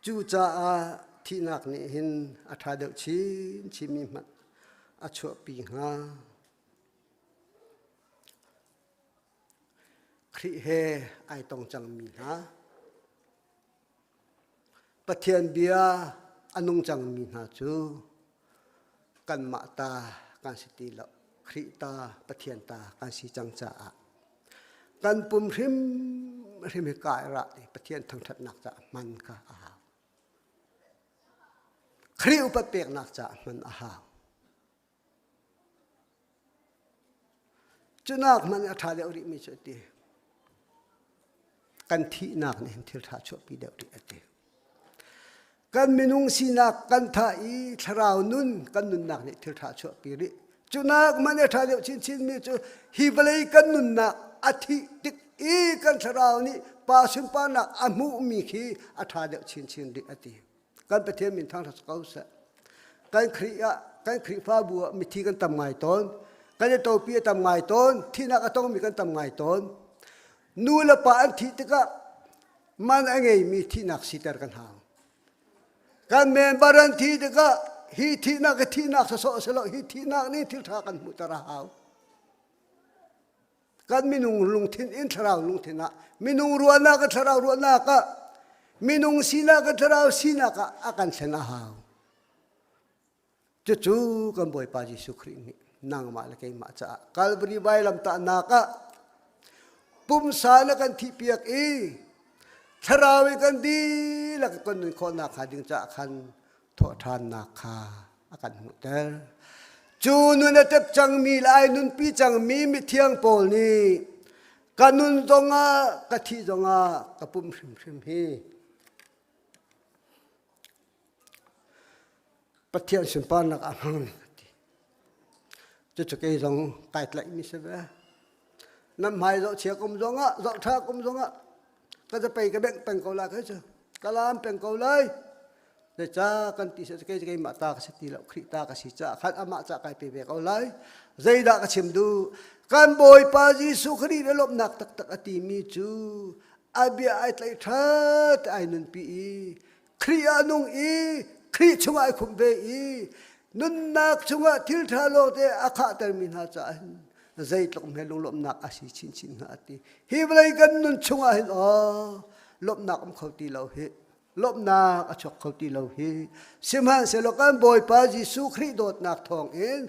Cucaah thihnak nih hin a ṭha deuh chinchinmi hmanh a chuahpi hnga. Khrih he ai tong cangmi hna, Pathian bia a nung cangmi hna cu kanmah ta kan si ti lo. Khrih ta, Pathian ta kan si cang caah kan pum hrimhrim hi kai rah i Pathian thangṭhatnak caah hman kha a hau. Khrih upat peknak caah hman a hau. Cunak hmanh a ṭha deuh rihmi cu a ti. Kan thihnak nih hin thil ṭha chuahpi deuh rih a ti. Kan minung sinak kan thah i thlarau nun kan nunnak nih thil ṭha chuahpi rih. Cunak hmanh a ṭha deuh chinchinmi cu hi vawlei kan nunnak a thih tik i kan thlarau nih pa sunparnak a hmuhmi khi a ṭha deuh chinchin rih a ti. Kan Pathian min thangṭhat si ko seh. Kan Khrih ah kan Khrihfabu ah mithi kan tam ngai tawn. Kan i topi a tam ngai tawn. Thihnak a tongmi kan tam ngai tawn. Nu le pa an thih tikah man a ngeimi thihnak siter kan hau. Kan member an thih tikah hi thihnak hi thihnak sawsawh a si lo. Hi thihnak nih thil ṭha kan hmuhter a hau. Kan minung lungthin in thlarau lungthin ah minung ruahnak in thlarau ruahnak ah minung sinak in thlarau sinak ah a kan thlen a hau. Cucu kan Bawipa Jesuh Khrih nih nangmah le keimah caah Calvary vailamtahnak ah pumsa na kan thihpiak i thlarau in kan dihlak kan nun khawhnak hnga ding caah khan thawhṭhannak kha a kan hmuhter. Cu nun a tep cangmi le ai nunpi cangmi mithiang pawl nih ka nun zongah ka thih zongah ka pum hrimhrim hi Pathian sunparnak ah hmang a ti. Cucu kei zong kai tlaihmi si ve. Nan hmai zoh chia kum zongah, zoh ṭha kum zongah ka zapei ka bengh peng ko lai kai cu. Ka laam peng ko lai. Zeicah kan ti seh kei keimah ta ka si ti lo, Khrih ta ka si caah khan amah ca kai pe ve ko lai. Zeidah ka chim duh? Kan Bawipa Jesuh Khrih le lawmhnak taktak a timi cu a bia ai tlaih ṭhat ai nunpi i Khrih ah nung i Khrih chungah ai khumh ve i nunnak chungah thil ṭha lawngte a khahtermi hna caah hin zeitluk hme lunglawmhnak a si chinchin hnga a ti. Hi vawlei kan nun chungah hin aw lawmhnak um kho ti lo hi lawmhnak a chuak kho ti lo hi sihmanhsehlaw kan Bawipa Jesuh Khrih dawtnak thawngin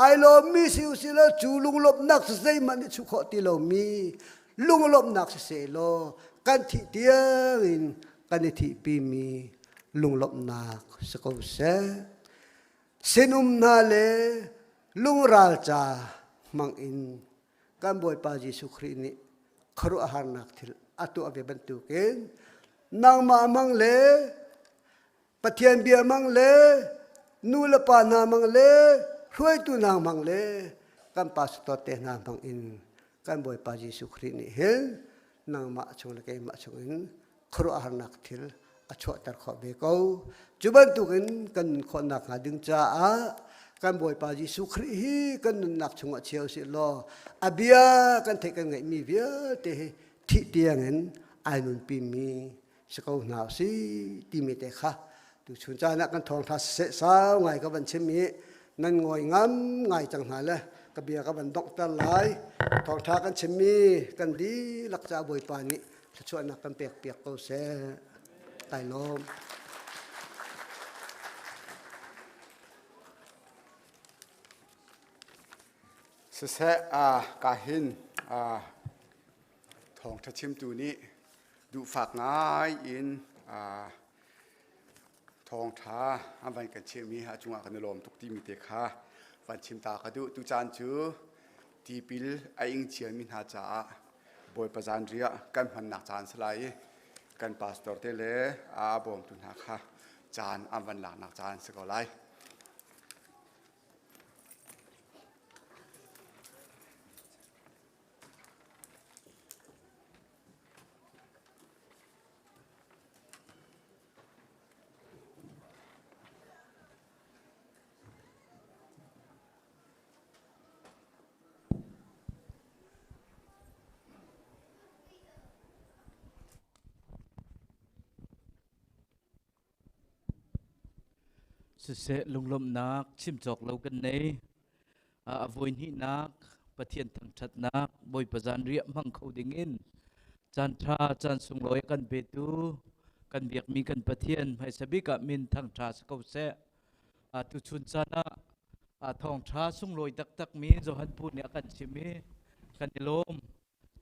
ai lawmmi si usih law cu lunglawmhnak cu zeihmanh nih chuh khawh ti lomi lunglawmhnak siseh law kan thih tiangin kan i thihpimi lunglawmhnak si ko seh. Sinum hna le lungral ca hmang in kan Bawipa Jesuh Khrih nih khuaruahharnak thil a tuah ve bantukin nangmah mang le Pathian bia mang le nu le pa hna mang le hruaitu hna mang le kan pastor te hna mang in kan Bawipa Jesuh Khrih nih hin nangmah chung le keimah chung in khuaruahharnak thil a chuahter khawh ve ko. Cu bantukin kan nun khawhnak hnga ding caah kan Bawipa Jesuh Khrih hi kan nunnak chungah chia usih law a bia kan theih kan ngeihmi vialte hi thih tiangin ai nunpimi si ko hna usih timi te kha tuchun caan ah kan thawngtha siseh sau ngai ka van chim i nan ngawi ngam ngai cang hna le ka bia ka van donghter lai thawngtha kan chimmi kan dihlak ca Bawipa nih thluachuahnak kan pek piak ko seh kai lawm Siseh ka hin thawngtha chimtu nih duhfak ngai in thawngtha an van kan chimmi a cungah kan i lawm tuk timi te kha van chim ta ka duh tu caan cu tipil a ing ciami hna caah Bawipa zanriah kan hmannak caan si lai i kan pastor te le a bawmtu hna kha caan an van laknak caan si ko lai. Siseh lunglawmhnak chim cawk lo kan nei. A voi hnihnak Pathian thangṭhatnak Bawipa zanriah hmang kho dingin caan ṭha caan sunglawi a kan petu kan biakmi kan Pathian hmaisa bik ah min thangṭha si ko seh. Tuchun caan ah thawngṭha sunglawi taktakmi Johan Pu nih a kan chim i kan i lawm.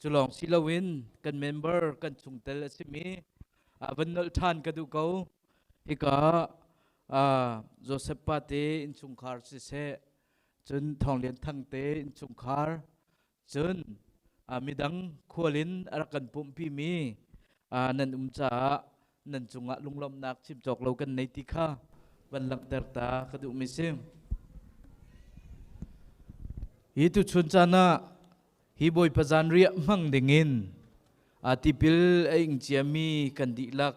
Cu lawng si loin kan member kan chungtel a simi van nolh ṭhan ka duh ko. Hika Joseph pa te innchungkhar siseh, cun Thawng Lian Thang te innchungkhar, cun midang khual in a rak kan pumhpimi nan um caah nan cungah lunglawmhnak chim cawk lo kan nei ti kha van langhter ta ka duhmi si. Hi tuchun caan ah hi Bawipa zanriah hmang dingin tipil a ing ciami kan dihlak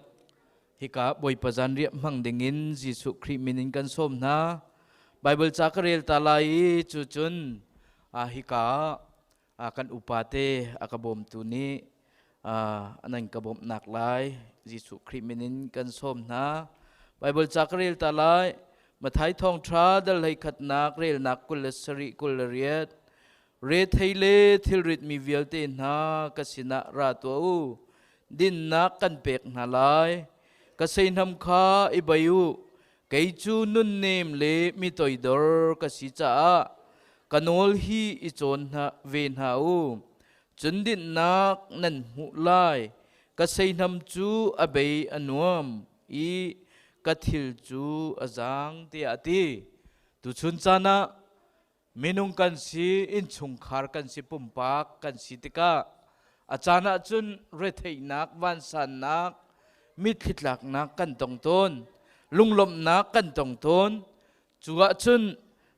hika Bawipa zanriah hmang dingin Jesuh Khrih min in kan sawm hna. Bible ca ka rel ta lai i cu cun hika kan upa te a ka bawmtu nih nan ka bawmhnak lai Jesuh Khrih min in kan sawm hna. Bible ca ka rel ta lai. Mathai thawngṭha dal hlei khatnak relnak 27 28 Rethei le thilrit mi vialte hna ka sinah ra tuah u. Dinnak kan pek hna lai. Ka seihnam kha i bei u. Kei cu nunnem le mi toidor ka si caah ka nawl hi i cawn hna ve hna u. Cun dinhnak nan hmuh lai. Ka seihnam cu a bei a nuam i ka thil cu a zaang tiah a ti. Tuchun caan ah minung kan si, innchungkhar kan si, pumpak kan si tikah a caan ahcun retheihnak, vansannak, mitthli tlaknak kan tong tawn, lunglawmhnak kan tong tawn. Cu ahcun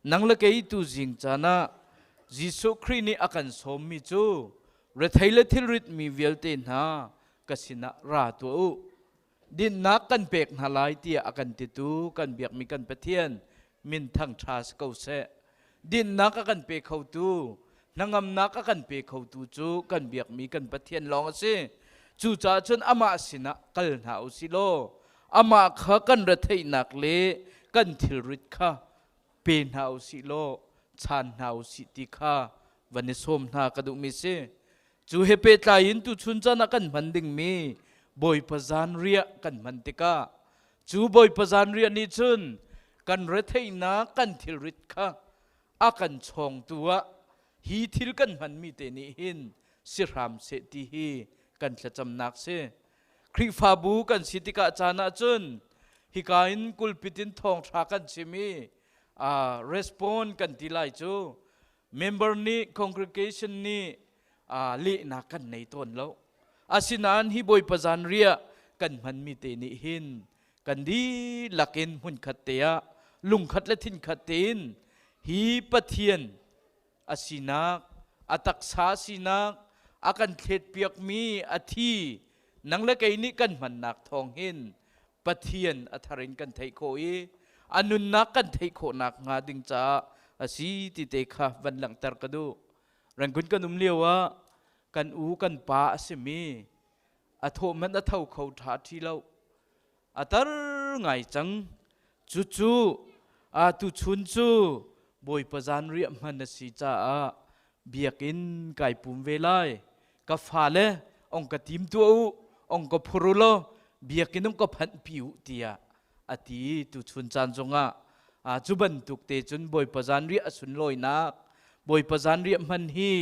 nang le kei tu zing caan ah Jesuh Khrih nih a kan sawmmi cu rethei le thilrit mi vialte hna ka sinah ra tuah u. Dinnak kan pek hna lai tiah a kan titu kan biakmi kan Pathian min thangṭha si ko seh. Dinnak a kan pe khotu, hnangamnak a kan pe khotu cu kan biakmi kan Pathian lawng a si. Cucaah cun amah sinah kal hna u si law amah kha kan retheihnak le kan thilrit kha pe hna u sih law chaan hna u sih ti kha van i sawm hna ka duhmi si. Cu he pehtlai in tuchun caan ah kan hman dingmi Bawipa zanriah kan hman tikah cu Bawipa zanriah nih cun kan retheihnak kan thilrit kha a kan chawngtu ah hi thil kan hmanmi te nih hin si hram seh ti hi kan thlacamnak si. Khrihfabu kan si tikah caan ah cun hika in kulpit in thawngṭha kan chim i respond kan ti lai cu member nih congregation nih lehnak kan nei tawn lo. Asinain hi Bawipa zanriah kan hmanmi te nih hin kan dihlak in hmunkhat te ah lungkhat le thinkhat tein hi Pathian a sinak, a taksa sinak, a kan thletpiakmi a thi nang le kei nih kan hmannak thawng hin Pathian a thar in kan theih khawh i a nunnak kan theih khawhnak hnga ding caah a si ti te kha van langhter ka duh. Rangoon kan um lio ah kan u kan pa a simi a thawh hmanh a tho kho ṭha ṭhi lo. A tar ngai cang. Cucu a tuchun cu Bawipa zanriah hman a si caah biakinn kai pum ve lai. Ka fale ong ka tim tuah u, ong ka phur u law biakinn ong ka phanhpi u tiah a ti. Tuchun caan zongah cu bantuk te cun Bawipa zanriah a sunlawinak, Bawipa zanriah hman hi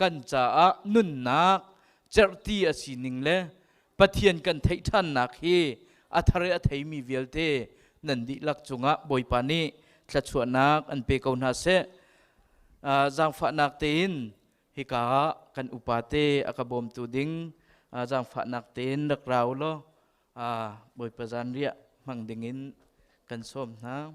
kan caah nunnak cerhti a sining le Pathian kan theih ṭhannak hi a thar i a theimi vialte nan dihlak cungah Bawipa nih thluachuahnak an pe ko hna seh. Zaangfahnak tein hika ah kan upate a ka bawmtu ding zaangfahnak tein rak ra u law Bawipa zanriah hmang dingin kan sawm hna.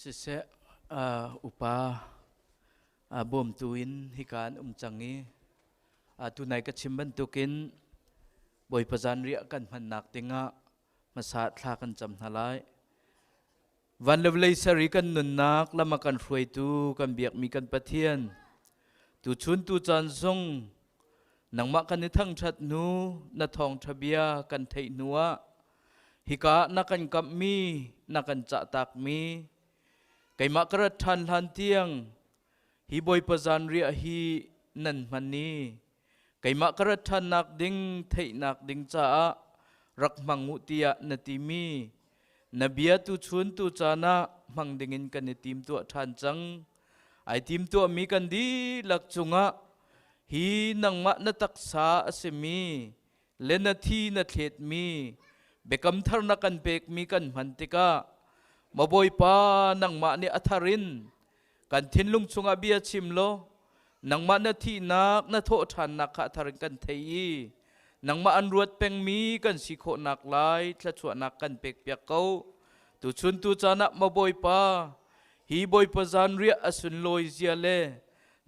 Siseh, upa. Bawmtu in hika an um cang i tunai ka chim bantukin Bawipa zanriah kan hmannak dingah hmasa thla kan cam hna lai. Van le vawlei ser i kan nunnak lam a kan hruaitu kan biakmi kan Pathian, tuchun tu caan zong nangmah kan i thangṭhat hnu na thawngṭha bia kan theih hnu ah hika na kan kamhmi na kan cahtakmi keimah ka rat ṭhan hlan tiang hi Bawipa zanriah hi nan hman i keimah ka rat ṭhannak ding theihnak ding caah rak hmang u tiah na timi na bia tuchun tu caan ah hmang dingin kan i timtuah ṭhan cang. Ai timtuahmi kan dihlak cungah hi nangmah na taksa a simi le na thi na thletmi biakam thar na kan pekmi kan hman tikah maw Bawipa nangmah nih a thar in kan thinlung chungah bia chim law nangmah na thihnak na thawhṭhannak kha a thar in kan thei i nangmah an ruat pengmi kan si khawhnak lai thluachuahnak kan pekpiak ko. Tuchun tu caan ah maw Bawipa hi Bawipa zanriah a sunlawi zia le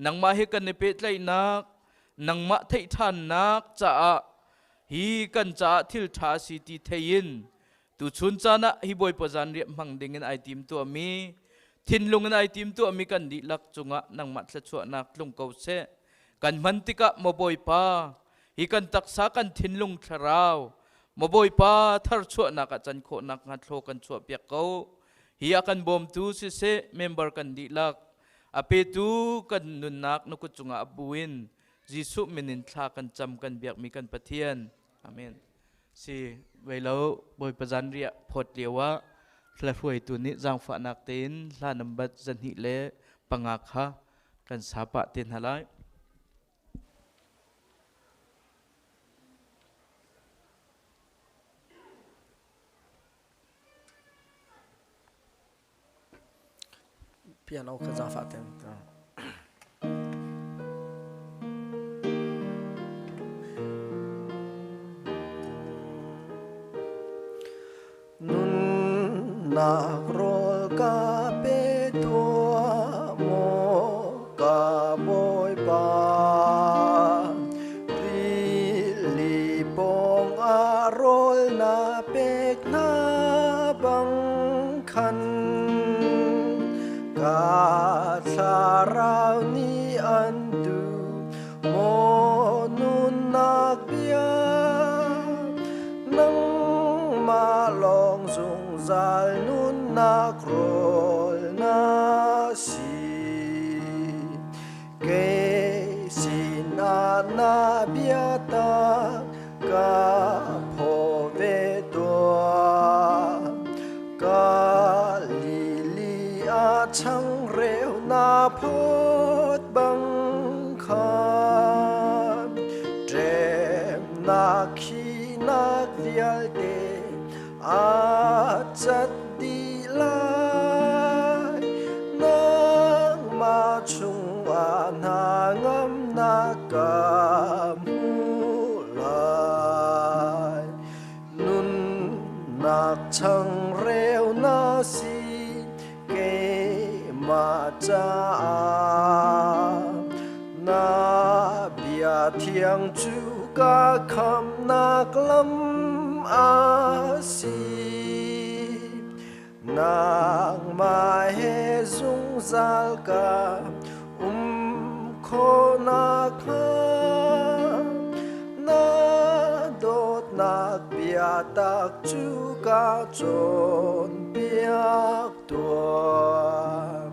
nangmah he kan i pehtlaihnak nangmah theih ṭhannak caah hi kan caah thil ṭha a si ti thei in tuchun caan ah hi Bawipa zanriah hmang ding in ai tim tuahmi thinlung in ai tim tuahmi kan dihlak cungah nangmah thluachuahnak tlung ko seh. Kan hman tikah maw Bawipa hi kan taksa kan thinlung thlarau maw Bawipa tharchuahnak ah can khawhnak hnga thlaw kan chuah piak ko. Hi a kan bawmtu siseh member kan dihlak a petu kan nunnak na kut cungah a buin Jesuh min in thla kan cam kan biakmi kan Pathian. Amen. Si veilo Bawipa zanriah phawt lio ah hla hruaitu nih zaangfahnak tein hla nambat 205 kha kan sa pah te hna lai. Piano kha zaangfah ten. Nunnak rawl ka pe tuah maw ka Bawipa Rili pawng ah rawl na pek hna bang khan ka thlarau nih an duh maw nunnak bia nangmah lawng zungzal nunnak rawl na si kei sinah na biatak ka phaw ve tuah. Ka lili a changreu na phawt bang khan ṭemnak khinak vialte a cat dih lai. Nangmah chungah hna ngamnak ka hmu lai. Nunnak changreu na si keimah caah. Na bia thiang cu ka khamnak lam a si. Nangmah he zungzal ka um khawhnak hnga na dawtnak biatak cu ka cawnpiak tuah.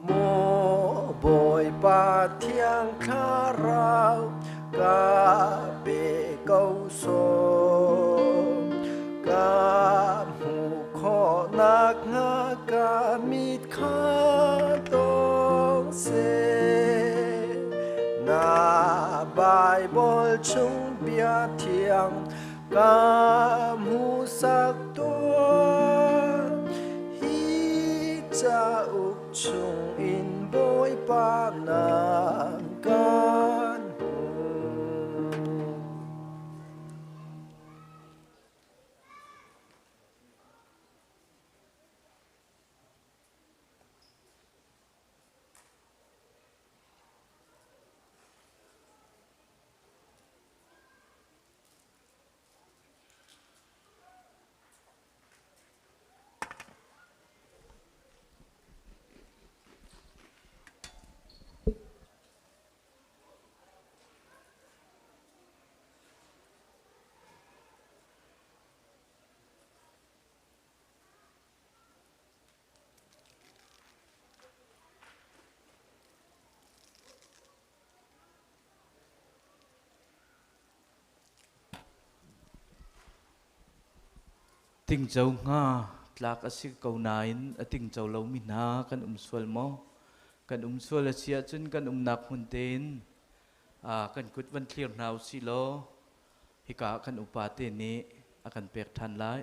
Maw Bawipa Thiang Thlarau ka pe ko sawh. Ka hmuh khawhnak hnga ka mit kha tawng seh. Na Baibal chung bia thiang ka hmuhsak tuah. Hi cauk chung in Bawipa nang kan hmuh. Tingco hnga tlak a si ko nain a tingco lomi hna kan um sual maw? Kan um sual a si ahcun kan umnak hmun tein kan kut van thlir hna u sih law hika kan upa te nih a kan pek ṭhan lai.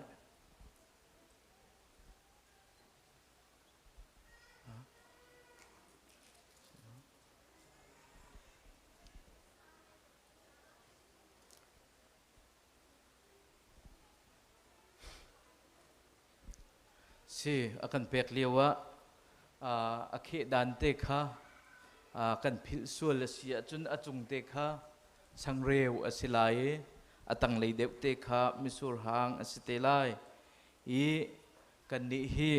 Si a kan pek lio ah a khehdan te kha kan philh sual a si ahcun a cung te kha changreu a si lai i a tanglei deuh te kha misur hang a si te lai i kannih hi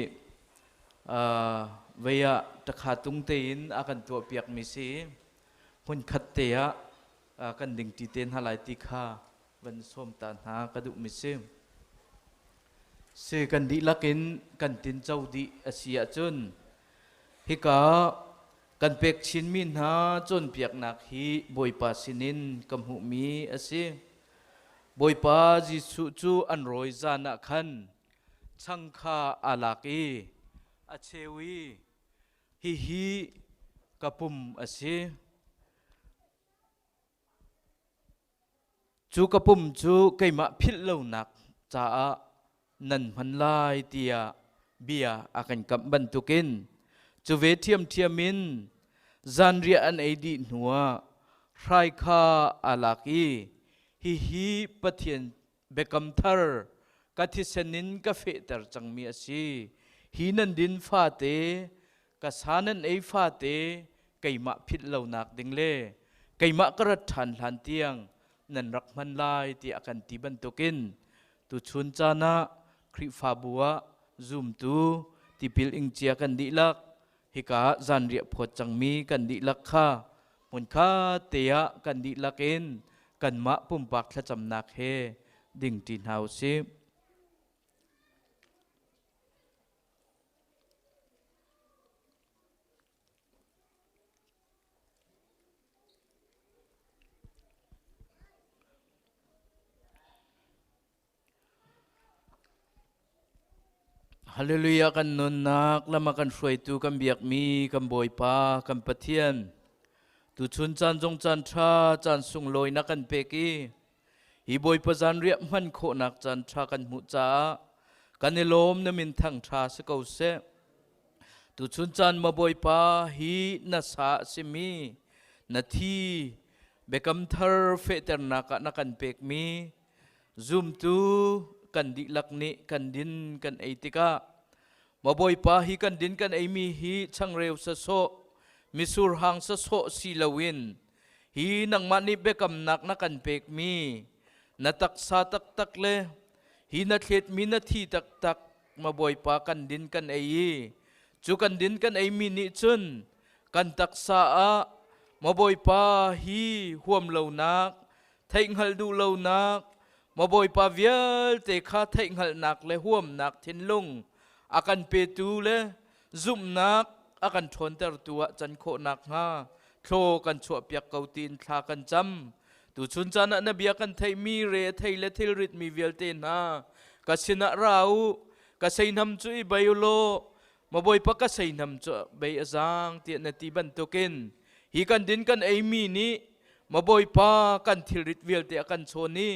vei ah ṭakha tung tein a kan tuahpiakmi si hmunkhat te ah kan dingṭi te hna lai ti kha van sawm ta hna ka duhmi si. Si kan dihlak in kan tinco dih a si ahcun hika kan pek chinmi hna cawnpiaknak hi Bawipa sinin ka hmuhmi a si. Bawipa Jesuh cu an rawi zan ah khan chang kha aa lak i a cheu i hihi ka pum a si. Cu ka pum cu keimah philh lonak caah nan hman lai tiah bia a kan kamh bantukin cu ve ṭhiamṭhiam in zanriah an ei dih hnuah hrai kha aa lak i hihi Pathian biakam thar ka thisen in ka fehter cangmi a si. Hi nan din fate, ka sa nan ei fate keimah philh lonak ding le keimah ka rat ṭhan hlan tiang nan rak hman lai tiah a kan ti bantukin tuchun caan ah Khrihfabu ah zumtu tipil ing cia kan dihlak hika zanriah phawt cangmi kan dihlak kha hmunkhat te ah kan dihlak in kanmah pumpak thlacamnak he dingṭi hna u sih. Hallelujah kan nunnak lam a kan hruaitu kan biakmi kan Bawipa kan Pathian tuchun caan zong caan ṭha caan sunglawi na kan pek i hi Bawipa zanriah hman khawhnak caan ṭha kan hmuh caah kan i lawm na min thang ṭha si ko seh tuchun caan ma Bawipa hi na sa a simi na thi biakam thar fehternak ah na kan pekmi Zumtu kan dihlak nih kan din kan ei tikah maw Bawipa hi kan din kan eimi hi changreu sasawh misur hang sasawh si loin hi nangmah nih biakamnak na kan pekmi na taksa taktak le hi na thletmi na thi taktak ma Bawipa kan din kan ei i cu kan din kan eimi nih cun kan taksa ah maw Bawipa hi huam lonak theihhngalh duh lonak maw Bawipa vialte kha theihhngalhnak le huamnak thinlung a kan petu le zumhnak a kan ṭhawntertu ah can khawh nakhnga thlaw kan chuahpiak ko tiin thla kan cam. Tuchun caan ah na bia kan theihmi re a thei le thilritmi vialte hna ka sinah ra u, ka seihnam cu i bei u law maw Bawipa ka seihnam cu bei a zaang tiah na ti bantukin hi kan din kan eimi nih maw Bawipa kan thilrit vialte a kan chawn i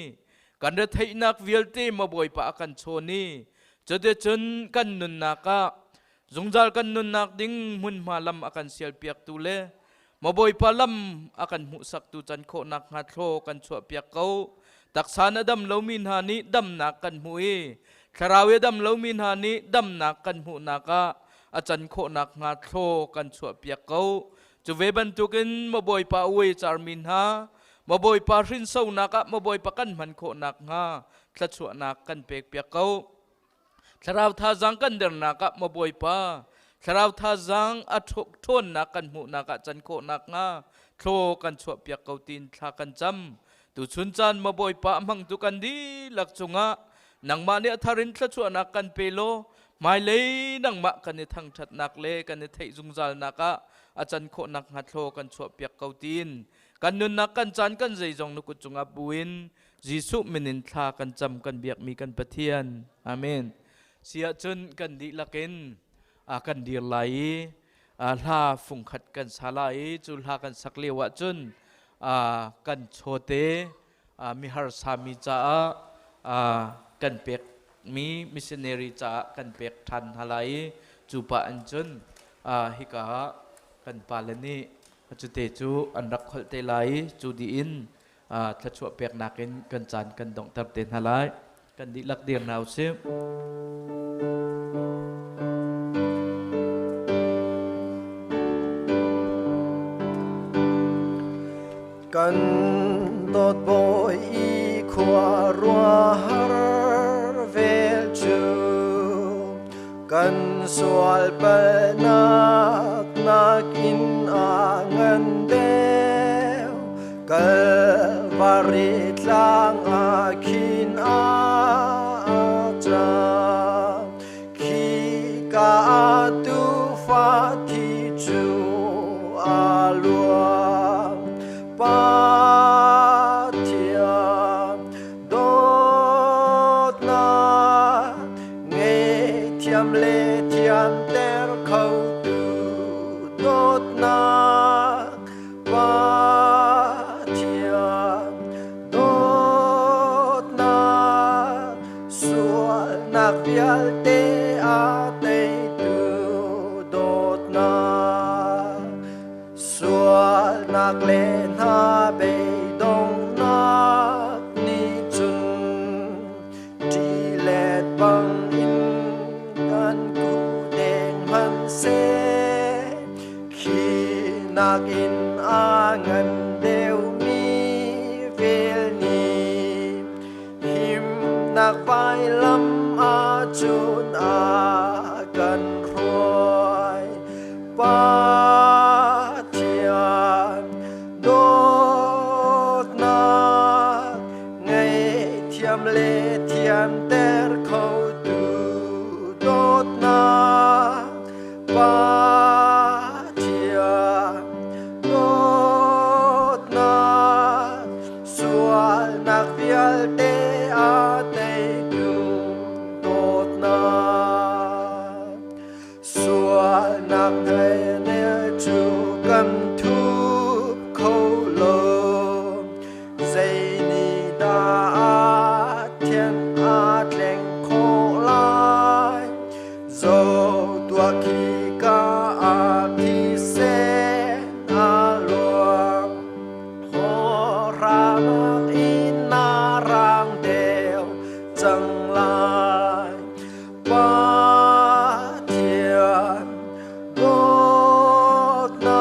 kan retheihnak vialte maw Bawipa a kan chawn i cuticun kan nunnak ah zungzal kan nunnak ding hmunhma lam a kan sialpiaktu le maw Bawipa lam a kan hmuhsaktu can khawhnak hnga thlaw kan chuahpiak ko taksa na dam lomi hna nih damnak kan hmu i thlarau i dam lomi hna nih damnak kan hmuhnak ah a can khawhnak hnga thlaw kan chuahpiak ko Cu ve bantukin maw Bawipa uai carmi hna, maw Bawipa hrinsonak ah maw Bawipa kan hman khawh nakhnga thluachuahnak kan pekpiak ko. Thlarau thazaang kan dernak ah maw Bawipa, thlarau thazaang a ṭhawnnak kan hmuhnak ah can khawh nakhnga thlaw kan chuahpiak ko tiin thla kan cam. Tuchun caan maw Bawipa a hmangtu kan dihlak cungah nangmah nih a thar in thluachuahnak kan pe law hmailei nangmah kan i thangṭhatnak le kan i theih zungzalnak ah a can khawh nakhnga thlaw kan chuahpiak ko tiin. Kan nunnak kan caan kan zeizong na kut cungah buin Jesuh min in thla kan cam kan biakmi kan Pathian. Amen. Si ahcun kan dihlak in kan dir lai i hla fungkhat kan sa lai i cu hla kan sak lio ahcun kan chawte miharsa mi caah kan pekmi missionary caah kan pek ṭhan hna lai i cu pah in cun hika ah kan pale nih cute cu an rak kholh te lai i cu dih in thluachuah peknak in kan caan kan donghter te hna lai. Kan dihlak dir hna usih. Kan dawt bawi i khua ruahar vel cu kan sual palnak nakin a ngan deuh. Kalvari tlang ah khin a cam khi ka tufa thi cu a luang. Pathian dawtnak ngei thiam le thianter khotu dawtnak. Pathian dawtnak sualnak vialte a teitu dawtnak. Sualnak le hna beidonghnak nih cun ṭilet bangin kan kuhdeng hmanhseh, khi nakin a ngan deuhmi vel nih himnak vailam ahcun a kan hruai. Pathian dawtnak ngaihthiam le thianter khotu dawtnak. Pathian dawtnak sualnak vialte a teitu dawtnak. Sualnak ne cu kan thup kho lo, zei nih dah a thian a tleng khawh lai? Zo tuah khi ka ah thisen a luang, hawramak in na rang deuh cang lai. Pathian dawtnak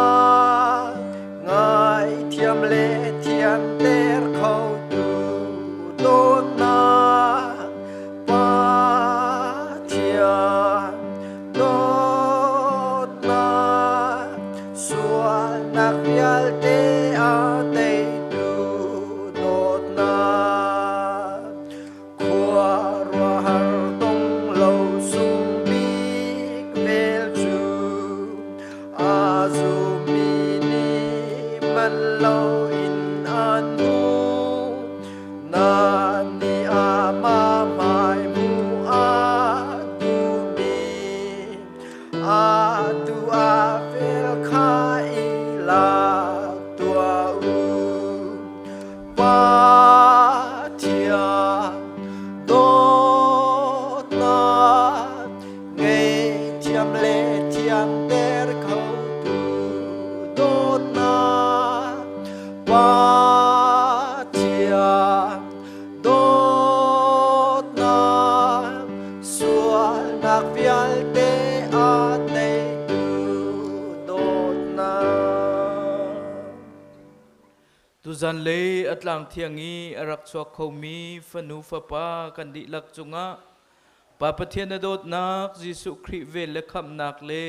ngaithiam le thianter khotu dawtnak. Pathian dawtnak sualnak vialte a teitu dawtnak. Khuaruahhar tong lo sung bik vel cu a zummi nih man loin an hmuh. Nan nih amah hmai hmuh a duhmi atu a vel kha i lak tuah u. Pathian dawtnak ngaihthiam le thianter khotu dawtnak. Pathian dawtnak sualnak vialte a teitu dawtnak. Tuzan lei a tlang thiang i a rak chuak khomi fanu fapa kan dihlak cungah Pa Pathian a dawtnak, Jesuh Khrih vel le khamhnak le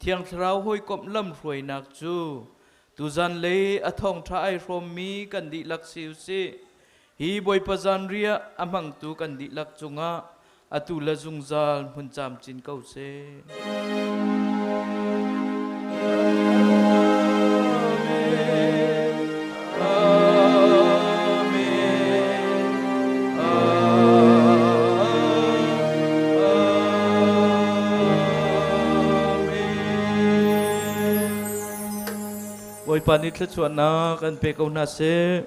Thiang Thlarau hawikomh lamhruainak cu tuzan lei a thawngṭha ai hrawmmi kan dihlak si usih. Hi Bawipa zanriah a hmangtu kan dihlak cungah atu le zungzal hmun camcin ko seh. Amen. Bawipa nih thluachuahnak an pe ko hna seh.